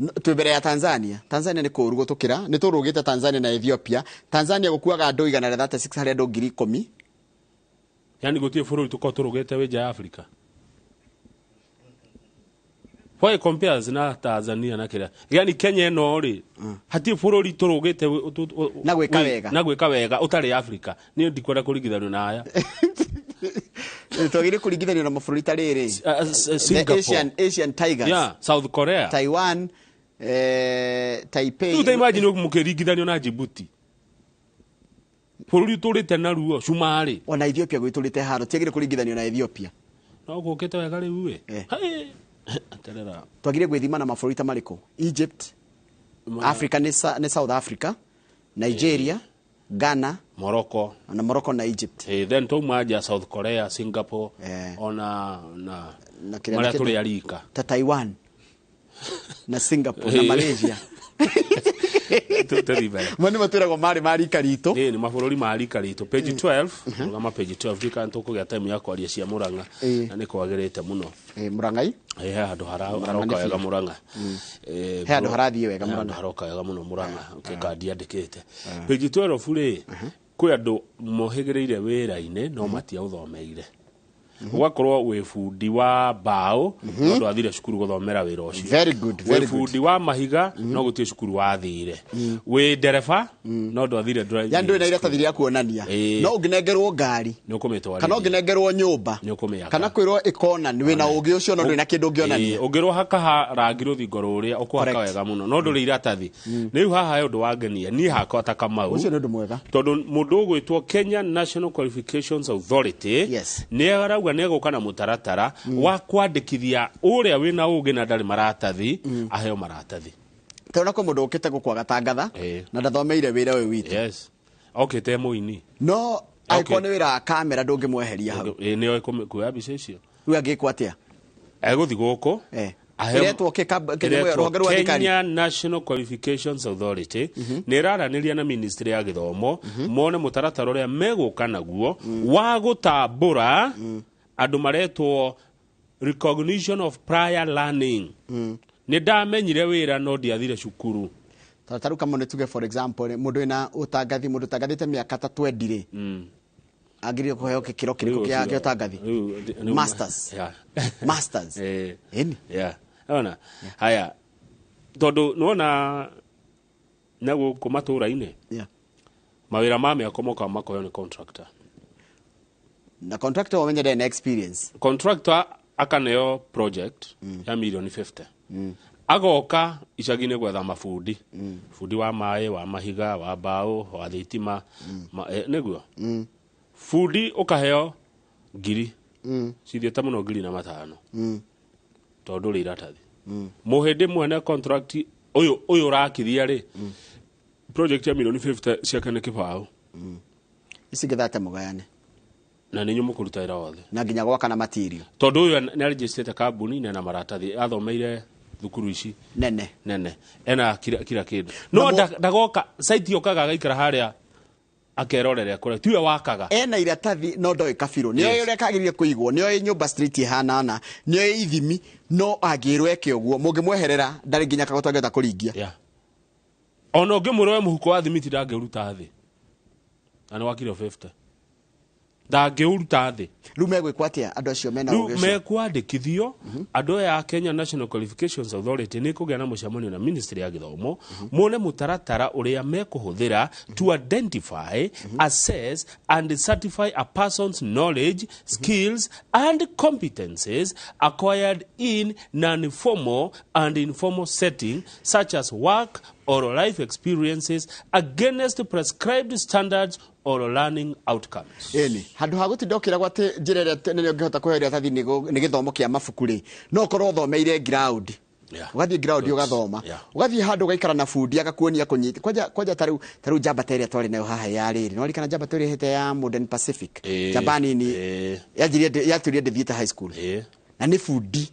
Speaker 3: Twĩ mbere ya Tanzania. Tanzania nĩ kũũru gũtũkĩra, nĩ tũrũgĩte Tanzania na Ethiopia. Tanzania gũkuaga andũ 136 harĩ andũ 10,000.
Speaker 11: Yani gũtirĩ bũrũri tũkorwo tũrũgĩte wĩ nja ya Afrika. Why compares na Tanzania na kĩrĩa, yani Kenya ĩno rĩ, hatirĩ bũrũri tũrũgĩte
Speaker 3: Na gwĩka wega.
Speaker 11: Na gwĩka wega ũtarĩ Afrika. Niĩ ndikwenda kũringithanio na aya.
Speaker 3: Twagĩrĩire kũringithanio na mabũrũri ta rĩrĩ, the
Speaker 11: Singapore.
Speaker 3: Asian Tigers.
Speaker 11: Yeah, South Korea.
Speaker 3: Taiwan, Taipei.
Speaker 11: Rĩu ta imagine mũkĩringithanio na Djibouti, bũrũri ũtũrĩte na ruo cumarĩ.
Speaker 3: Ona Ethiopia gwĩtũrĩte haro, tiagĩrĩire kũringithanio na Ethiopia.
Speaker 11: No gũkĩte wega rĩu ĩ. Hey, aterera.
Speaker 3: Twagĩrĩire gwĩthima na mabũrũri ta marĩkũ? Egypt? Africa nĩ South Africa, Nigeria, Ghana.
Speaker 11: Morocco.
Speaker 3: Na Morocco na Egypt.
Speaker 11: Then twauma nja, South Korea, Singapore, ona na
Speaker 3: Na kĩrĩa
Speaker 11: marĩa tũrĩ arika.
Speaker 3: Ta Taiwan na Singapore na Malaysia.
Speaker 11: Tũthiĩ mbere.
Speaker 3: Mo nĩ matwĩragwo marĩ ma rika ritũ.
Speaker 11: Ĩ, nĩ mabũrũri ma rika ritũ. Page 12, rũgama page 12, ndikana tũkũgĩa time ya kwaria cia Murang'a na nĩ kwagĩrĩte mũno.
Speaker 3: Mũrang'ai.
Speaker 11: Ĩ, he handũ
Speaker 3: Murang'a
Speaker 11: haroka
Speaker 3: nĩ
Speaker 11: wega
Speaker 3: biũ.
Speaker 11: Murang'a.
Speaker 3: He handũ harathiĩ wega
Speaker 11: He handũ
Speaker 3: Murang'a.
Speaker 11: haroka wega mũno Murang'a, kandi andĩkĩte page 12 rĩ. Kwĩ andũ mohĩgĩrĩire wĩra-inĩ no matiaũthomeire. Ũgakorwo wĩ bundi wa mbaũ no ndwathire cukuru gũthomera wĩra ũcio.
Speaker 3: Very good, very
Speaker 11: Wĩ
Speaker 3: good.
Speaker 11: bundi wa mahiga no gũtirĩ cukuru wathire. Wĩ ndereba no ndwathire driving
Speaker 3: Yani ndũrĩ na iratathi rĩa kuonania.
Speaker 11: Ĩĩ.
Speaker 3: No ũngĩnengerwo ngari
Speaker 11: nĩ ũkũmĩtwarithia.
Speaker 3: kana ũngĩnengerwo nyũmba
Speaker 11: nĩ ũkũmĩaka.
Speaker 3: kana kwĩrwo ĩkona wĩna ũgĩ ũcio no ndũrĩ na kĩndũ ũngĩonania.
Speaker 11: Ĩĩ, ũngĩrwo hakaha rangi rũthingo rũrĩa ũkũhaka
Speaker 3: Correct.
Speaker 11: wega mũno no ndũrĩ iratathi. Rĩu haha he ũndũ wangenia niĩ hakwa ta Kamau.
Speaker 3: Ũcio nĩ ũndũ mwega.
Speaker 11: Tondũ mũndũ ũgwĩtwo Kenya National Qualifications Authority nĩ arauga nĩ egũka na mũtaratara wa kwandĩkithia ũrĩa wĩna ũgĩ na ndarĩ maratathi aheo maratathi.
Speaker 3: Tondũ kwĩ mũndũ ũkĩte gũkũ agatangatha na ndathomeire wĩra ũyũ witũ.
Speaker 11: Yes. Okĩte e mũini.
Speaker 3: No angĩkorwo nĩ wĩra wa kamera ndũngĩmweheria hau.
Speaker 11: Ĩĩ, nĩoĩ kuoya mbica icio.
Speaker 3: Rĩu angĩkwo atĩa?
Speaker 11: Egũthiĩ gũkũ aheo-
Speaker 3: Ĩretwo kĩ kĩnyamũ
Speaker 11: Ĩretwo
Speaker 3: rũhonge rwa thirikari?
Speaker 11: Kenya National Qualifications Authority nĩ ĩraranĩria na ministry ya gĩthomo mone mũtaratara ũrĩa megũka naguo wa gũtambũra andũ maretwo recognition of prior learning. Nĩ ndamenyire wĩra no ndiathire cukuru.
Speaker 3: Ta rĩu Kamau nĩ tuge for example mũndũ wĩna ũtangathi, mũndũ ũtangathĩte mĩaka ta 20 rĩ, agĩrĩirwo kũheo gĩkĩro kĩrĩkũ kĩa ũtangathi? Masters.
Speaker 11: Yeah.
Speaker 3: Masters. Ĩni.
Speaker 11: Yeah. Ona. Haya. Tondũ nĩwona na gũkũ matũra-inĩ
Speaker 3: Yeah.
Speaker 11: mawĩra ma mĩako mokaga makoywo nĩ contractor.
Speaker 3: Na contractor wamenye ndarĩ na experience.
Speaker 11: Contractor akaneo project ya milioni 50. Agoka icagi-inĩ gwetha mabundi. Bundi wa maĩ, wa mahiga, wa mbaũ, wa thitima, nĩguo. Bundi ũkaheo ngiri cithiĩte mũno 5,000 tondũ ndũrĩ iratathi. Mũhĩndĩ mwene contract ũyũ ũrakithia rĩ, project ya milioni 50 ciake nĩ kĩbaũ.
Speaker 3: Ici ngĩthate mũgayane.
Speaker 11: Na nĩ inyuĩ mũkũruta wĩra wothe.
Speaker 3: Na nginya gwaka na material.
Speaker 11: Tondũ ũyũ nĩ arĩnjĩcĩte kambuni na ena maratathi athomeire thukuru ici
Speaker 3: nene
Speaker 11: nene ena kila kĩndũ no ndagoka site yokaga agaikara harĩa akerorera kũrĩa tiwe wakaga.
Speaker 3: Ena iratathi no ndoĩ kabirũ. Nĩoĩ ũrĩa kagĩrĩire kũigwo, nĩoĩ nyũmba street ĩhana ana, nĩoĩ ithimi, no angĩrwo eke ũguo mũngĩmweherera ndarĩ nginya kagoto angĩhota kũringia.
Speaker 11: Yeah. Ona ũngĩmwĩra we mũhuko wa thimiti ndangĩũruta thĩ na nĩ wa kiro 50 ndangĩũruta thĩ.
Speaker 3: Rĩu megwĩkwo atĩa andũ acio mena
Speaker 11: Rĩu
Speaker 3: ũgĩ ũcio?
Speaker 11: mekwandĩkithio andũ aya a Kenya National Qualifications Authority nĩ kũgĩa na mũcemanio na ministry ya gĩthomo mone mũtaratara ũrĩa mekũhũthĩra to identify, assess and certify a person's knowledge, skills and competences acquired in non-formal and informal setting such as work or life experiences against prescribed standards or learning outcomes.
Speaker 3: Ĩni, handũ ha gũtinda ũkĩragwo atĩ njĩra ĩrĩa nene ũngĩhota kũheo iratathi nĩ gĩthomo kĩa mabuku rĩ, no ũkorwo ũthomeire ground. Ũgathiĩ ground ũgathoma. Ũgathiĩ handũ ũgaikara na bundi agakuonia kũnyita. Kwanja ta rĩu njamba ta ĩrĩa twarĩ nayo haha ya rĩrĩ. Nĩwarikana njamba ta ĩrĩa ĩhĩte ya Modern Pacific. Njamba nini. Yanjĩrĩrie ndĩthiĩte high school. Na nĩ bundi.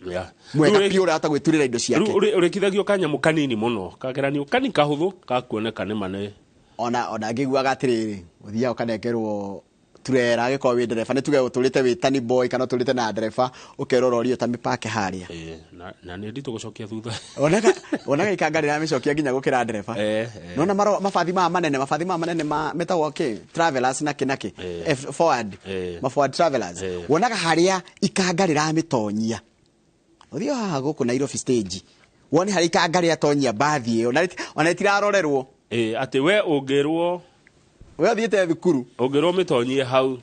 Speaker 3: Mwega biũ ũrahota gwĩturĩra indo ciake.
Speaker 11: Rĩu ũrĩkithagio kanyamũ kanini mũno kageranio kani kahũthũ gakuoneka nĩ ma nĩ
Speaker 3: Ona ngĩiguaga atĩrĩrĩ, ũthiaga ũkanengerwo turera angĩkorwo wĩ ndereba, nĩ tuge ũtũrĩte wĩ tani boy kana ũtũrĩte na ndereba, ũkerwo rori ĩyo ta mĩpake harĩa.
Speaker 11: Na nĩ nditũ gũcokia thutha.
Speaker 3: Onaga ikanga rĩramĩcokia nginya gũkĩra ndereba. Nona mabathi maya manene, mabathi maya manene metagwo kĩ? Travelers na kĩ na kĩ? Forward. Ma forward travelers. Wonaga harĩa ikanga rĩramĩtonyia. Ũthiĩ haha gũkũ Nairobi stage. Wone harĩa ikanga rĩatonyia mbathi ĩyo, ona ĩtirarorerwo.
Speaker 11: Atĩ we ũngĩrwo
Speaker 3: we ũthiĩte thukuru
Speaker 11: ũngĩrwo mĩtonyie hau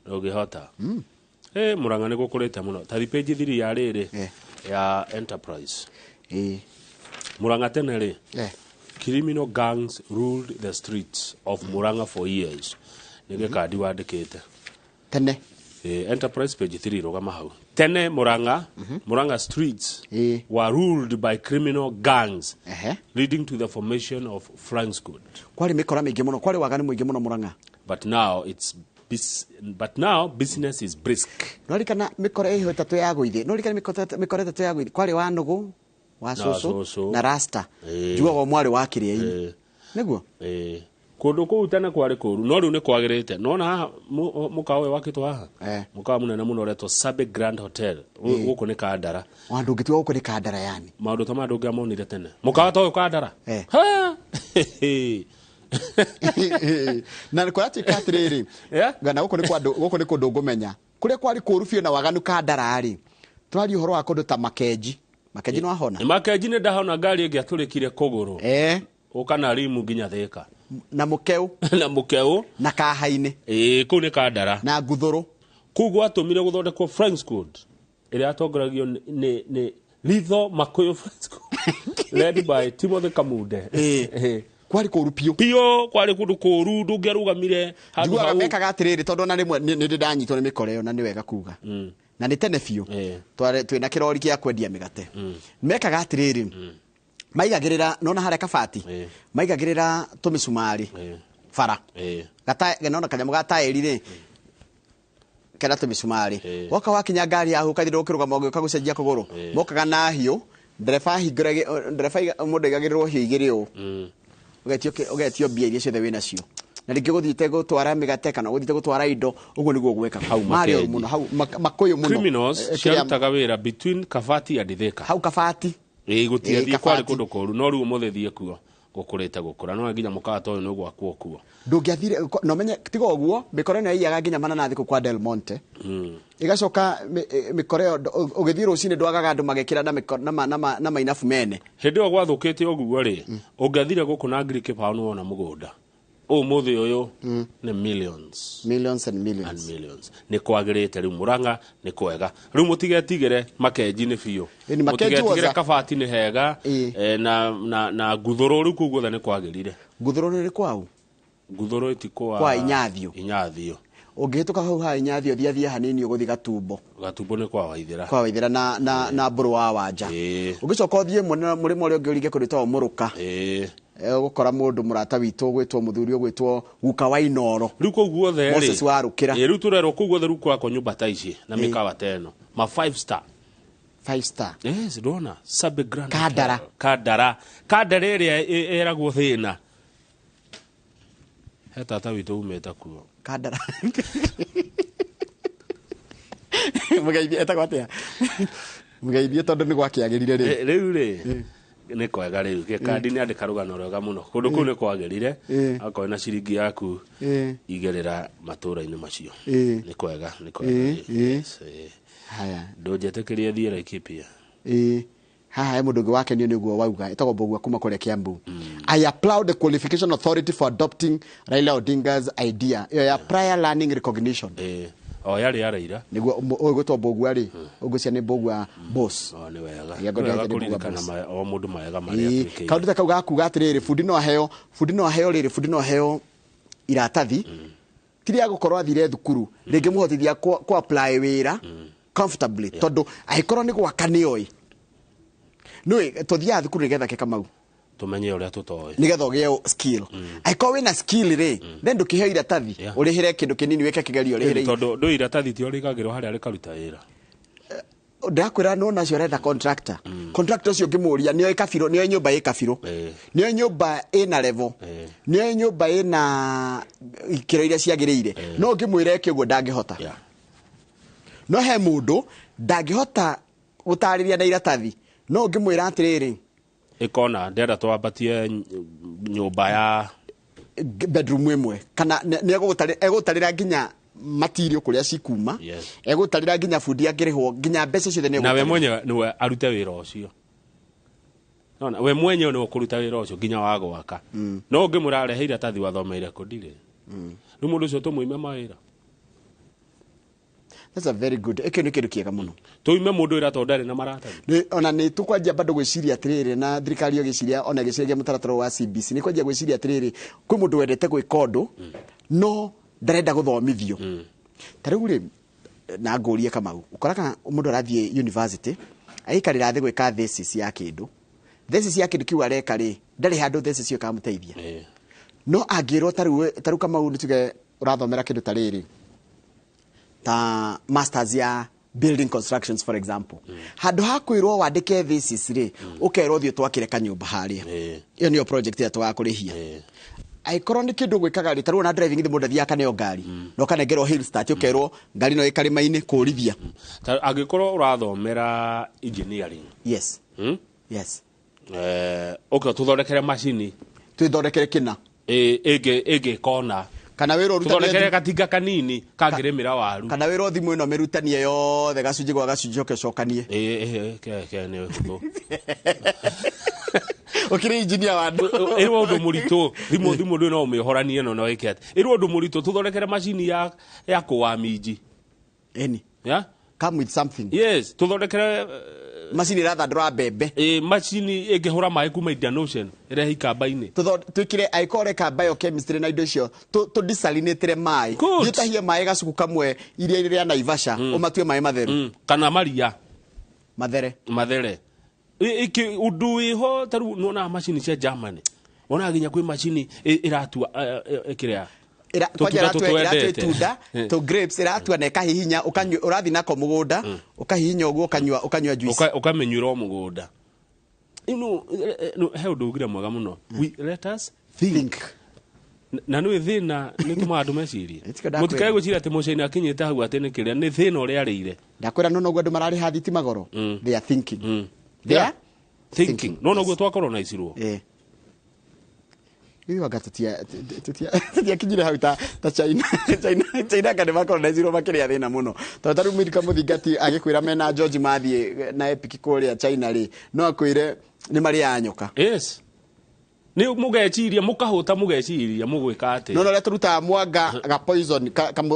Speaker 11: ndũngĩhota. Mũrang'a nĩ gũkũrĩte mũno. Ta page 3 ya rĩrĩ ya Enterprise. Mũrang'a tene rĩ, criminal gangs ruled the streets of Murang'a for years. Nĩ gĩkandi wandĩkĩte
Speaker 3: tene.
Speaker 11: Enterprise page 3 rũgama hau. Tene Murang'a, Murang'a streets were ruled by criminal gangs leading to the formation of flying squad.
Speaker 3: Kwarĩ mĩkora mĩingĩ mũno, kwarĩ waganu mũingĩ mũno Murang'a.
Speaker 11: But now it's but now business is brisk.
Speaker 3: Nĩwarikana mĩkora ĩyo ĩtatũ ya gũithĩ. Nĩwarikana mĩkora ĩtatũ ya gũithĩ. Kwarĩ wa nũgũ, wa cũcũ na rasta. Njugaga mwarĩ wa kĩrĩa-inĩ. Nĩguo?
Speaker 11: Kũndũ kũu tene kwarĩ kũũru no rĩu nĩ kwagĩrĩte. Nona haha mũkawa ũyũ wakĩtwo haha, mũkawa mũnene mũno ũretwo Sabe Grand Hotel. Gũkũ nĩ Kandara.
Speaker 3: Ona ndũngĩtua gũkũ nĩ Kandara yani.
Speaker 11: Maũndũ ta maya ndũngĩamonire tene. Mũkawa ta ũyũ Kandara.
Speaker 3: Na kũratuĩka atĩrĩrĩ, na gũkũ nĩ kwa gũkũ nĩ kũndũ ngũmenya kũrĩa kwarĩ kũũru biũ na waganu Kandara-rĩ, tũraria ũhoro wa kũndũ ta Makenji. Makenji nĩ wahona?
Speaker 11: Makenji nĩ ndahona ngari ĩngĩ atũrĩkire kũgũrũ. Ũka na rimu nginya Thĩka.
Speaker 3: Na Mũkeu.
Speaker 11: Na Mũkeu.
Speaker 3: Na Kahainĩ.
Speaker 11: Ĩĩ, kũu nĩ Kandara.
Speaker 3: Na Nguthũrũ.
Speaker 11: Kũu gwatũmire gũthondekwo Flying Squad ĩrĩa yatongoragio nĩ Litho Makuyu Flying Squad led by Timothy Kamunde.
Speaker 3: Kwarĩ kũũru biũ.
Speaker 11: Biũ, kwarĩ kũndũ kũũru, ndũngĩarũgamire handũ
Speaker 3: Njiguaga
Speaker 11: hau.
Speaker 3: mekaga atĩrĩrĩ, tondũ ona rĩmwe nĩ ndĩ ndanyitwo nĩ mĩkora ĩyo na nĩ wega kuga. Na nĩ tene biũ. Twĩna kĩrori gĩa kwendia mĩgate. Mekaga atĩrĩrĩ, maigagĩrĩra, nona harĩa kabati, maigagĩrĩra tũmĩcumarĩ bara. Nona kanyamũ ga taĩri rĩ, kena tũmĩcumarĩ. Woka wakinya ngari yaku ũkathiĩ ũkĩrũgama ũgĩũka gũcenjia kũgũrũ. Mokaga na hiũ, ndereba ahingũrage, ndereba mũndũ aigagĩrĩrwo hiũ igĩrĩ ũũ. Ũgetio mbia iria ciothe wĩnacio. Na rĩngĩ ũgũthiĩte gũtwara mĩgate kana ũgũthiĩte gũtwara indo, ũguo nĩguo gwĩkaga.
Speaker 11: Hau
Speaker 3: Marĩ oru
Speaker 11: Makenji.
Speaker 3: mũno, hau Makũyũ mũno.
Speaker 11: Criminals ciarutaga wĩra between Kabati and Thĩka.
Speaker 3: Hau Kabati.
Speaker 11: Ĩĩ, gũtiathiĩ
Speaker 3: Ĩĩ,
Speaker 11: kwarĩ
Speaker 3: Kabati.
Speaker 11: kũndũ kũũru, no rĩu ũmũthĩ thiĩ kuo gũkũrĩte gũkũra, no nginya mũkawa ta ũyũ nĩ ũgwakwo kuo.
Speaker 3: Ndũngĩathire, no menye tiga ũguo, mĩkora ĩno yaiyaga nginya mananathi kũu kwa Del Monte. Ĩgacoka mĩkora ĩyo ũgĩthiĩ rũcinĩ ndwagaga andũ magĩkĩra na mainabu mene.
Speaker 11: Hĩndĩ ĩyo gwathũkĩte ũguo rĩ, ũngĩathire gũkũ na ngiri kĩbaũ nĩ wona mũgũnda. Ũmũthĩ ũyũ nĩ millions.
Speaker 3: Millions and millions.
Speaker 11: And millions. Nĩ kwagĩrĩte rĩu Mũrang'a nĩ kwega. Rĩu mũtigetigĩre Makenji nĩ biũ.
Speaker 3: Ĩni, Makenji
Speaker 11: Mũtigetigĩre
Speaker 3: was a-
Speaker 11: Kabati nĩ hega, na Nguthũrũ rĩu kũu guothe nĩ kwagĩrire.
Speaker 3: Nguthũrũ nĩ kwau?
Speaker 11: Nguthũrũ ĩti kwa
Speaker 3: Kwa Inyathio.
Speaker 11: Inyathio.
Speaker 3: Ũngĩhĩtũka hau ha Inyathio thiĩ athiĩ hanini ũgũthiĩ Gatumbo.
Speaker 11: Gatumbo nĩ kwa Waithĩra.
Speaker 3: Kwa Waithĩra na Mbũrũ wa Wanja. Ũgĩcoka ũthiĩ mũrĩmo ũrĩa ũngĩ ũringe kũndũ gwĩtagwo Mũrũka. Ũgũkora mũndũ mũrata witũ ũgwĩtwo mũthuri ũgwĩtwo Guka wa Inoro.
Speaker 11: Rĩu kũu guothe rĩ,
Speaker 3: Moses wa Rũkĩra.
Speaker 11: Rĩu tũrerwo kũu guothe rĩu kũrakwo nyũmba ta ici na mĩkawa ta ĩno. Ma 5 star.
Speaker 3: 5 star.
Speaker 11: Yes, ndona. Sabi Grand
Speaker 3: Kandara.
Speaker 11: Hotel. Kandara. Kandara ĩrĩa ĩragwo thĩna. He tata witũ umĩte kuo.
Speaker 3: Kandara. Mũgeithie etagwo atĩa? Mũgeithie tondũ nĩ gwakĩagĩrire rĩ.
Speaker 11: Rĩu rĩ, nĩ kwega rĩu. Gĩkandi nĩ andĩka rũgano rwega mũno. Kũndũ kũu nĩ kwagĩrire. Akorwo na ciringi yaku igĩrĩra matũũra-inĩ macio. Nĩ kwega, nĩ kwega. Yes,
Speaker 3: Haya.
Speaker 11: Ndũnjetĩkĩrie thiĩ Laikipia.
Speaker 3: Haha he mũndũ ũngĩ wakenio nĩ ũguo wauga, ĩtagwo Mbũgua kuma kũrĩa Kiambu. I applaud the qualification authority for adopting Raila Odinga's idea ĩyo ya prior learning recognition.
Speaker 11: O yarĩ ya Raila.
Speaker 3: Nĩguo ũyũ gwĩtwo Mbũgua rĩ, ũngwĩciria nĩ Mbũgua boss.
Speaker 11: O nĩ wega.
Speaker 3: Ĩĩ,
Speaker 11: Nĩ wega
Speaker 3: ngwĩciria nĩ Mbũgua
Speaker 11: kũririkana
Speaker 3: boss.
Speaker 11: o mũndũ mawega marĩa atwĩkĩire.
Speaker 3: Kaũndũ ta kau gakuga atĩrĩrĩ, bundi no aheo, bundi no aheo rĩrĩ, bundi no aheo iratathi. Ti rĩa gũkorwo athire thukuru, rĩngĩ mũhotithia kũ apply wĩra comfortably, tondũ angĩkorwo nĩ gwaka nĩoĩ. Nĩũĩ, tũthiaga thukuru nĩgetha ke Kamau.
Speaker 11: Tũmenye ũrĩa tũtoĩ.
Speaker 3: Nĩgetha ũgĩe skill. Angĩkorwo wĩna skill rĩ, then ndũkĩheo iratathi, ũrĩhĩre kĩndũ kĩnini wĩke kĩgerio ũrĩhĩre.
Speaker 11: Tondũ ndũĩ iratathi ti ũrĩigagĩrwo harĩa rĩkaruta wĩra.
Speaker 3: Ndakwĩra nĩwona ũcio ũretha contractor. Contractor ũcio ũngĩmũria nĩoĩ kabirũ, nĩoĩ nyũmba ĩ kabirũ. Nĩoĩ nyũmba ĩna level. Nĩoĩ nyũmba ĩna ikĩro iria ciagĩrĩire. No ũngĩmwĩra eke ũguo ndangĩhota. No he mũndũ ndangĩhota gũtarĩria na iratathi. No ũngĩmwĩra atĩrĩrĩ,
Speaker 11: Ĩkona ndĩrenda twambatie nyũmba ya
Speaker 3: bedroom ĩmwe kana nĩ egũgũtarĩra nginya material kũrĩa cikuma. Egũtarĩra nginya bundi angĩrĩhwo nginya mbeca ciothe nĩ
Speaker 11: Na we
Speaker 3: egũtarĩra.
Speaker 11: mwenyewe nĩwe arute wĩra ũcio. Nona we mwenyewe nĩwe ũkũruta wĩra ũcio nginya wa gwaka. No ũngĩmwĩra arehe iratathi wathomeire kũ ndirĩ. Rĩu mũndũ ũcio tũmũime mawĩra.
Speaker 3: That's a very good. Ĩkĩo nĩ kĩndũ kĩega mũno.
Speaker 11: Tũime mũndũ wĩra tondũ ndarĩ na maratathi.
Speaker 3: Nĩ, ona nĩ tũkwanjia bado gwĩciria atĩrĩrĩ, na thirikari ĩyo ĩgĩciria, ona ĩgĩciragia mũtaratara wa CBC, nĩ kwanjia gwĩciria atĩrĩrĩ, kwĩ mũndũ wendete gwĩka ũndũ, no ndarenda gũthomithio. Ta rĩu rĩ, na ngũrie Kamau, ũkoraga mũndũ arathiĩ university, aikarĩra thĩ gwĩka thesis ya kĩndũ. Thesis ya kĩndũ kĩu areka rĩ, ndarĩ handũ thesis ĩyo ĩkamũteithia. No angĩrwo ta rĩu Kamau nĩ tuge ũrathomera kĩndũ ta rĩrĩ, ta masters ya building constructions for example. Handũ ha kwĩrwo wandĩke thesis rĩ, ũkerwo ũthiĩ twakĩre kanyũmba harĩa. Ĩyo nĩyo project ĩrĩa tũgakũrĩhia. Angĩkorwo nĩ kĩndũ gwĩkaga rĩ, ta rĩu ona driving thĩ mũndũ athiaga akaneo ngari, na ũkanengerwo hill start, ũkerwo ngari no ĩkarĩma-inĩ kũrithia.
Speaker 11: Ta angĩkorwo ũrathomera engineering.
Speaker 3: Yes. Yes.
Speaker 11: Ũke tũthondekere macini.
Speaker 3: Twĩthondekere kĩna.
Speaker 11: Ĩngĩ kona
Speaker 3: kana wĩra ũrutanie
Speaker 11: tũthondekere gatinga kanini kangĩrĩmĩra waru
Speaker 3: kana wĩra thimũ ĩno mĩrutanie yothe gacunjĩ gwa gacunjĩ ũke ũcokanie.
Speaker 11: Ke nĩ ũhũthũ.
Speaker 3: Ũkĩrĩ engineer wa andũ.
Speaker 11: Ĩrwo ũndũ mũritũ thimũ ndũ no ũmĩhoranie no ĩke atĩ ĩrwo ũndũ mũritũ tũthondekere macini ya kũwa minji.
Speaker 3: Ĩni.
Speaker 11: Yeah?
Speaker 3: Come with something.
Speaker 11: Yes, tũthondekere
Speaker 3: macini ĩrathandũra mbembe.
Speaker 11: Macini ĩngĩhũra maĩ kuma Indian Ocean ĩrehe ikamba-inĩ.
Speaker 3: Twĩkĩre angĩkorwo ũreka biochemistry na indo icio tũ desalinate maĩ.
Speaker 11: Good.
Speaker 3: Ũtahie maĩ gacuku kamwe iria-inĩ rĩa Naivasha ũmatue maĩ matheru.
Speaker 11: Kana maria
Speaker 3: mathere.
Speaker 11: Mathere. Ũndũ wĩho ta rĩu nĩwonaga macini cia Germany. Wonaga nginya kwĩ macini ĩratua ĩkĩrĩa.
Speaker 3: Kwanja ĩratua itunda to grapes ĩratua na ĩkahihinya ũkanyua ũrathiĩ nako mũgũnda ũkahihinya ũguo ũkanyua juice.
Speaker 11: Ũkamĩnyuĩra o mũgũnda. He ũndũ ugire mwega mũno. We let us think. Na nĩ thĩna nĩ tũmaga andũ mecirie. Mũtikae gwĩciria atĩ mũcaina akinyĩte hau atĩ nĩ kĩrĩa nĩ thĩna ũrĩa arĩire.
Speaker 3: Ndakwĩra no noguo andũ mararĩha thitima goro. They are thinking. They are
Speaker 11: thinking. No noguo twakoronizirwo.
Speaker 3: Ithuĩ anga tũtiakinyire hau ta China. China anga nĩ makoronizirwo makĩrĩa thĩna mũno. Tondũ ta rĩu Milka Mũthingati agĩkwĩra mena George mathiĩ na Epic kũrĩa China rĩ, no akwĩre nĩ marĩaga nyoka.
Speaker 11: Yes. Nĩ mũgeciria mũkahũta mũgeciria mũgwĩka atĩa.
Speaker 3: No ũrĩa tũrutaga mwanga ga poison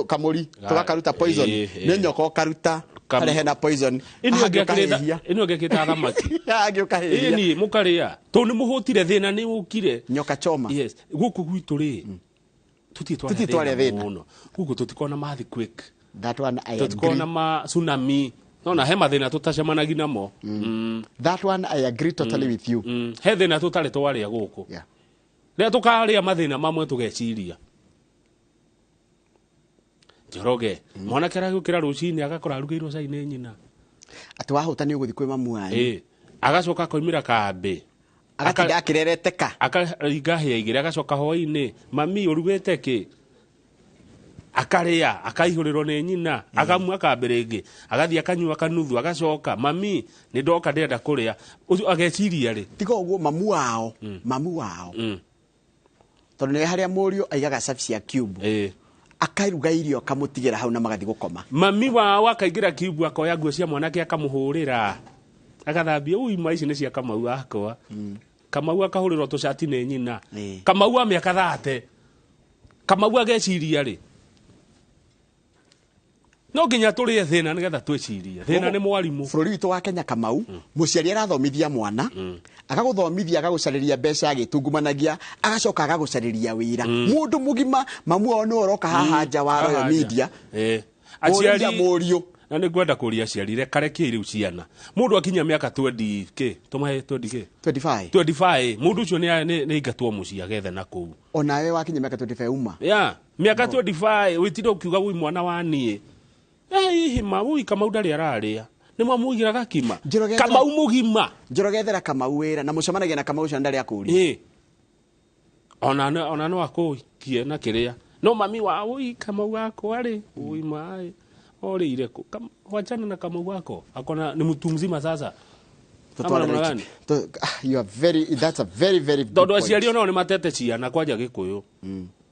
Speaker 3: kamũri tũgakaruta poison nĩ nyoka ũkaruta karehe na poison.
Speaker 11: Ĩno ĩngĩakĩta thamaki.
Speaker 3: Angĩ ũkahĩhia.
Speaker 11: Ĩni mũkarĩa. Tondũ nĩ mũhũtire thĩna nĩ ũkire.
Speaker 3: Nyoka choma.
Speaker 11: Yes. Gũkũ gwitũ rĩ tũtirĩ twarĩa thĩna mũno. Gũkũ tũtikoragwo na earthquake.
Speaker 3: That one I agree.
Speaker 11: Tũtikoragwo na ma tsunami. No na he mathĩna tũtacemanagia namo.
Speaker 3: That one I agree totally with you.
Speaker 11: He thĩna tũtarĩ twarĩa gũkũ. Rĩrĩa tũkarĩa mathĩna mamwe tũgeciria. Njoroge, mwanake aragĩũkĩra rũcinĩ agakora arugĩirwo cai nĩ nyina.
Speaker 3: Atĩ wahũta nĩ ũgũthiĩ kwĩ mamu wanyu.
Speaker 11: Agacoka akoimĩra kambĩ.
Speaker 3: Agatinda akĩrereteka.
Speaker 11: Akaringa hĩa igĩrĩ agacoka hwaĩ-inĩ, mami ũrugĩte kĩ? Akarĩa, akaihũrĩrwo nĩ nyina, akamua kambĩ rĩngĩ, agathiĩ akanyua kanuthu, agacoka, mami nĩ ndoka ndĩrenda kũrĩa. Ũcio ageciria rĩ.
Speaker 3: Tiga ũguo mamu wao, mamu wao. Tondũ nĩ harĩa mũriũ aigaga cabi cia cube. Akairuga irio akamũtigĩra hau na magathiĩ gũkoma.
Speaker 11: Mami wao akaingĩra kiubu akoya nguo cia mwanake akamũhũrĩra. Agathambia ui ma ici nĩ cia Kamau akwa. Kamau akahũrĩrwo tũcati nĩ nyina. Kamau wa mĩaka 30. Kamau ageciria rĩ. No nginya tũrĩe thĩna nĩgetha twĩcirie. Thĩna nĩ mwarimũ.
Speaker 3: Bũrũri witũ wa Kenya Kamau, mũciari arathomithia mwana, agagũthomithia agagũcarĩria mbeca agĩtungumanagia, agacoka agagũcarĩria wĩra. Mũndũ mũgima mamu wao nĩwe ũroka haha nja wa Royal Media.
Speaker 11: Aciari
Speaker 3: mũriũ.
Speaker 11: Na nĩ ngwenda kũria aciari rekarekiei rĩu ciana. Mũndũ akinya mĩaka 20 kĩ? Tũmahe 20 kĩ?
Speaker 3: 25.
Speaker 11: 25. Mũndũ ũcio nĩ aingatwo mũciĩ agethe na kũu.
Speaker 3: Onawe wakinya mĩaka 25 uma.
Speaker 11: Yeah, mĩaka 25 wĩtinde ũkiuga wĩ mwana wa niĩ. Hihi ma Kamau ndarĩ ararĩa. Nĩ mwamũigĩra gakima. Kamau mũgima.
Speaker 3: Njoroge ethera Kamau wĩra na mũcemanagia na Kamau ũcio ndarĩ akũria.
Speaker 11: Ona no akũikie na kĩrĩa. No mami wa ui Kamau wakwa rĩ, ui maĩ. Orĩire kũ? Wachana na Kamau wako. Akona ni mtu mzima sasa.
Speaker 3: You are very, that's a very very good
Speaker 11: Tondũ
Speaker 3: point.
Speaker 11: aciari onao nĩ matete ciana kwanja Gĩkũyũ.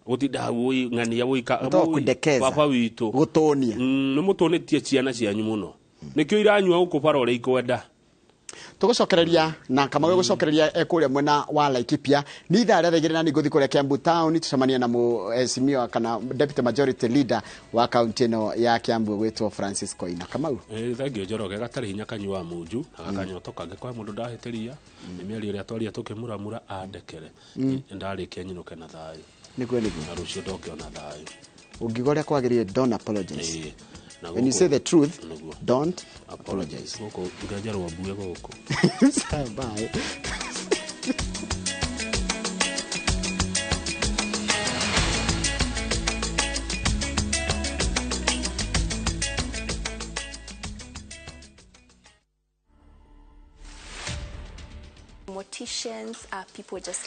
Speaker 11: Gũtinda wũi ng'ania wũi baba witũ.
Speaker 3: Gũtũnia.
Speaker 11: Nĩ mũtũnĩtie ciana cianyu mũno. Nĩkĩo iranyua gũkũ bara ũrĩa ikwenda.
Speaker 3: Tũgũcokereria na Kamau gũcokereria kũrĩa mwena wa Laikipia nĩ ithaa rĩa 2:00 na nĩngũthiĩ kũrĩa Kiambu town tũcemanie na mheshimiwa kana deputy majority leader wa kaunti ĩno ya Kiambu gwĩtwo Francis Koina. Kamau.
Speaker 11: Thengio Njoroge gatarĩ hinya kanyua munju na gakanyotoka angĩkorwo mũndũ ndahĩtĩria nĩ mĩario ĩrĩa twaria tũkĩmuramura andekere. Ndarĩkia nyinũke na thayũ.
Speaker 3: Nĩguo nĩguo.
Speaker 11: Na rũciũ ndoke ona thayũ.
Speaker 3: Ũngiuga ũrĩa kwagĩrĩire don't apologize. When you say the truth, don't apologize. Bye.
Speaker 6: Morticians are people just like